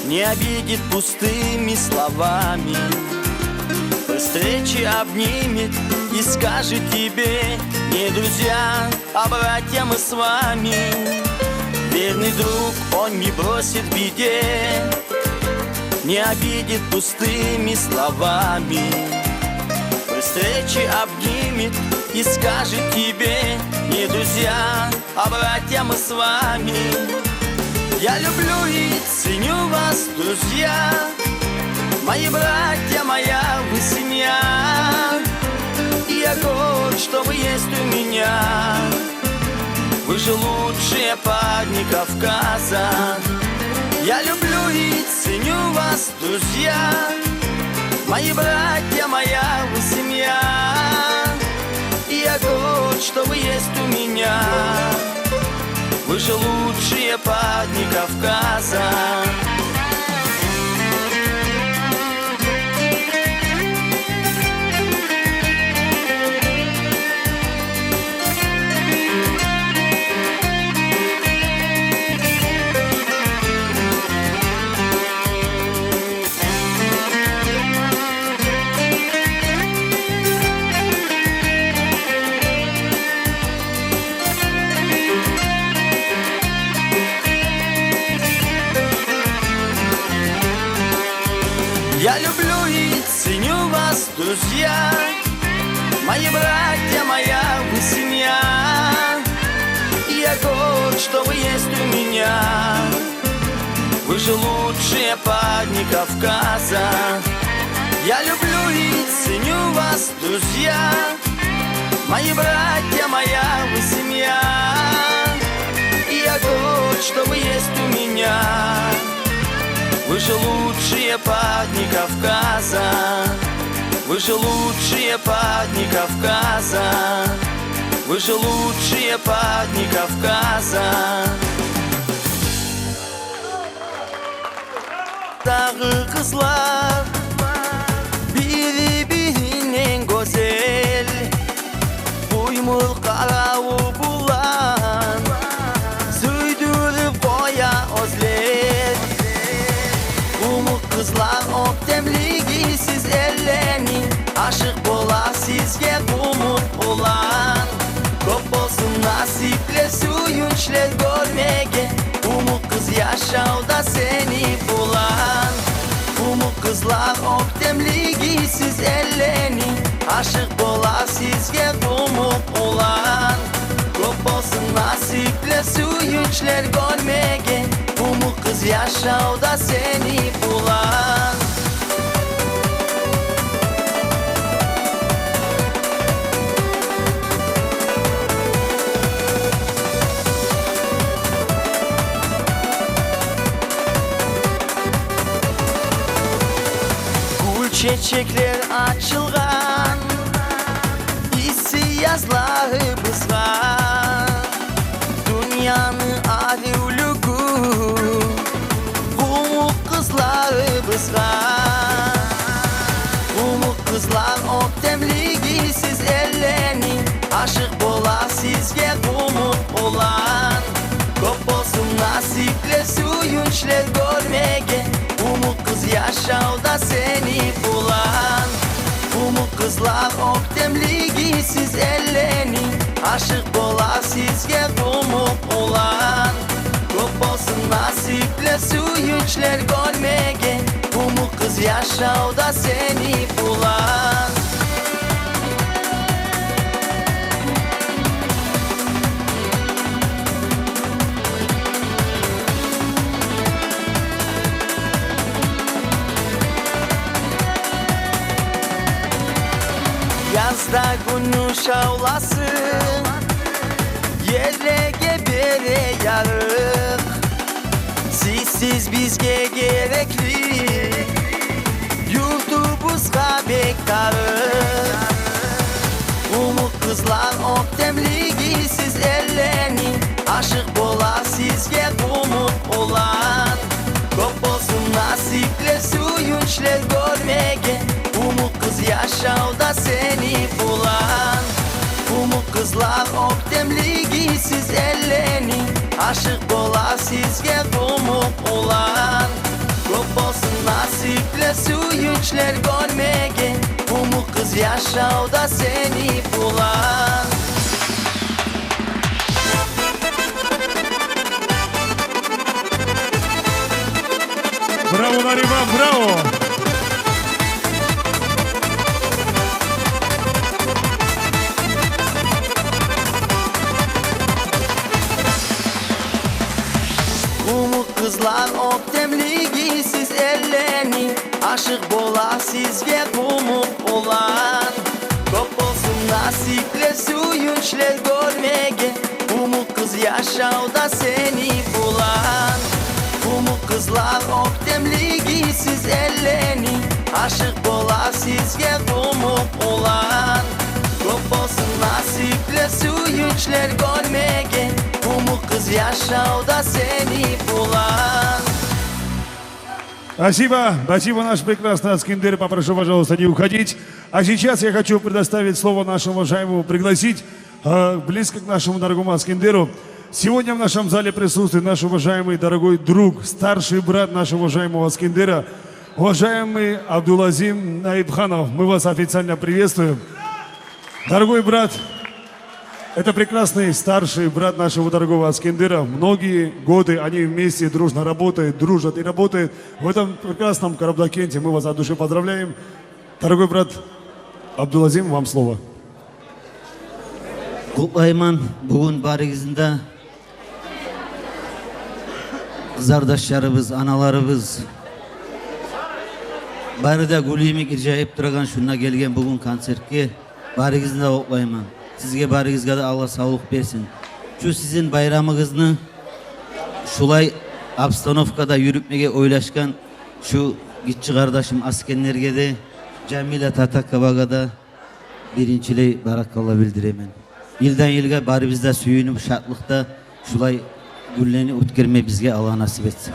не обидит пустыми словами. При встрече обнимет и скажет тебе: не друзья, а братья мы с вами. Верный друг, он не бросит в беде, не обидит пустыми словами. При встрече обнимет и скажет тебе: не друзья, а братья мы с вами. Я люблю и ценю вас, друзья, мои братья, моя вы семья. И я горд, что вы есть у меня. Вы же лучшие парни Кавказа. Я люблю и ценю вас, друзья, мои братья, моя вы семья. И я горд, что вы есть у меня. Вы же лучшие парни Кавказа. Я люблю и ценю вас, друзья, мои братья, моя вы семья. И я горд, что вы есть у меня. Вы же лучшие парни Кавказа. Я люблю и ценю вас, друзья. Мои братья, моя вы семья. И я горд, что вы есть у меня. Вы же лучшие парни Кавказа. Вы же лучшие парни Кавказа. Вы же лучшие парни Кавказа. Дагъы къызлар бири-биринден гёзел, буймур къараву булан сюйдюрюп къоя оьзлер. Къумукъ къызлар оьктемлиги сиз эллени, ашыкъ бола сизге къумукъ улан. Кёп болсун насиплер, сююнчлер гёрмеге, къумукъ къыз яшавда сени булан. Къумукъ къызлар оьктемлиги сиз эллени, ашыкъ бола сизге къумукъ улан. Кёп болсун насиплер, сююнчлер гёрмеге, къумукъ къыз яшавда сени булан. Гюл чечеклер ачылгъан исси язларыбызгъа, дюньяны аривлюгю къумукъ къызларыбызгъа. Къумукъ къызлар оьктемлиги сиз эллени, ашыкъ бола сизге къумукъ улан. Кёп болсун насиплер, сююнчлер гёрмеге, къумукъ къыз яшавда сени булан. Къумукъ къызлар оьктемлиги сиз эллени, ашыкъ бола сизге къумукъ улан. Кёп болсун насиплер, сююнчлер гёрмеге, къумукъ къыз яшавда сени булан. Язда гюнню шавласы ерлеге бере ярыкъ. Сизсиз бизге герекли юртубузгъа бек тарыкъ. Къумукъ къызлар оьктемлиги сиз эллени, ашыкъ бола сизге къумукъ улан. Кёп болсун насиплер, сююнчлер гёрмеге, къумукъ къыз яшавда сени булан. Къумукъ къызлар оьктемлиги сиз эллени, ашыкъ бола сизге къумукъ улан. Кёп болсун насиплер, сююнчлер гёрмеге, къумукъ къыз яшавда сени булан. Браво, Нариман, браво! Къумукъ къызлар оьктемлиги сиз эллени, ашыкъ бола сизге къумукъ улан. Кёп болсун насиплер, сююнчлер гёрмеге, къумукъ къыз яшавда сени булан. Къумукъ къызлар оьктемлиги сиз эллени, ашыкъ бола сизге къумукъ улан. Кёп болсун насиплер, сююнчлер гёрмеге, къумукъ къыз яшавда сени булан. Спасибо, спасибо, наш прекрасный Аскиндер. Попрошу, пожалуйста, не уходить. А сейчас я хочу предоставить слово нашему уважаемому, пригласить, э, близко к нашему дорогому Аскиндеру. Сегодня в нашем зале присутствует наш уважаемый дорогой друг, старший брат нашего уважаемого Аскиндера, уважаемый Абдулазим Наибханов. Мы вас официально приветствуем. Дорогой брат, это прекрасный старший брат нашего дорогого Аскиндера. Многие годы они вместе дружно работают, дружат и работают. В этом прекрасном Карабудагъкенте мы вас от души поздравляем. Дорогой брат Абдулазим, вам слово. Къутлайман бугюн барыгъызны да. къызардашларыбыз, аналарыбыз, бары да гюл йимик иржайып турагъан шунда гелген бугюн концертге, барыгъызны да къутлайман. Сизге, барыгъызгъа да Аллагь савлукъ берсин. Шу сизин байрамыгъызны шулай обстановкада юрютмеге ойлашгъан шу гиччи къардашым Аскендерге де, Жамиля Татаковагъа да биринчилей баракалла билдиремен. Йылдан йылгъа барыбыз да сююнюп, шатлыкъда шулай гюнлени оьтгерме бизге Аллагь насип этсин.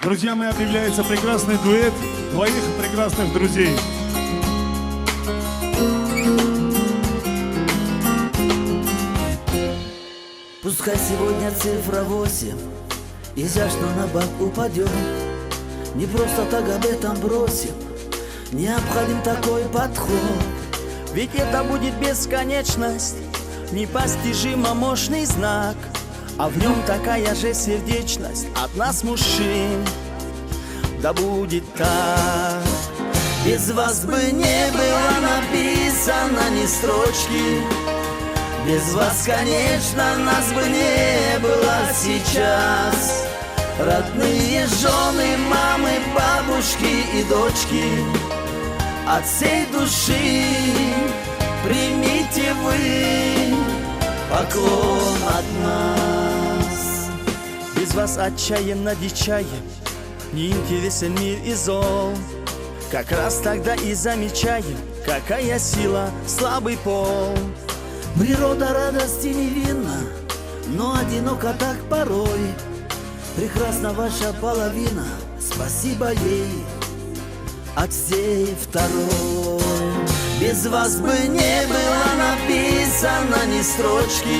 Друзья мои, объявляется прекрасный дуэт двоих прекрасных друзей. Пускай сегодня цифра восемь изящно на бок упадёт. Не просто так об этом просим, необходим такой подход. Ведь это будет бесконечность, непостижимо мощный знак. А в нём такая же сердечность от нас, мужчин. Да будет так. Без вас бы не было написано ни строчки. Без вас, конечно, нас бы не было сейчас. Родные жёны, мамы, бабушки и дочки, от всей души примите вы поклон от нас. Без вас отчаянно дичаем, неинтересен мир и зол. Как раз тогда и замечаем, какая сила слабый пол. Природа радости невинна, но одинока так порой. Прекрасна ваша половина, спасибо ей от всей второй. Без вас бы не было написано ни строчки.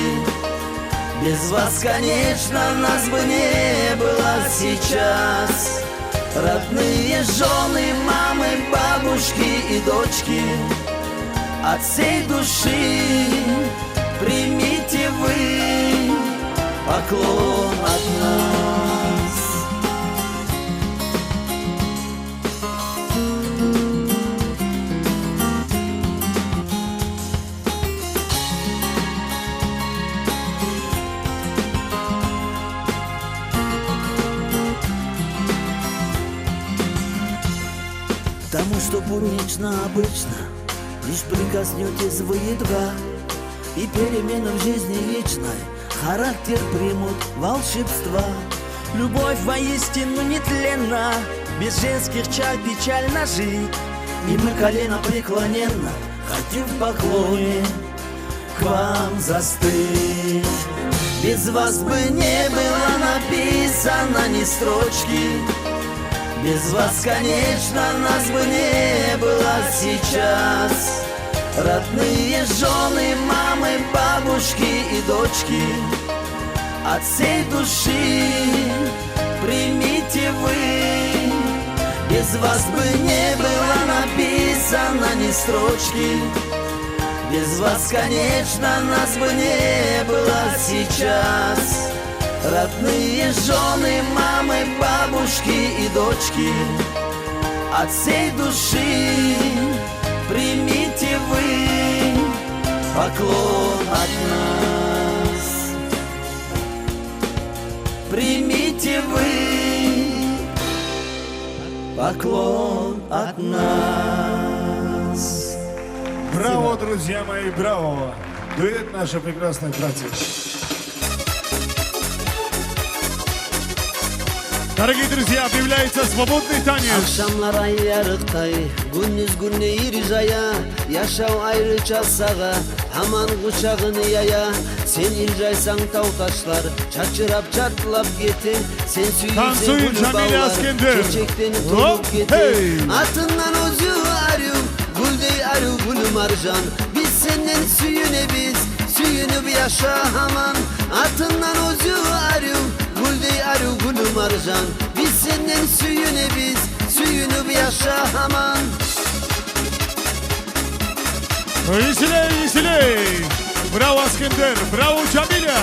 Без вас, конечно, нас бы не было сейчас. Родные жёны, мамы, бабушки и дочки, от всей души примите вы поклон от нас. Тому, что буднично, обычно, лишь прикоснётесь вы едва, и перемены в жизни личной характер примут волшебства. Любовь воистину нетленна, без женских чар печально жить. И мы коленопреклоненно хотим в поклоне к вам застыть. Без вас бы не было написано ни строчки. Без вас, конечно, нас бы не было сейчас. Родные жёны, мамы, бабушки и дочки, от всей души примите вы. Без вас бы не было написано ни строчки. Без вас, конечно, нас бы не было сейчас. Родные жёны, мамы, бабушки и дочки, от всей души примите вы поклон от нас. Примите вы поклон от нас. Браво, друзья мои, браво! Дуэт наших прекрасных братьев. Дорогие друзья, объявляется свободный танец. Ахшамлар ай ярыкъдай, гюндюз гюн де иржая. Яшав айрыча сагъа гьаман къучагъын яя. Сен иржайсанг, тав-ташлар чачырап, чартлап гете. Сен сюйсенг, танцуем, гюлю Жамиля, бавлар Аскендер, чечекден тулуп гете. Гьей! Атынгдан оьзю арив, гюлдей арив гюлю маржан. Биз сенден сююнебиз, сююнюп яша гьаман. Атынгдан оьзю арив, гюлдей арив гюлю маржан. Биз сенден сююнебиз, сююнюп яша гьаман. Веселей, веселей! Браво, Аскендер! Браво, Жамиля!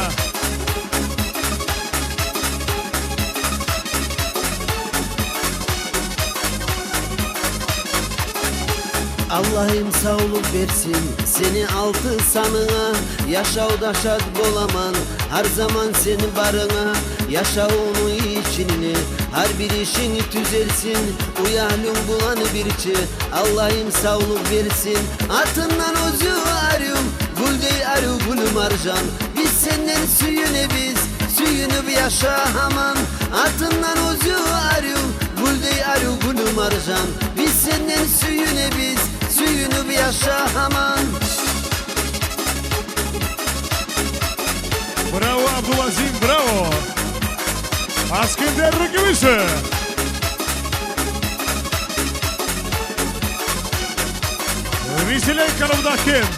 Аллагьым савлукъ берсин сени алты санынга, яшавда шат боламан гьар заман сени барынга. Яшавумну ичинде гьар бир ишинг тюзелсин, уьягьлюнг булан бирче Аллагьым савлукъ берсин. Атындан оьзю арив, гюлдей арив Гюлмаржан, биз сенден сююнебиз, сююнюп яша гьаман. Атындан оьзю арив, гюлдей арив Гюлмаржан, биз сенден сююнебиз, сююнюп яша гьаман. Браво, Абдулазим, браво! Аскиндер рыгы биши. Веселей, Карабудахкент!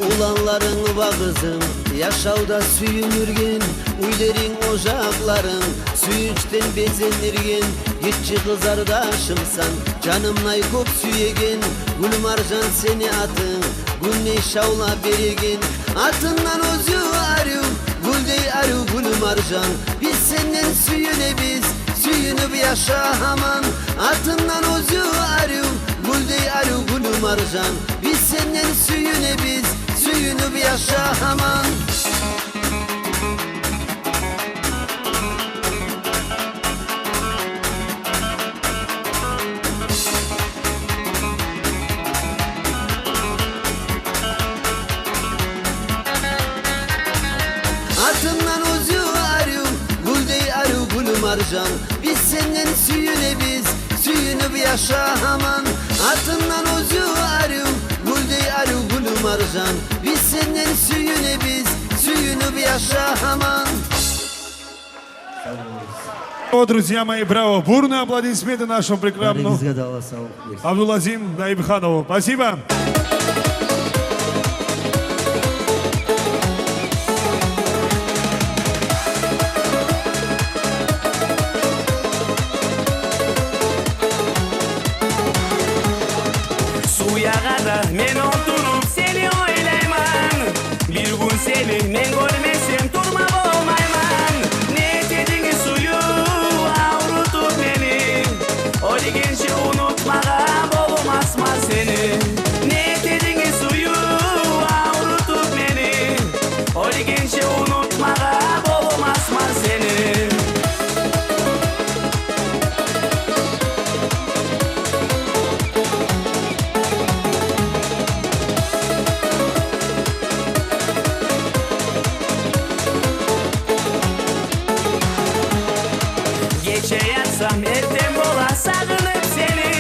Уланларынг вагъызынг яшавда сююндюрген, уьйлеринг, ожакъларынг сююнчден безендирген. Гиччи къызардашымсан, жанымдай кёп сюеген, Гюлмаржан сени атынг гюндей шавла береген. Атындан оьзю арив, гюлдей арив Гюлмаржан, биз сенден сююнебиз, сююнюп яша гьаман. Атындан оьзю арив, гюлдей арив Гюлмаржан, биз сенден сююнебиз, сююнюп яша гьаман. Атындан оьзю арив, гюлдей арив Гюлмаржан, биз сенден сююнебиз, сююнюп яша гьаман. Атындан оьзю арив, гюлдей арив Гюлмаржан, биз сенден сююнебиз, сююнюп яша гьаман. О, друзья мои, браво! Бурные аплодисменты нашему прекрасному Абдулазиму Наибханову. Спасибо. Сув ягъада, мен олтуруп сени ойлайман. Бир гюн сени мен гёрмесем, турма болмайман. Не этединг, сююп, аврутуп мени? Оьлгенче унутмагъа болмасман сени. Не этединг, сююп, аврутуп мени? Оьлгенче унутмагъа болмасман сени. Гече ятсам, эртен бола сагъынып сени.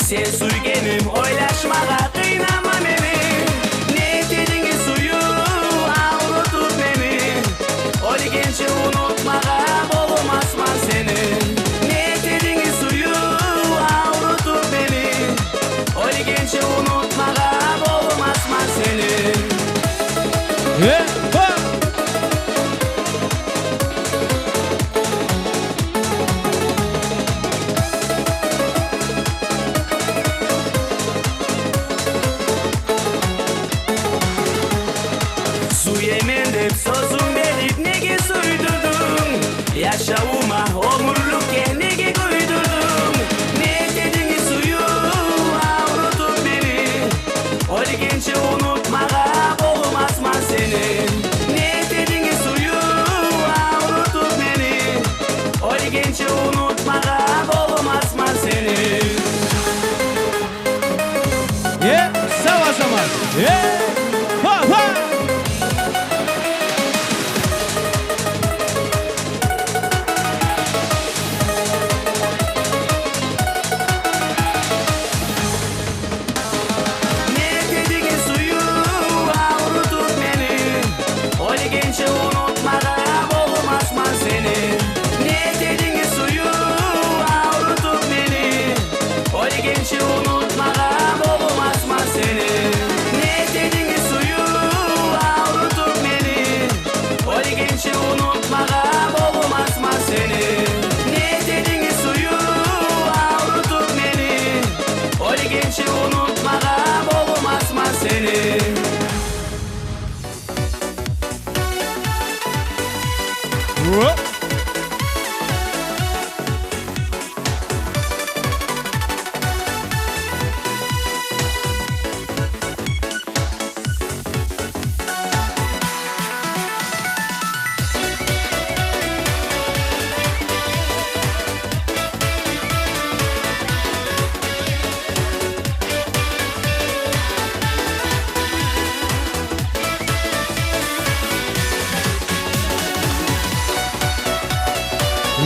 Сен сюйгеним ойлашмагъа къыйнама мени. Не этединг, сююп, аврутуп мени? Оьлгенче унутмагъа болмасман сени. Не этединг, сююп, аврутуп мени? Оьлгенче унутмагъа болмасман сени. Э, ха! Сюемен деп сёзюнг берип, неге сюйдюрдюнг? Яшавума оьмюрлюкге неге гюйдюрдюнг? Не этединг, сююп, аврутуп мени? Оьлгенче унутмагъа болмасман сени. Не этединг, сююп, аврутуп мени? Оьлгенче унутмагъа болмасман сени. Э, сав, Азамат! Э, ва, ва!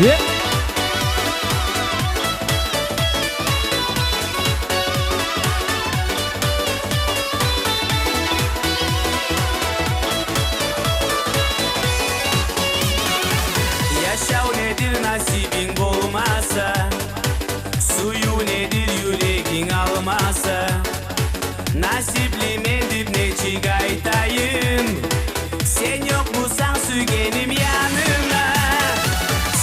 Э! Яшав недир насибинг болмаса, сююв недир юрегинг алмаса, насиплимен деп нечик айтайым? Сен ёкъ бусанг сюйгеним янымда,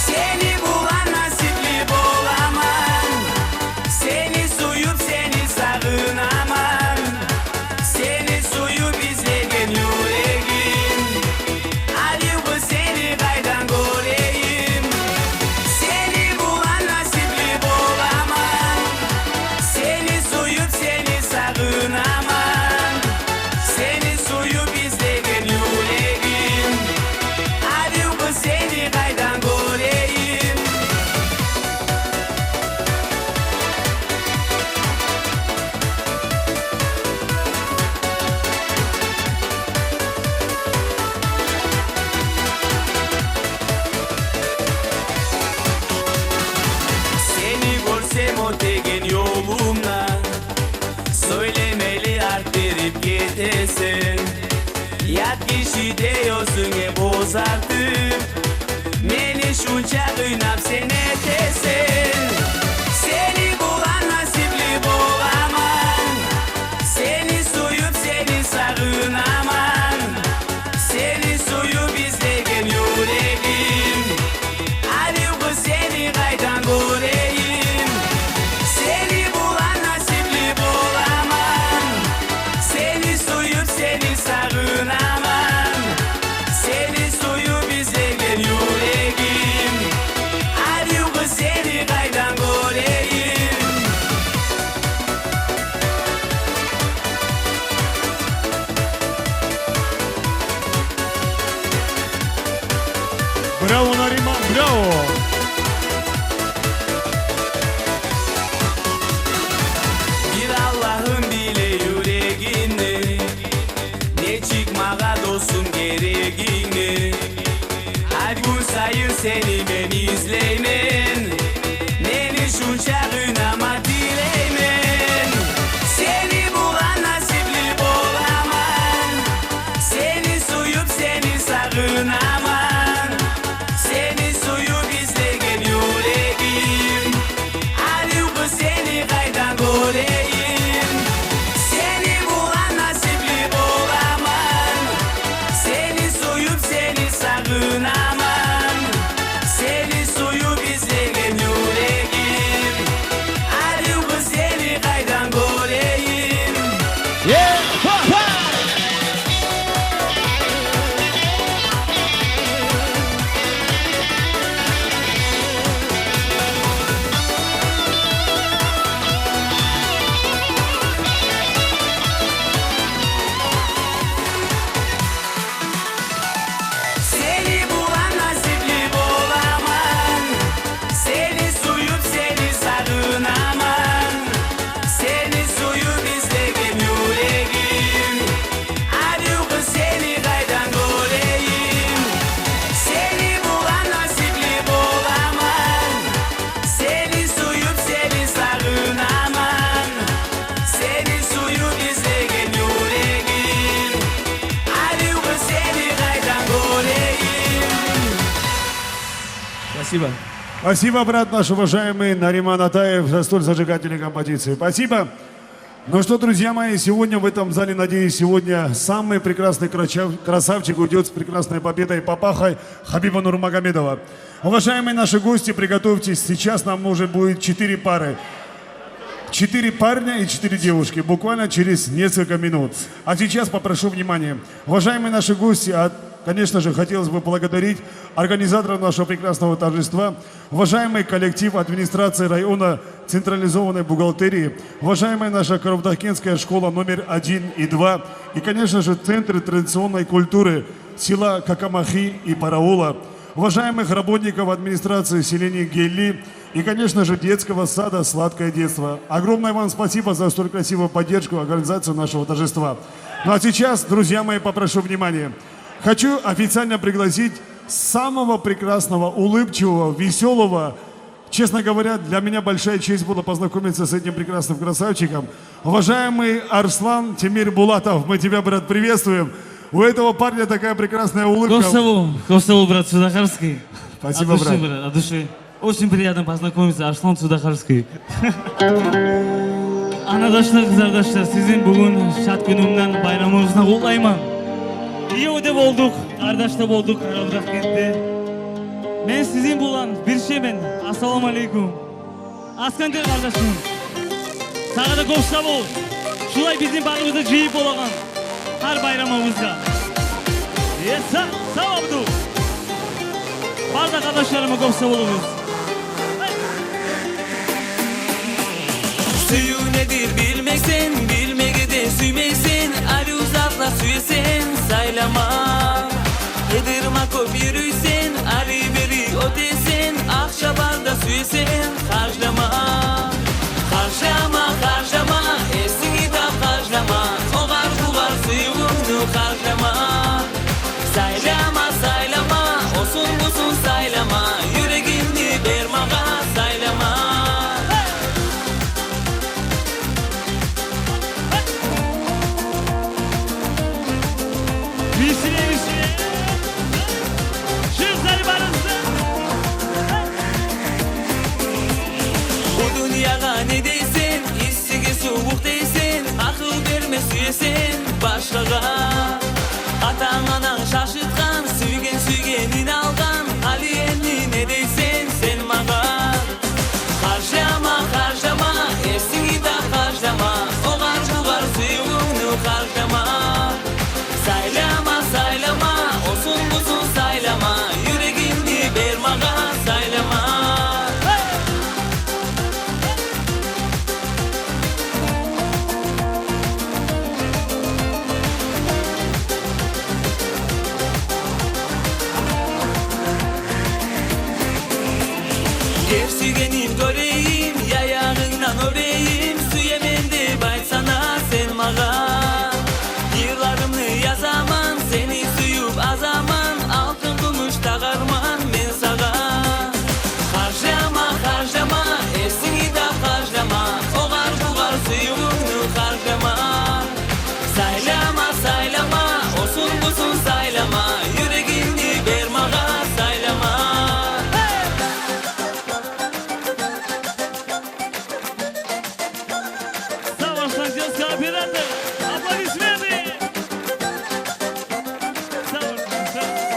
сени булан насипли боламан. Сени сююп, сени сагъынаман. Сени сююп излеген юрегим, арив къыз, сени къайдан гёрейим? Сени булан насипли боламан. Сени сююп, сени сагъынаман. Сени сююп излеген юрегим, арив къыз, сени къайдан гёрейим? Сени гёрсем оьтеген ёлумда, сёйлемели арт берип гетесен. Ят гишидей оьзюнге бозартып, мени шунча къыйнап сен этесен. Сени булан насипли боламан. Сени сююп, сени сагъынаман. Сени сююп излеген юрегим, арив къыз, сени къайдан гёрейим? Сени булан насипли боламан. Сени сююп, сени сагъынаман. Сени сююп излеген юрегим, арив къыз, сени къайдан гёрейим? Браво, Нариман, браво! Бир Аллагьым биле юрегимни, нечик магъа досум герегингни. Гьар гюн сайын сени мен излеймен, мени шунча къыйнама тилеймен. Сени булан насипли боламан. Сени сююп, сени сагъынаман. Сени сююп излеген юрегим, арив къыз, сени къайдан гёрейим? Сени булан насипли боламан. Сени сююп, сени сагъынаман. Сени сююп излеген юрегим, арив къыз, сени къайдан гёрейим? Э, ха, ха! Сени булан насипли боламан. Сени сююп, сени сагъынаман. Сени сююп излеген юрегим, арив къыз, сени къайдан гёрейим? Сени булан насипли боламан. Сени сююп, сени сагъынаман. Сени сююп излеген юрегим, арив къыз, сени къайдан гёрейим? Спасибо. Спасибо, брат наш уважаемый Нариман Атаев, за столь зажигательные композиции. Спасибо. Ну что, друзья мои, сегодня в этом зале, надеюсь, сегодня самый прекрасный крача-, красавчик уйдёт с прекрасной победой, папахой Хабиба Нурмагомедова. Уважаемые наши гости, приготовьтесь, сейчас нам нужно будет четыре пары. Четыре парня и четыре девушки, буквально через несколько минут. А сейчас попрошу внимания. Уважаемые наши гости, а, конечно же, хотелось бы поблагодарить организаторов нашего прекрасного торжества, уважаемый коллектив администрации района, централизованной бухгалтерии, уважаемая наша Карабудахкентская школа номер один и два и, конечно же, Центр традиционной культуры села Какамахи и Параула, уважаемых работников администрации селения Гели и, конечно же, детского сада «Сладкое детство». Огромное вам спасибо за столь красивую поддержку и организацию нашего торжества. Ну а сейчас, друзья мои, попрошу внимания. Хочу официально пригласить самого прекрасного, улыбчивого, весёлого. Честно говоря, для меня большая честь была познакомиться с этим прекрасным красавчиком. Уважаемый Арслан Темирбулатов, мы тебя, брат, приветствуем. У этого парня такая прекрасная улыбка. Кёп сав бол, кёп сав бол, брат Судакарский. Спасибо, брат. От души, брат, от души. Очень приятно познакомиться, Арслан Судакарский. Анадашлар, къызардашлар, сизин бугюн шат гюнюнден, байрамыгъыздан къутлайман. Гиевде болдукъ, къардашда болдукъ, Къарабудагъгентде. Мен сизин булан бирчемен. Ассаламу алейкум. Аскандер къардашым, сагъа да кёп сав бол. Шулай бизин барыбызны жыйып болагъан гьар байрамыбызда. Э, са-, сав бол, Абдул. Бары да къардашларыма кёп сав болугъуз. Сююв недир билмейсен, билмеге де сюймейсен, арив затла сюесен, сайлама. Къыдырма кёп юрюйсен, ары-бери оьтесен, акъча бар да сюесен, харжлама. Харжлама, харжлама, эсингни тап, харжлама, огъар-бугъар сюювюнгню харжлама. Сайлама, сайлама, осун-бусун сайлама, юрегингни бер магъа, сайлама. Веселье, веселье. Чыкъ, зарибарызды. Бу дюньягъа не дейсен, иссиге сувукъ дейсен, акъыл берме сюесен башгъагъа. Атанг-ананг шашытгъан, сюйген сюйгенин алгъан, гьали энни не дейсен сен магъа? Харжлама, харжлама, эсингни тап, харжлама, огъар-бугъар сюювюнгню харжлама. Сайлама, сайлама, осун-бусун сайлама, юрегингни бер магъа, сайлама. Гер сюйгеним гёрейим, яягъынгдан оьбейим, сюемен деп айтсана сен магъа. Йырларымны язаман, сени сююп азаман, алтын, гюмюш тагъарман мен сагъа. Харжлама, харжлама, эсингни тап, харжлама, огъар-бугъар сюювюнгню харжлама. Сайлама, сайлама, осун-бусун сайлама, юрегингни бер магъа, сайлама. Сав бол, Арслан, оператор. Аплодисменты. Сав бол, сав бол.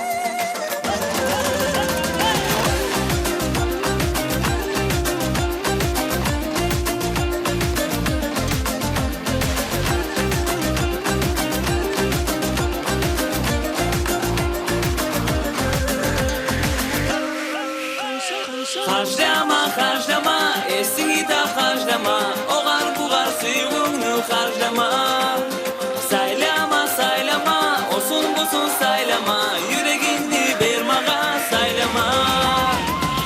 Харжлама, харжлама, эсингни тап, харжлама, огъар-бугъар сюювюнгню харжлама. Сайлама, сайлама, осун-бусун сайлама, юрегингни бер магъа, сайлама.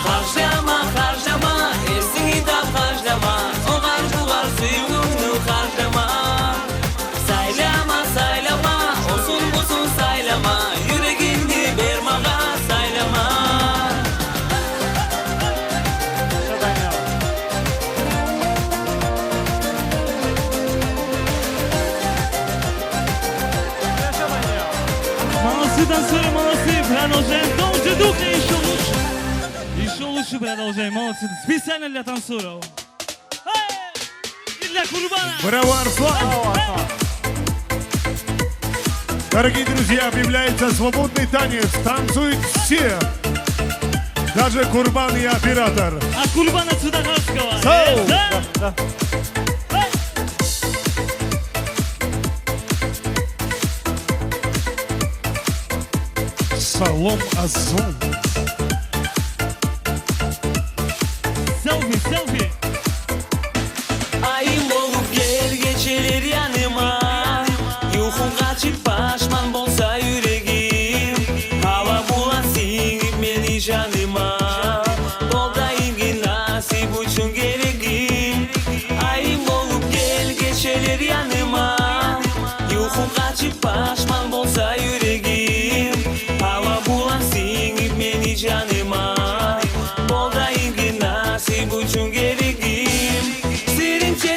Харжлама, харжлама, эсингни тап, харжлама, огъар-бугъар сюювюнгню харжлама. Сайлама, сайлама, осун-бусун сайлама, юрегингни бер магъа, сайлама. Молодцы, танцоры, молодцы, продолжаем в том же духе, ещё лучше. Ещё лучше продолжаем, молодцы, специально для танцоров. Эй! И для Курбана! Браво, Арслан! Дорогие друзья, объявляется свободный танец. Танцуют все. Даже Курбан и оператор. От Курбана Судакарского. Сау! Э, да! Да, да. Салом Азун. Селфи, селфи. Айым болуп гел гечелер яныма, юхум къачып, пашман болса юрегим, гьава булан сингип мени жаныма. Бол дайым гьар насип учун герегим. Айым болуп гел гечелер яныма, юхум къачып, пашман болса юрегим, гьава булан сингип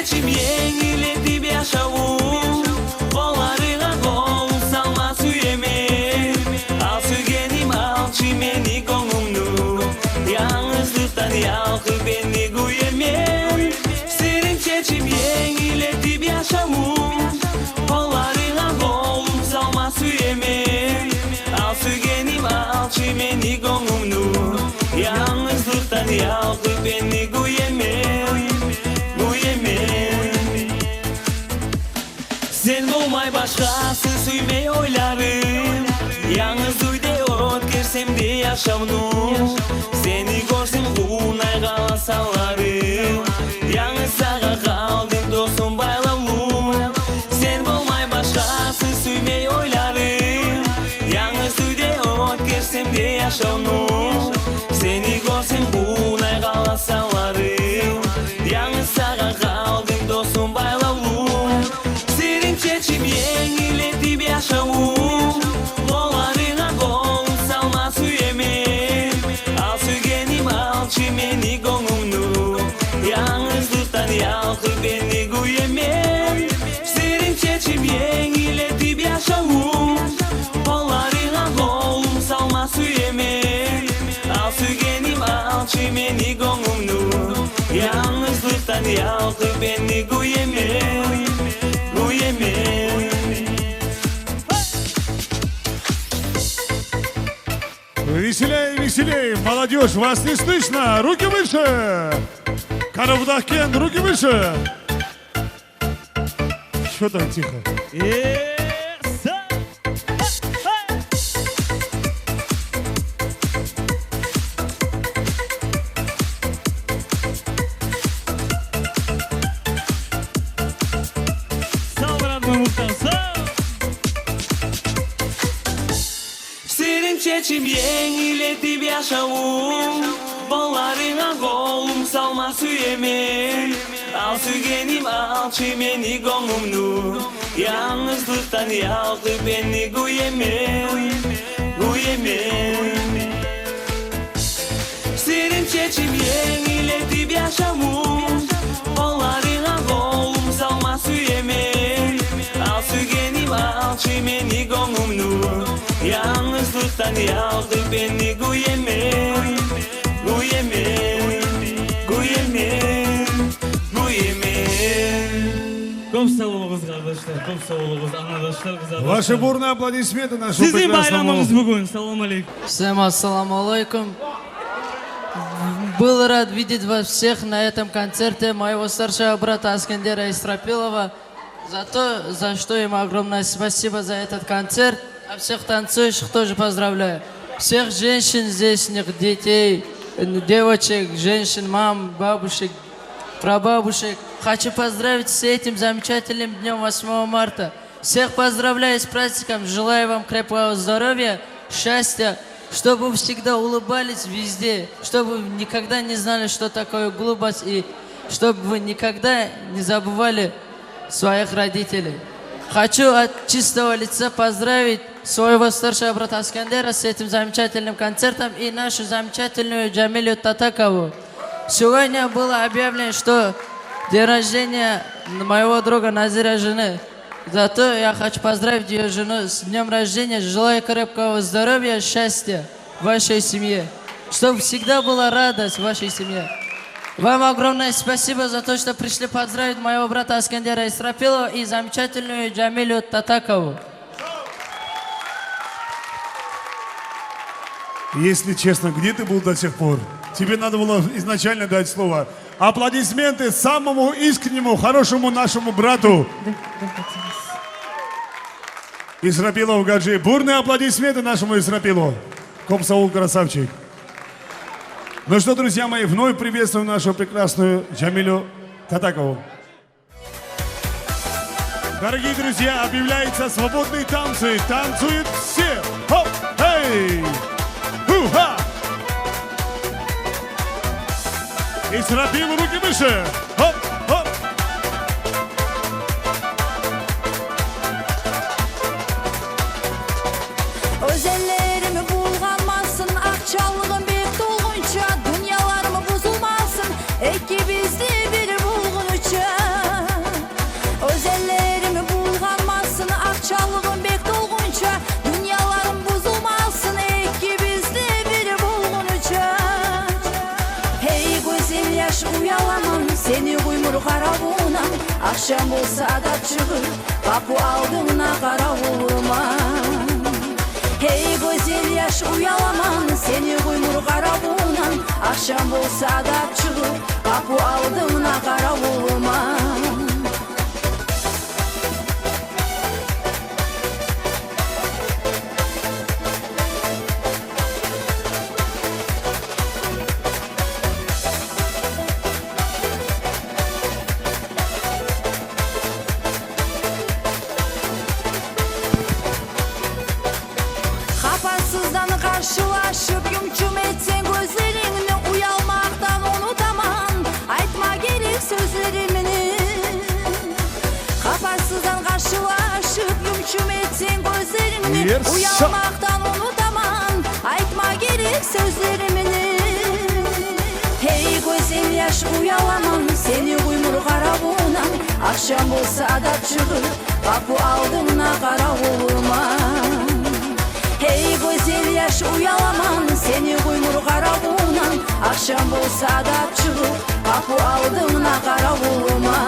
Чечим енгил этип яшавну, къолларынга къолум салма сюемен. Ал, сюйгеним, алчы мени гёнгюмню, янгызлыкъдан ялкъып энни гюемен. Сирим чечим енгил этип яшавну, къолларынга къолум салма сюемен. Ал, сюйгеним, алчы мени гёнгюмню, янгызлыкъдан ялкъып энни гюемен, гюемен. Сен болмай башгъасын сюймей ойларым, янгыз уьйде оьтгерсем де яшавну. Сени гёрсем къувнай къала санларым, янгыз сагъа къалдым, досум, байлавлу. Сен болмай башгъасын сюймей ойларым, янгыз уьйде оьтгерсем де яшавну. Сени гёрсем къувнай къала санларым, янгыз сагъа къалдым, досум, байлавлу. Сирим чечим енгил этип яшавну, къолларынга къолум салма сюемен. Ал, сюйгеним, алчы мени гёнгюмню, янгызлыкъдан ялкъып энни гюемен. Сирим чечим енгил этип яшавну, къолларынга къолум салма сюемен. Ал, сюйгеним, алчы мени гёнгюмню, янгызлыкъдан ялкъып энни гюемен, гюемен. Веселей, веселей, молодёжь, вас не слышно, руки выше! Къарабудагъгент, руки выше! Чё так тихо? Э, са-, Сав бол, брат, Мамутдан, сав! Сирим чечим енгил этип яшавну, къолларынга къолум салма сюемен. Ал, сюйгеним, алчы мени гёнгюмню, янгызлыкъдан ялкъып энни гюемен, гюемен. Сирим чечим енгил этип яшавну, къолларынга къолум салма сюемен. Ал, сюйгеним, алчы мени гёнгюмню, янгызлыкъдан ялкъып энни гюемен, гюемен, гюемен, гюемен. Кёп сав болугъуз, къардашлар, кёп сав болугъуз, англадашлар, къызардашлар. Ваши бурные аплодисменты нашему прекрасному. Сизин байрамыгъыз бугюн. Салам алейкум. Всем ассаламу алейкум. Был рад видеть вас всех на этом концерте моего старшего брата Аскандера Исрапилова. За то, за что ему огромное спасибо за этот концерт. А всех танцующих тоже поздравляю. Всех женщин здешних, детей, девочек, женщин, мам, бабушек, прабабушек. Хочу поздравить с этим замечательным днём, восьмого марта. Всех поздравляю с праздником, желаю вам крепкого здоровья, счастья, чтобы вы всегда улыбались везде, чтобы вы никогда не знали, что такое глупость, и чтобы вы никогда не забывали своих родителей. Хочу от чистого лица поздравить своего старшего брата Аскандера с этим замечательным концертом и нашу замечательную Джамилю Татакову. Сегодня было объявлено, что день рождения моего друга Назира жены. Зато я хочу поздравить её жену с днём рождения. Желаю крепкого здоровья, счастья вашей семье, чтобы всегда была радость в вашей семье. Вам огромное спасибо за то, что пришли поздравить моего брата Аскандера Исрапилова и замечательную Джамилю Татакову. Если честно, где ты был до сих пор? Тебе надо было изначально дать слово. Аплодисменты самому искреннему, хорошему нашему брату. Да, да, да, да. Исрапилов Гаджи. Бурные аплодисменты нашему Исрапилу. Кёп сав бол, красавчик. Ну что, друзья мои, вновь приветствуем нашу прекрасную Джамилю Татакову. Дорогие друзья, объявляются свободные танцы. Танцуют все. Хоп, эй! Уха! Исрапил, руки выше! Хоп, хоп! Оьзенлерим булгъанмасын, акъчалыгъым бек толгъунча, дюньяларым бузулмасын, экибиз де бир болгъунча. Сени гюмюр къаравунан, ахшам болса адап чыгъып, къапу алдына къаравулума. Гьей, гёзел яш, уяламан сени гюмюр къаравунан, ахшам болса адап чыгъып, къапу алдына къаравулума. Хапарсыздан къаршылашып, юм-чум этсенг гёзлерингни, уялмакъдан унутаман айтма герек сёзлеримни. Хапарсыздан къаршылашып, юм-чум этсенг гёзлерингни, уялмакъдан унутаман айтма герек сёзлеримни. Гьей, гёзел яш, уяламан сени гюмюр къаравунан, ахшам болса адап чыгъып, къапу алдына къаравулума. Гьей, гёзел яш, уяламан сени гюмюр къаравунан, ахшам болса адап чыгъып, къапу алдына къаравулума.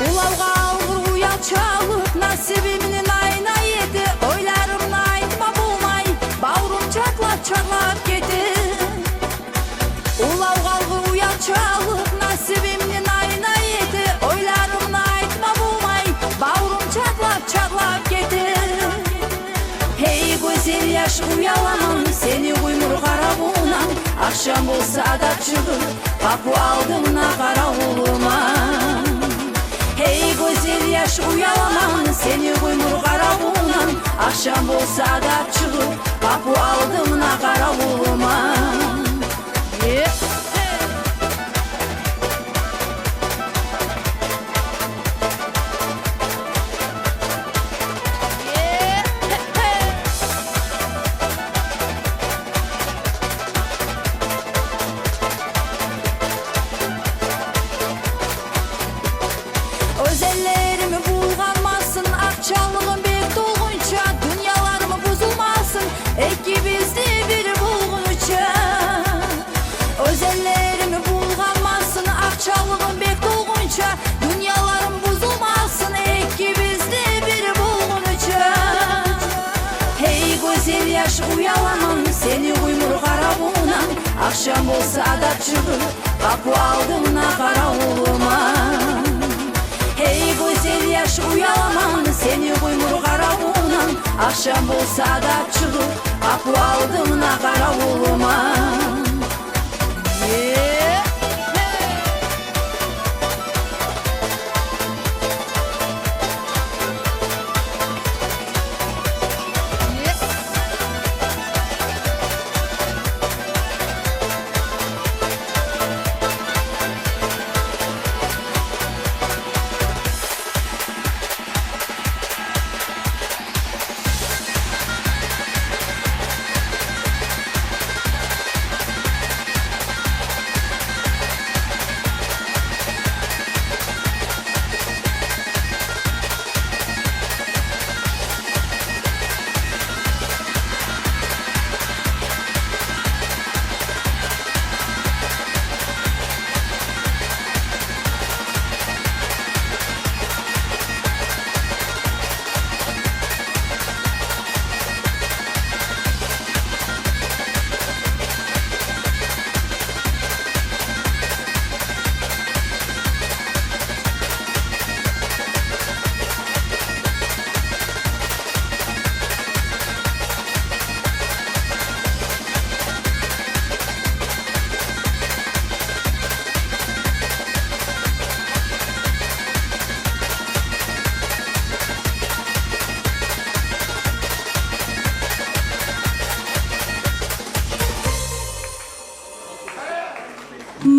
Улавгъа алгъыр уял чалып, насибимни най-най эте, ойларымны айтма болмай, баврум чатлап-чатлап гете. Улавгъа алгъыр уял чалып, насибимни най-най эте, ойларымны айтма болмай, баврум чатлап-чатлап гете. Гьей, гёзел яш, уяламан сени гюмюр къаравунан, ахшам болса адап чыгъып, къапу алдына къаравулума. Гьей, гёзел яш, уяламан сени гюмюр къаравунан, ахшам болса адап чыгъып, къапу алдына къаравулума. Оьзенлерим булгъанмасын, акъчалыгъым бек толгъунча, дюньяларым бузулмасын, экибиз де бир болгъунча. Оьзенлерим булгъанмасын, акъчалыгъым бек толгъунча, дюньяларым бузулмасын, экибиз де бир болгъунча. Гьей, гёзел яш, уяламан сени гюмюр къаравунан, ахшам болса адап чыгъып, къапу алдына къаравулума. Гьей, гёзел яш, уяламан сени гюмюр къаравунан, ахшам болса адап чыгъып, къапу алдына къаравулума.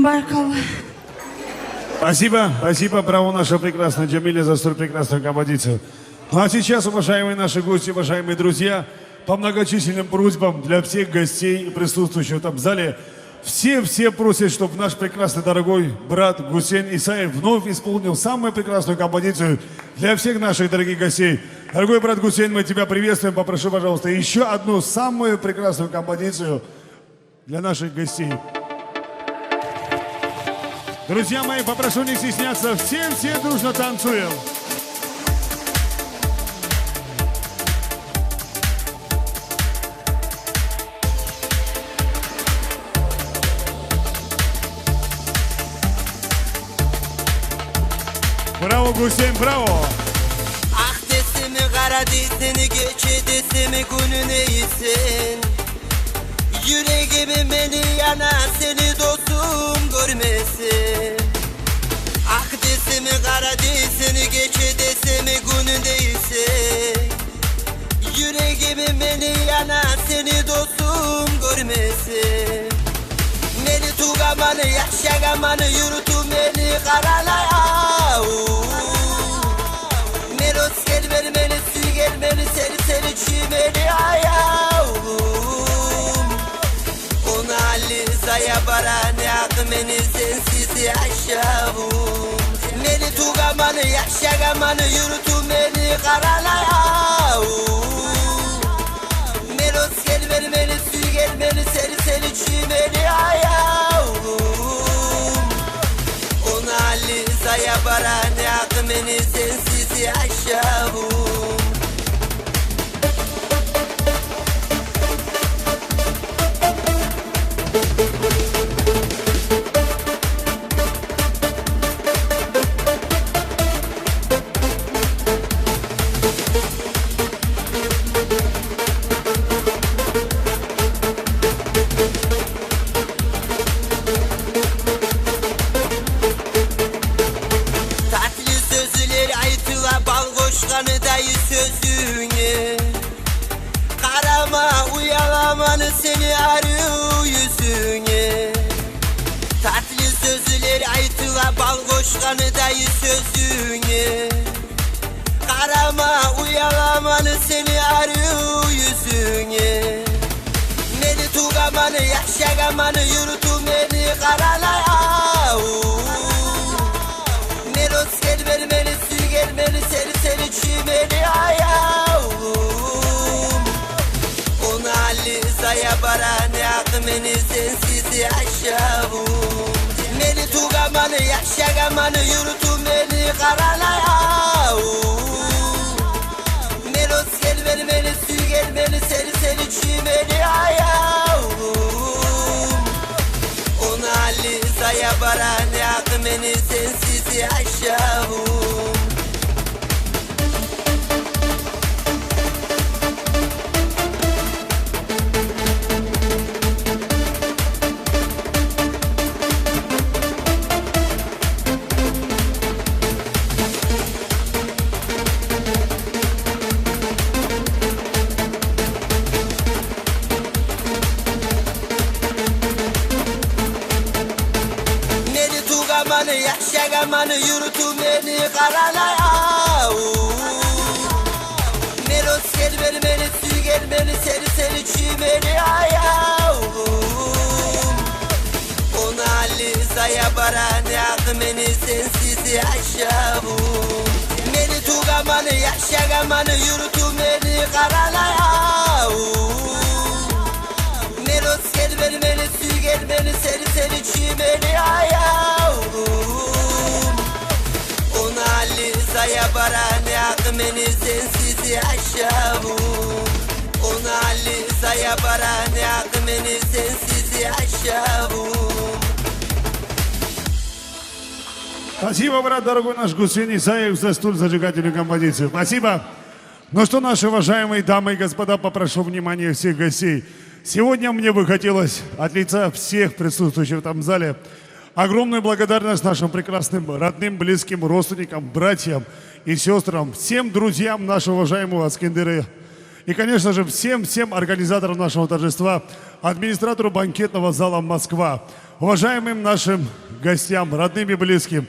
Баркалла. Спасибо, спасибо, браво, наша прекрасная Джамиля, за столь прекрасную композицию. Ну а сейчас, уважаемые наши гости, уважаемые друзья, По многочисленным просьбам для всех гостей, присутствующих в этом зале, все-все просят, чтобы наш прекрасный дорогой брат Гусейн Исаев вновь исполнил самую прекрасную композицию для всех наших дорогих гостей. Дорогой брат Гусейн, мы тебя приветствуем. Попрошу, пожалуйста, ещё одну самую прекрасную композицию для наших гостей. Друзья мои, попрошу не стесняться, все-все дружно танцуем. Браво, Гусейн, браво! Акъ десем къара дейсен, гече десем гюню дейсен. Юрегим мени яна, сени досум гёрмесем. Акъ десем къара дейсен, гече десем гюню дейсен. Юрегим мени яна, сени досум гёрмесем. Мени тувгъан мени, яшагъан мени юртум мени къаралай, ау. Мени оьсгер мени, мени сюйген мени, сени, сени чи мени, ай, ау. Ону гьали зая баранакъ мени сенсиз яшавум. Мени тувгъан мени, яшагъан мени юртум мени къаралай, ау. Мени оьсгер мени, мени сюйген мени, сени, сени чи мени, ай, ау. Ону гьали зая баранакъ мени сенсиз яшавум. Татли сёзлер айтыла бал къошгъандай сёзюнге. Къарама, уяламан сени арив юзюнге. Татли сёзлер айтыла бал къошгъандай сёзюнге. Къарама, уяламан сени арив юзюнге. Мени тувгъан мени, яшагъан мени юртум мени къаралай, ау. Мени оьсгер мени, мени сюйген мени, сени, сени чи мени, ай, ау. Ону гьали зая баранакъ мени сенсиз яшавум. Мени тувгъан мени, яшагъан мени юртум мени къаралай, ау. Мени оьсгер мени, мени сюйген мени, сени, сени чи мени, ай, ау. Ону гьали зая баранакъ мени сенсиз яшавум. Мени тувгъан мени, яшагъан мени юртум мени къаралай, ау. Мени оьсгер мени, мени сюйген мени, сени, сени чи мени, ай, ау. Ону гьали зая баранакъ мени сенсиз яшавум. Мени тувгъан мени, яшагъан мени юртум мени къаралай, ау. Мени оьсгер мени, мени сюйген мени, сени, сени чи мени, ай, ау. Ону гьали зая баранакъ мени сенсиз яшавум. Ону гьали зая баранакъ мени сенсиз яшавум. Спасибо, брат дорогой наш Гусейн Исаев, за столь зажигательную композицию. Спасибо. Ну что, наши уважаемые дамы и господа, попрошу внимания всех гостей. Сегодня мне бы хотелось от лица всех присутствующих в этом зале огромную благодарность нашим прекрасным родным, близким, родственникам, братьям и сёстрам, всем друзьям нашего уважаемого Аскендера. И, конечно же, всем-всем организаторам нашего торжества, администратору банкетного зала «Москва», уважаемым нашим гостям, родным и близким.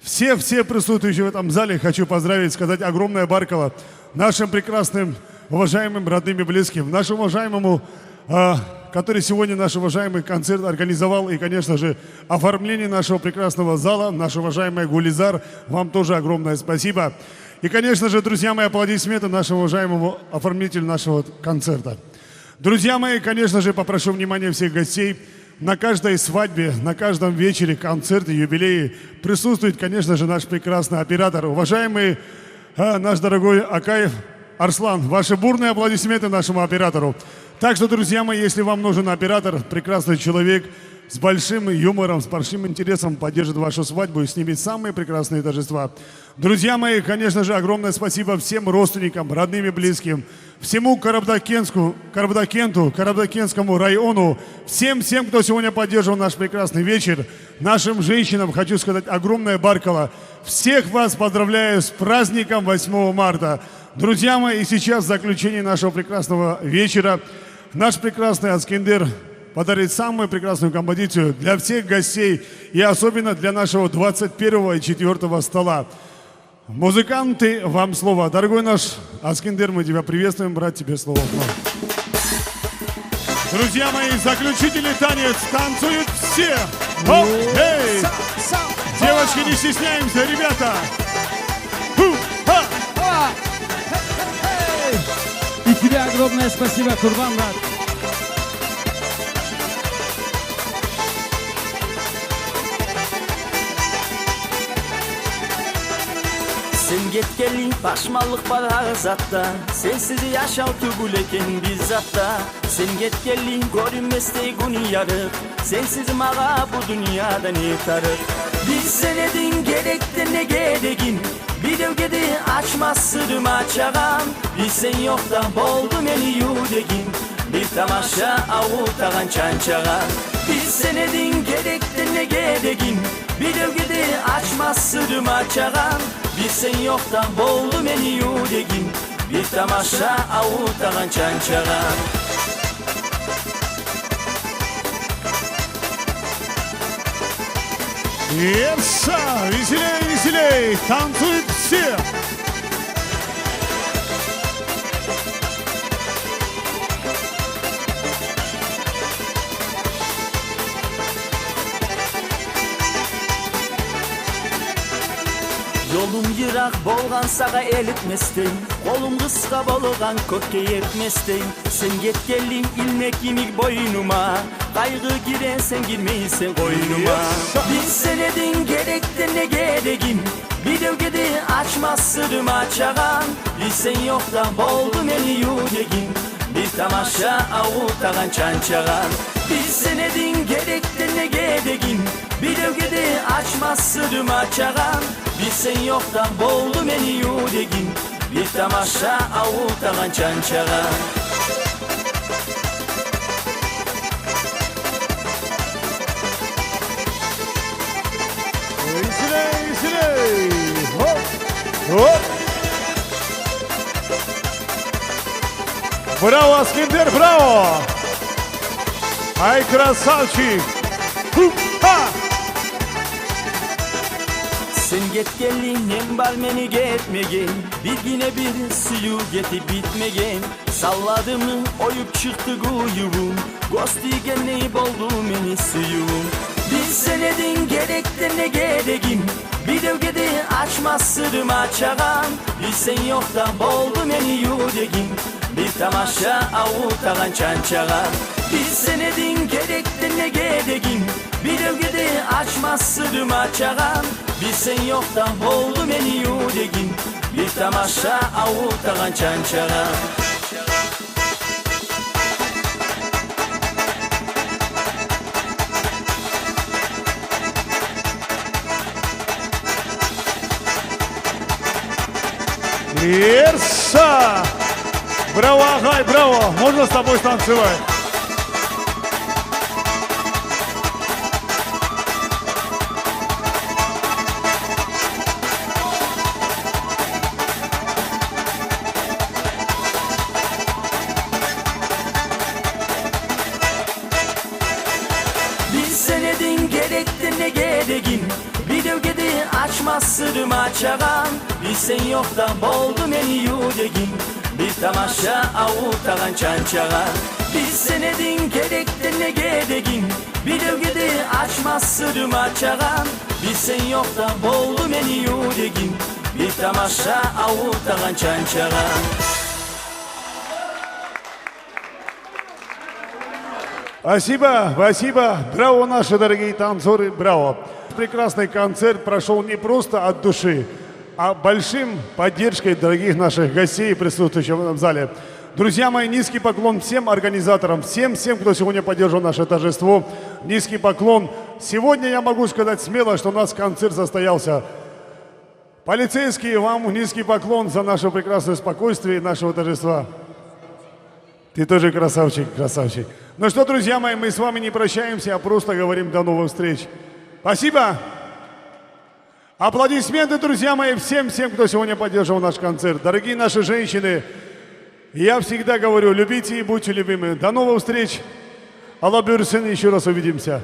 Все-все присутствующие в этом зале хочу поздравить, сказать огромное баркала нашим прекрасным Уважаемым родным и близким, нашему уважаемому, а, который сегодня наш уважаемый концерт организовал, и, конечно же, оформление нашего прекрасного зала, наш уважаемый Гулизар, вам тоже огромное спасибо. И, конечно же, друзья мои, аплодисменты нашему уважаемому оформителю нашего концерта. Друзья мои, конечно же, попрошу внимания всех гостей. На каждой свадьбе, на каждом вечере, концерте, юбилее присутствует, конечно же, наш прекрасный оператор. Уважаемый, э, наш дорогой Акаев Арслан, ваши бурные аплодисменты нашему оператору. Так что, друзья мои, если вам нужен оператор, прекрасный человек, с большим юмором, с большим интересом поддержит вашу свадьбу и снимет самые прекрасные торжества. Друзья мои, конечно же, огромное спасибо всем родственникам, родным и близким, всему Карабудагъгентску-, Карабудагъгенту, Карабудагъгентскому району, всем, всем, кто сегодня поддерживал наш прекрасный вечер, нашим женщинам хочу сказать огромное баркала. Всех вас поздравляю с праздником восьмого марта. Друзья мои, и сейчас в заключение нашего прекрасного вечера наш прекрасный Аскиндер подарит самую прекрасную композицию для всех гостей и особенно для нашего двадцать первого и четвёртого стола. Музыканты, вам слово. Дорогой наш Аскиндер, мы тебя приветствуем, брат, тебе слово. Друзья мои, заключительный танец, танцуют все. Хоп, эй! Девочки, не стесняемся, ребята. Ху, ха! И тебе огромное спасибо, Курбан, брат. Сен гетгенли пашманлыкъ бар гьар затда, сенсиз яшав тюгюл экен бир зат да. Сен гетгенли гёрюнмесдей гюн ярыкъ, сенсиз магъа бу дюньяда не тарыкъ? Бир сен эдинг герекден де герегим, биревге де ачмас сырым ачагъан. Бир сен ёкъда болду мени юрегим, бир тамаша авуртагъан, чанчагъан. Бир сен эдинг герекден де герегим, биревге де ачмас сырым ачагъан. Бир сен ёкъда болду мени юрегим, бир тамаша авуртагъан, чанчагъан. Епса, веселей, веселей, танцуют все. Ёлум йыракъ болгъан сагъа элтмесдей, къолум къысгъа болгъан кёкге етмесдей. Сен гетгенли илмек йимик бойнума, къайгъы гире, сен гирмейсен къойнума. Бир сен эдинг герекден де герегим, биревге де ачмас сырым ачагъан. Бир сен ёкъда болду мени юрегим, бир тамаша авуртагъан, чанчагъан. Бир сен эдинг герекден де герегим, биревге де ачмас сырым ачагъан. Бир сен ёкъда болду мени юрегим, бир тамаша авуртагъан, чанчагъан. Веселей, веселей! Хоп! Хоп! Браво, Аскиндер, браво! Ай, красавчик! Хуп-ха! Сен гетгенли нем бар мени гетмеген, биргине бир сююв гетип битмеген. Салладымы оюп чыкъды гюювюм, гёз тийгендей болду мени сюювюм. Бир сен эдинг герекден де герегим, биревге де ачмас сырым ачагъан. Бир сен ёкъда болду мени юрегим, бир тамаша авуртагъан, чанчагъан. Бир сен эдинг герекден де герегим, биревге де ачмас сырым ачагъан. Бир сен ёкъда болду мени юрегим, бир тамаша авуртагъан, чанчагъан. Ерса! Браво, Агъай, браво! Можно с тобой станцевать? Бир сен эдинг герекден де герегим, биревге де Ачмас сырым ачагъан, бир сен ёкъда болду мени юрегим. Бир тамаша авуртагъан чанчагъан, бир сен эдинг герекден неге дегин. Биревге де ачмас сырым ачагъан, бир сен ёкъда болду мени юрегим. Бир тамаша авуртагъан чанчагъан. Спасибо, спасибо. Браво, наши дорогие танцоры, браво. Прекрасный концерт прошёл не просто от души, а большим поддержкой дорогих наших гостей, присутствующих в этом зале. Друзья мои, низкий поклон всем организаторам, всем, всем, кто сегодня поддерживал наше торжество. Низкий поклон. Сегодня я могу сказать смело, что у нас концерт состоялся. Полицейские, вам низкий поклон за наше прекрасное спокойствие нашего торжества. Ты тоже красавчик, красавчик. Ну что, друзья мои, мы с вами не прощаемся, а просто говорим до новых встреч. Спасибо. Аплодисменты, друзья мои, всем, всем, кто сегодня поддерживал наш концерт. Дорогие наши женщины, я всегда говорю: любите и будьте любимы. До новых встреч. Алла буюрсун, ещё раз увидимся.